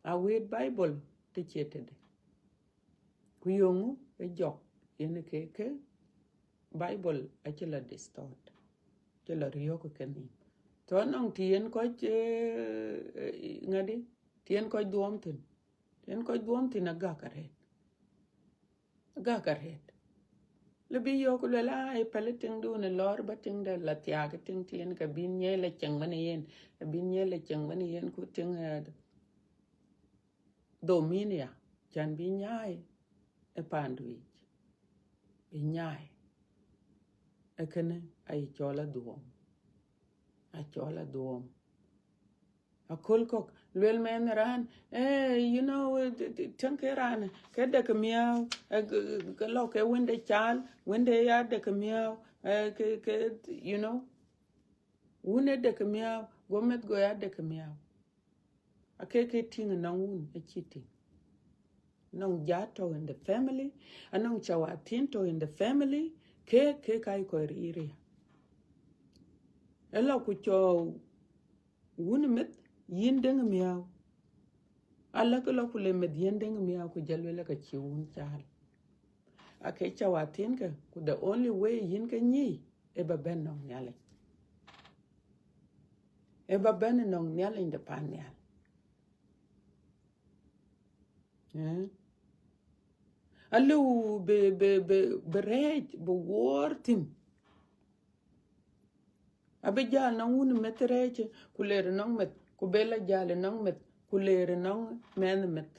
a wëët Bible të cie tëde. Ku yöŋu ë jɔk yen ke, ke Bible acï la distort, cï la riɔ̈ɔ̈k ke nhïïm. So nɔŋ të yen kɔc, eh, eh, ŋadï, të yen kɔc dhuɔɔm thïn, të yen kɔc dhuɔɔm thïn agak arëët. Agak arëët. Lë bï yɔ̈ɔ̈k ku lueel, aa, ë pɛlë tiŋdun ë lɔɔr ba tiŋde la thiaak ë tiŋ tiɛɛn, ke bï nyiɛc la cieŋ man yen, ke bï nyiɛc la cieŋ man yen, ku tiŋ, eh, dhomin ya, can bï nyaai ë pandu yic, bï nyaai. Ee kënë aye cɔl adhuɔɔm, acɔl adhuɔɔm. Aköl kɔ̈k lueel mɛnh raan, eh, you know, eh, t-, t-, tiɛŋ ke raan ke dek miääu, eh, ke, ke lɔ ke wënde caal, wënde ya dek miääu, eh, ke, ke, you know, wun ë dek miääu, go meth go ya dek miääu. Ake ke tïŋ nɔŋ wun ë cï tïŋ. Nɔŋ jat tɔ̈ in the family, anɔŋ cawathin tɔ̈ in the family, ke, ke ka ye kɔc riir ya. Ë lɔ ku cɔɔu wun meth yïn deŋ miääu. Alä ke lɔ ku le meth yïn deŋ miääu ku jɔl lueel ka cï wun caal. Ake cawathin ke, ku the only way yïn ke nyic, ë ba bɛ̈n nɔŋ Nhialic. Ë ba bɛ̈n nɔŋ Nhialic de pan nhial. Eh? Alëu bï, bï, bï, bï rɛɛc, bï wuɔɔr thïn. Abï jäl nɔŋ wun meth rɛɛc, ku leer nɔŋ meth, ku bï la jäl nɔŋ meth, ku leer nɔŋ mɛnh meth.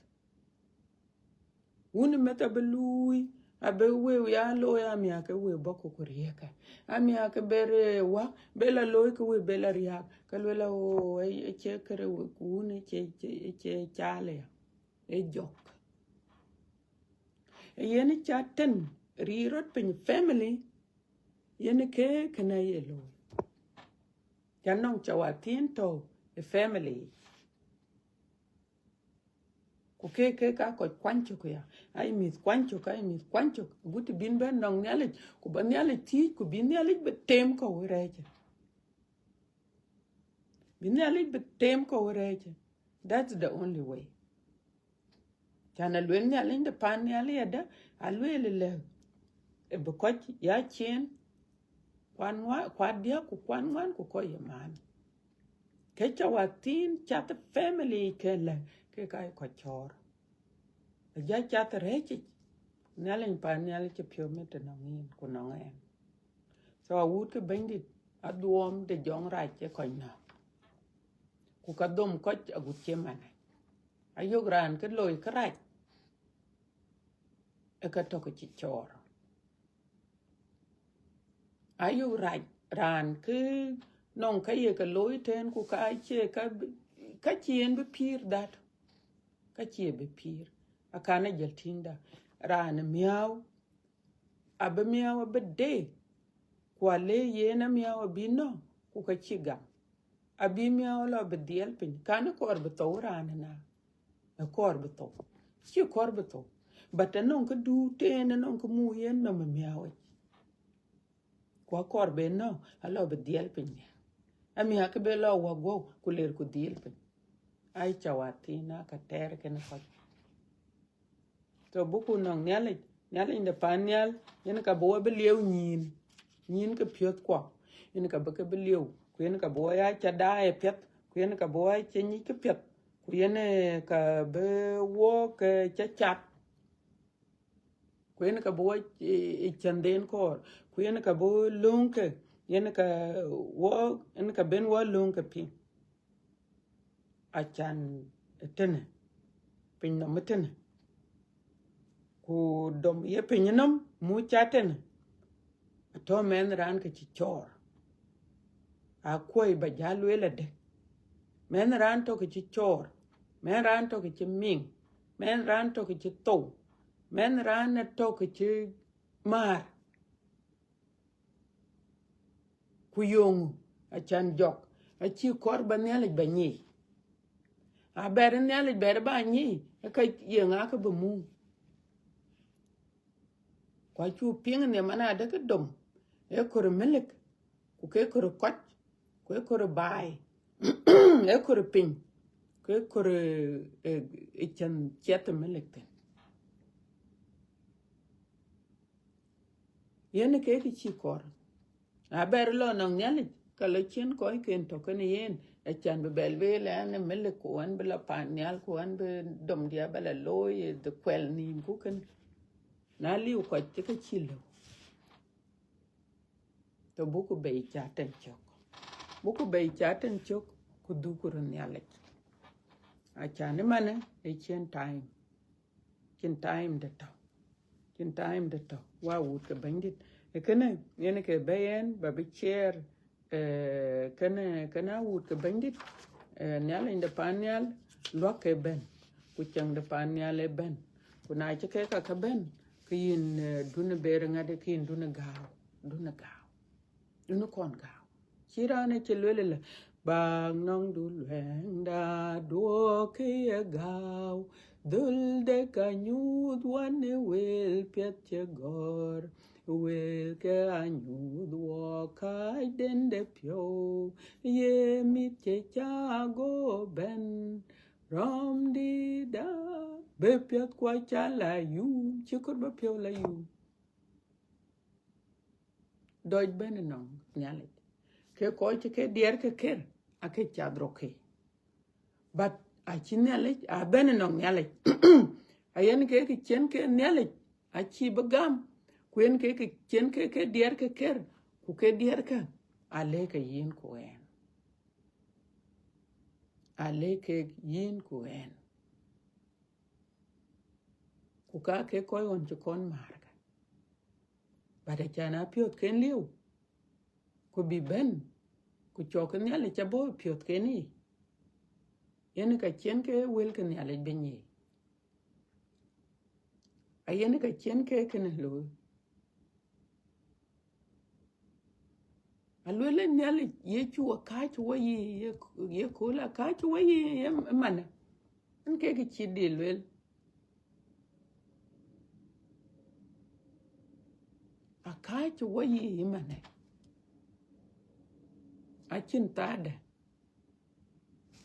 Wun meth abï luui, abï wëu ya looi amiäk ke wëu bɔ̈ ku ku riëëkë. Amiäk ke ber, eh, wä, bï la looi ke wëu bï la riääk. Ke lueel, oo, ë, ë cie kërë wun ë cie, cie, cie caal ya. Ë jɔk. Ë yen ca tën riir rɔt piny family, yen ke kënë ye looi. Ca nɔŋ cawathin tɔ̈ ë family yic. Ku ke, ke ka kɔc kuany cök ya. Ai mïth kuany cök, ai mïth kuany cök. Agut të bïn bɛ̈n nɔŋ Nhialic, ku ba Nhialic thiëëc, ku bï Nhialic bï tem kɔ̈u ë rɛɛcë. Bï Nhialic bï tem kɔ̈u ë rɛɛcë. That's the only way. Can alueel Nhialic de pan nhial yadë, alueel lë, ë bï kɔc ya ciëën, kuat ŋua-, kuat diäk ku kuat ŋuan ku kɔc ye maan. Ke cawathin cath family ke lë, ke ka ye kɔc cɔɔr. Aja cath rɛɛcic, Nhialic pan nhial cï piɔ̈u mit të nɔŋ yïn ku nɔŋ ɛn. So awut ke Bɛ̈nydït, adhuɔɔm de jɔŋrac ë kɔc nɔ̈k. Ku ka dhom kɔc agut cï manë. Ayök raan ke loi kërac, ë ka tɔ̈ ke cï cɔɔr. Ayök rac raan ke nɔŋ ka ye ke looi tɛ̈n, ku ka cie ka, ka cï en bï pïïr that, ka cie bï pïïr. Akan ajël tïŋda, raan ë miääu, abï miääu abï dee, ku ale yen amiääu abï nɔ̈k, ku ka cï gam. Abï miääu lɔ bï dhiɛl piny, kan ë kɔɔr bï thou raan ëna, ë kɔɔr bï thou. Cï kɔɔr bï thou. But anɔŋ kë duut tɛ̈n, anɔŋ kë muk yen nɔm ë miääu yic. Ku akɔɔr bï nɔ̈k, alɔ bï dhiɛl piny nhial. Amiäk ke bï lɔ wä guɔ̈u, ku leer ku dhiɛl piny. Ai cawathin aa ka tɛɛr kenë kɔc. So buku nɔŋ Nhialic, Nhialic de pan nhial, yen ka bï wä bï lieu nyïïn, nyïïn ke piɔ̈th kuɔ. yen ka bï ke bï lieu, ku yen ka bï wɔ ya ca daai piɛth, ku yen ka bï wɔ ca nyic ke piɛth, ku yen ka bï wɔ ke ca cat, ku yen ka bï wɔ ë cänden kɔɔr, ku yen ka bï lööŋke, yen ka wɔ, yen ka ben wɔ lööŋke piŋ. Acan ë tënë, piny nɔm ë tënë, ku dom ye piny nɔm mu ca tënë, atɔ̈ mɛnh raan ke cï cɔɔr. Akuɔi ba ja lueel adë, mɛnh raan tɔ̈ ke cï cɔɔr, mɛnh raan tɔ̈ ke cï miŋ, mɛnh raan tɔ̈ ke cï thou, mɛnh raan ë tɔ̈ ke cï määr. Ku yöŋ acan jɔk, acï kɔɔr ba Nhialic ba nyic. Abɛr Nhialic bɛr ba nyic, ë ka ye ŋa ke bï mum? Ku acu piŋ nhiam an adë ke dom, ee kor melik, ku ke kor kɔc, ku ee kor baai, ee kor piny, ku ee kor ë cän ciɛth melik thïn. Yen ke kë cï kɔɔr. Abɛr lɔ nɔŋ Nhialic, ka lɔ cïn kɔcken tɔ̈ kenë yen, acan bï bɛl bï lɛn ë melik, ku an bï lɔ pan nhial, ku an bï dom dia bɛ lɔ looi ë dhë kuɛl nïïm ku kënë. Na liu kɔc cï ke cï lëu, ke buk bei ca tɛn cök. Buk bei ca tɛn cök, ku dhuk röt Nhialic. Acan ëmanë ë cïn time. Cïn time de tɔ̈. Cïn time de tɔ̈. Wa wut ke Bɛ̈nydït. Ë kënë, yen ke bɛ̈ yen, ba bï ciɛɛr, eh, kënë, kënë awut ke Bɛ̈nydït, eh, Nhialic de pan nhial, luak ke bɛ̈n. Ku cäŋ de pan nhial ë bɛ̈n. Ku na cï ke ka ke bɛ̈n, ke yïn, eh, dun ë ber ŋadë, ke yïn dun ë gääu. Dun ë gääu. Dun ë kɔn gääu. Cï raan ë cï lueel ëlë, bak nɔŋ du luɛɛŋda duɔ̈kkë ye gääu, dhöl de ka nyuuth wan ë wël piɛth cï gɔ̈ɔ̈r, wël ke anyuuth wɔ kacden de piɔ̈u, ye mïth cï ca go bɛ̈n, rɔm dïïtda bï piɛth ku aca la yum, cï kor bï piɔ̈u la yum. Dɔc bɛ̈n ënɔŋ Nhialic. Ke kɔc cï ke diɛɛr ke ker, ake cath rɔt ke. But acï Nhialic, a bɛ̈n ënɔŋ Nhialic. Ayen ke kë cïn ke Nhialic, acï bï gam. Ku yen ke kë cïn ke ke diɛɛr ke ker, ku ke diɛɛr ke, a lëk ke yïn ku ɣɛn. A lëk ke yïn ku ɣɛn. Ku ka ke kɔc ɣɔn cï kɔn määr ka. But acan a piɔ̈thken liu, ku bï bɛ̈n, ku cɔk ke Nhialic ca bɔ̈ piɔ̈thken yic. Yen ka cïn ke wël ke Nhialic bï nyic. Ayen ka cïn ke kënë looi. Aluel ë Nhialic, Yecu akääc wɔ yiic, ye, ye kööl akääc wɔ yiic, ye manë. Ën ke kë cï dï luel. Akääc wɔ yiic ëmanë. Acïn thaa dɛ̈.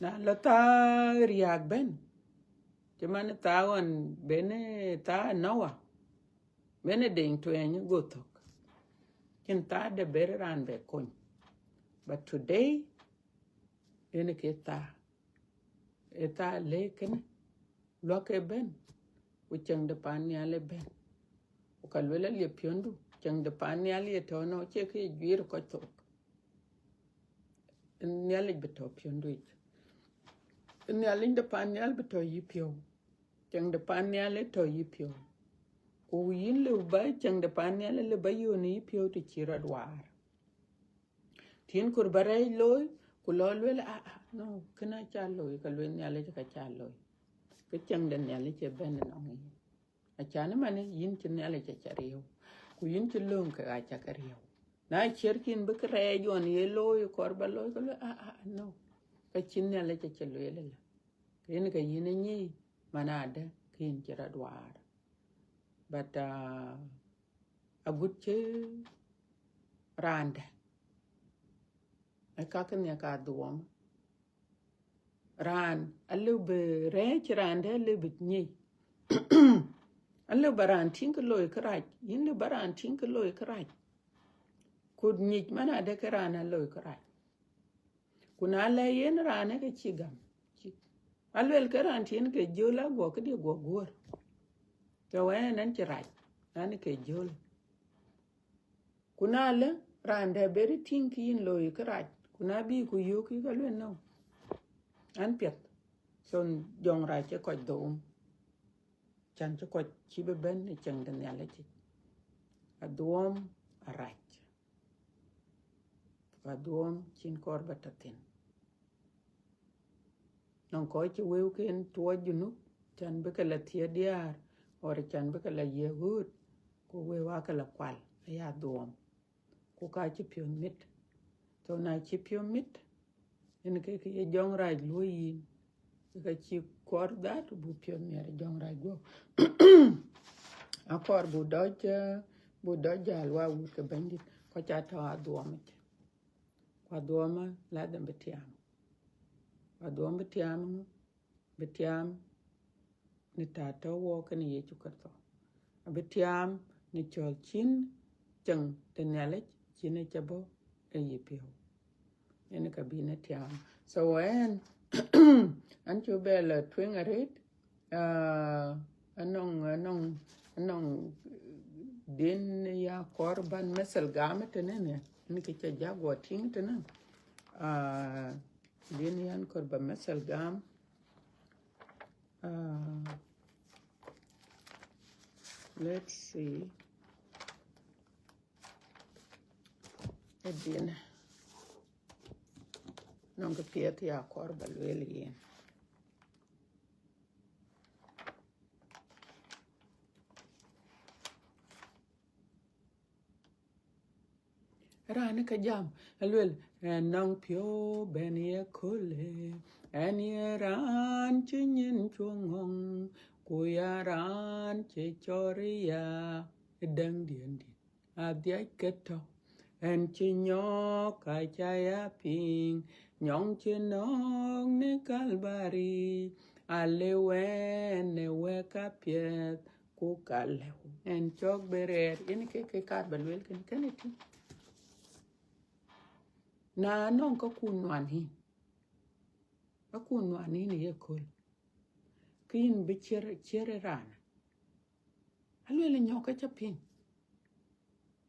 Na lɔ thaa riääk bɛ̈n, cï man thaa ɣɔn bɛ̈n, thaa Noa, bɛ̈n ë deŋ tuɛɛny go thök. Cïn thaa dɛ̈ bɛ̈n raan bɛ kony. But today, yen ke thaa. Ë thaa lëk kënë, luak ë bɛ̈n, ku cäŋ de pan nhial ë bɛ̈n. Ku ka luel aliep piɔ̈ndu, cäŋ de pan nhial ye tɔ̈ nɔ, cie kë ye juiir kɔc thok. Nhialic bï tɔ̈ piɔ̈ndu yic. Nhialic de pan nhial bï tɔ̈ yï piɔ̈u. Cäŋ de pan nhial ë tɔ̈ yï piɔ̈u. Ku yïn lëu ba cäŋ de pan nhial ë lëu ba yöön yï piɔ̈u të cï rɔt waar. Tïn kor ba rɛɛc looi, ku lɔ luel, ah, ah, no, kënë aca looi, ka luel Nhialic ka ca looi. Ke cäŋ de Nhialic ë bɛ̈n ënɔŋ yïn. Acan ëmanë, yïn cï Nhialic aca riëëu, ku yïn cï lööŋ ke aca ke riëëu. Na ciɛ̈t kïn bï kë rɛɛc ɣɔn ye looi, kɔɔr ba looi, ka luel, ah, ah, no. Ka cï Nhialic aca lueel ëlë. Ke yen ka yïn ë nyic, man adë, ke yïn cï rɔt waar. But, uh, agut cï raan dɛ̈, ë kakë nhiaar ka dhuɔɔm. Raan alëu bï rɛɛc raan dɛ̈ alëu bï nyic. Alëu ba raan tïŋ kë loi kërac, yïn lëu ba raan tïŋ kë loi kërac. Ku nyic man adë ke raan aloi kërac. Ku na lɛ̈k yen raan ë ke cï gam. Aluel ke raan tiɛ̈n ke jɔl aguɔ këdï guɔ guɔ̈r. Ke wɛ̈n ɛn cï rac, an ke jɔl. Ku na lë raan dɛ̈ beri tïŋ kë yïn loi kërac, ku na bï ku yök yï ka luel nɔ̈, an piɛth. So jɔŋrac cï kɔc dhoom. Can cï kɔc cï bï bɛ̈n ë cieŋ de Nhialic yic. Adhuɔ̈m arac. Adhuɔ̈m cïn kɔɔr ba tɔ̈ thïn. Nɔŋ kɔc cï wëëuken tuɔɔc Junub, can bï ke la thiëëc diäär, or can bï ke la yiëk ɣööt, ku wëëu aake la kual, aya dhuɔ̈m. Ku ka cï piɔ̈th mit. So na cï piɔ̈th mit, yen ke kë ye jɔŋrac luɔ̈i yïn. Ke ka cï kɔɔr that bu piɔ̈th miɛt jɔŋrac guɔ̈p. Akɔɔr bu dɔc, eh, bu dɔc jäl wa wut ke Bɛ̈nydït, kɔc aa tɔ̈ adhuɔ̈m yic. Ku adhuɔ̈m ladhim bï tiaam. Ku adhuɔ̈m bï tiaam ŋö? Bï tiaam në tɛ̈ tɔ̈ wɔɔk kenë Yecu Kërtho. Abï tiaam në cɔl cïn cieŋ de Nhialic cïn ë ca bɔ̈ ë yïpiɔ̈u. Yen ka bï në tiaam. So ɛn, an cuk bɛ la tueŋ arëët, ah, anɔŋ, anɔŋ, anɔŋ din ya kɔɔr ban methal gam tënë në, në kë ca jäk guɔ tïŋ tënë. Ah, din yan kɔɔr ba methal gam. Uh, let's see. Edin. Nɔŋ kë piɛth ya kɔɔr ba lueel yen. Raan ke jam, aluel, ɛn nɔŋ piɔ̈u bɛ̈n ye köölë, ɛn ye raan cï nyin cuɔ ŋɔ̈ŋ, ku ya raan cï cɔɔr ya däŋdiɛ̈n dït. Adhiac ke tɔ̈, ɛn cï nyɔ̈ɔ̈k aca ya piŋ, nyɔŋ cï nɔ̈k në Kalbari, alëu ɛn ë wɛ̈k apiɛth, ku ka lëu ɛn cɔk bï rɛɛr. Yen ke, ke kaar ba lueel kënë, kënë tïŋ. Na nɔŋ ka kun nuan yïn, ka kun nuan yïn ye kööl, ke yïn bï ciɛ̈r, ciɛ̈r ë raan. Aluel nyɔ̈k aca piŋ.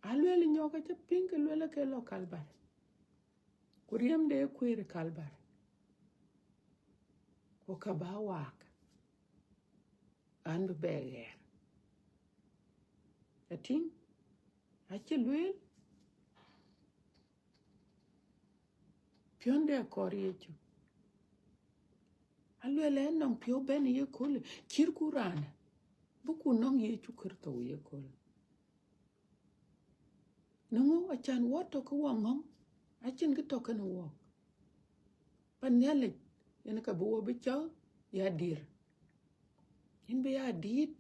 Aluel nyɔ̈k aca piŋ, ke luel ke lɔ Kalbari. Ku riɛmde kueer Kalbari. Ku ka ba waak, an bï bɛ ɣɛɛr. Atïŋ, acï lueel, piɔ̈nde akɔɔr Yecu. Aluel ɛn nɔŋ piɔ̈u bɛ̈n ye köölë, cït ku raan, bï ku nɔŋ Yecu Kërtho ye köölë. Në ŋö? Acan wɔ tɔ̈ ke wɔ ŋɔ̈ŋ, acïn kë tɔ̈ kenë wɔɔk. Pan Nhialic, yen ka bï wɔ bï cɔl ya dir. Yïn bï ya diit,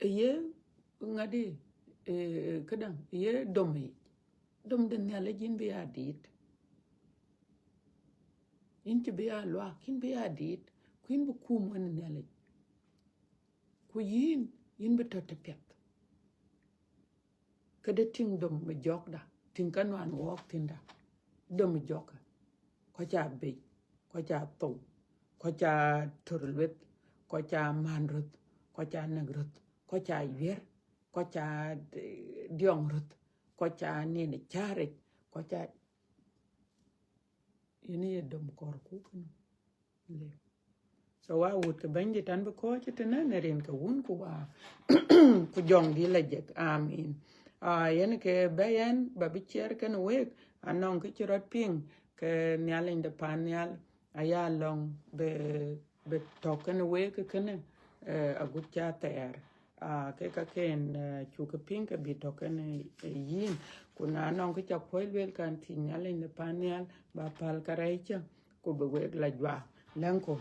ë ye ŋadï, ë, këdäŋ, ë ye dom yic. Dom de Nhialic yïn bï ya diit. Yïn cï bï ya luaak, yïn bï ya diit, ku yïn bï kum wën Nhialic. Ku yïn, yïn bï tɔ̈ tëpiɛth. Këde tïŋ dom ë jɔkda, tïŋ ka nuan wɔɔk thïnda, dom ë jɔkë. Kɔc aa bec, kɔc aa thou, kɔc aa tör lueth, kɔc aa man röth, kɔc aa näk röth, kɔc aa yuiër, kɔc aa, eh, diɔŋ röth, kɔc aa nin ë cäär yic, kɔc aa, yen ye dom kɔɔrku kënë. Lëu. So wa wut ke Bɛ̈nydït an bï kɔ̈ɔ̈c tënë në rin ke Wun ku Wa ku Jɔŋdït la jek. Amin. Ah, yen ke bɛ̈ɛ̈i ɛn ba bï ciɛɛr kenë week, anɔŋ kë cï rɔt piŋ ke Nhialic de pan nhial, aya lɔ̈ŋ bï, bï tɔ̈ kenë week kënë, eh, agut ca thɛɛr. Ah, ke ka ken, eh, cuk ke piŋ ke bï tɔ̈ kenë, eh, yïn. Ku na nɔŋ kë ca kuɔ̈c lueel kan, tïŋ Nhialic de pan nhial, ba päl karɛc cä, ku bï wek la juak. Läŋku.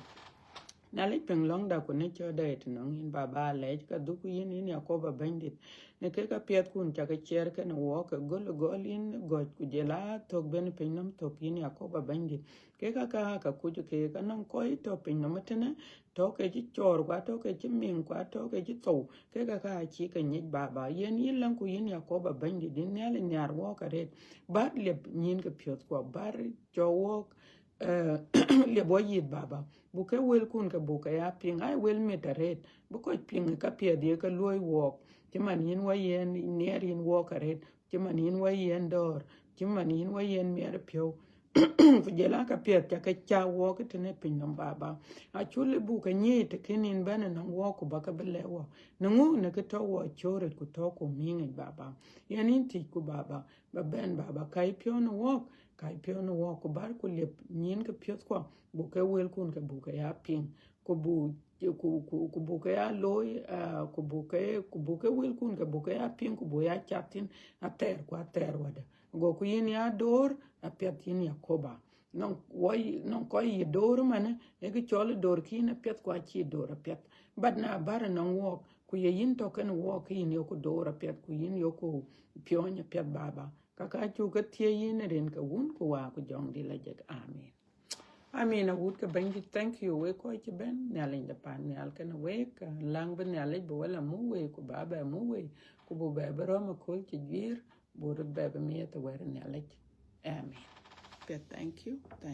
Nhialic piŋ lɔ̈ŋda ku në cɔ̈ɔ̈tda ë tënɔŋ yïn, Baba alɛɛc ka dhuk yïn, yïn Yakoba Bɛ̈nydït, në kek apiɛthkun cak ciɛɛr kenë wɔɔk, ke gɔl gɔl yïn gɔ̈c ku jɔl a thök bɛ̈n pinynhom thök, yïn Yakoba Bɛ̈nydït. Kek aka ka kuc keek, anɔŋ kɔc tɔ̈ pinynhom ëtënë, tɔ̈ ke cï cɔɔr, ku atɔ̈ ke cï miŋ, ku atɔ̈ ke cï thou, kek aka acï ke nyic, Baba. Yen yïn läŋku, yïn Yakoba Bɛ̈nydït, yïn Nhialic nhiaar wɔɔk arëët. Bär liep nyïn ke piɔ̈thkuɔ, bär cɔk wɔɔk, eh, liep wɔ yith, Baba. Buk ke wëlkun ke buk ke ya piŋ, aa wël mit arëët, bï kɔc piŋ ë kapiɛth ye ke luɔ̈i wɔɔk, cï man yïn wɔ yen nhiɛɛr yïn wɔɔk arëët, cï man yïn wɔ yen dɔ̈ɔ̈r, cï man yïn wɔ yen miɛt piɔ̈u. Ku jɔl a kapiɛth cak ke cak wɔɔk tënë pinynhom, Baba. Acuk lëu buk ke nyic të kën yïn bɛ̈n ënɔŋ wɔɔk, ku ba ke bï lɛ̈k wɔ. Në ŋö? Në kë tɔ̈ wɔ cöör rëët ku tɔ̈ ku miŋ yic, Baba. Yen yïn thiëcku, Baba. Ba bɛ̈n, Baba, kac piɔ̈u në wɔɔk, kac piɔ̈u në wɔɔk, ku bär ku liep nyïn ke piɔ̈thkuɔ, buk ke wëlkun ke buk ke ya piŋ, ku buk, ku, ku, ku buk ke ya looi, ah, ku buk ke, ku buk ke wëlkun ke buk ke ya piŋ, ku buk ya cath thïn athɛɛr ku athɛɛr wadë. Goku yïn ya door apiɛth, yïn Yakoba. Nɔŋ wɔ, nɔŋ kɔc ye door ëmënë, ee kë cɔl door kïn apiɛth, ku acï door apiɛth. But na bär ënɔŋ wɔɔk, ku ye yïn tɔ̈ kenë wɔɔk, ke yïn yeku door apiɛth, ku yïn yeku piɔ̈ɔ̈ny apiɛth, Baba. Ka ka cuk ke thiëëc yïn rin ke Wun ku Wä ku Jɔŋdït Lajik. Amen. Amen. Awut ke Bɛ̈nydït, thank you. Wek kɔc cï bɛ̈n, Nhialic de pan nhial kenë wek, eh, läŋ bï Nhialic bï wɔ la muk wei, ku ba bɛ muk wei, ku buk bɛ bï rɔ̈m aköl cï juiir, buk röt bɛ bï miɛth ë wɛ̈t Nhialic. Amen. Ke thank you. Thank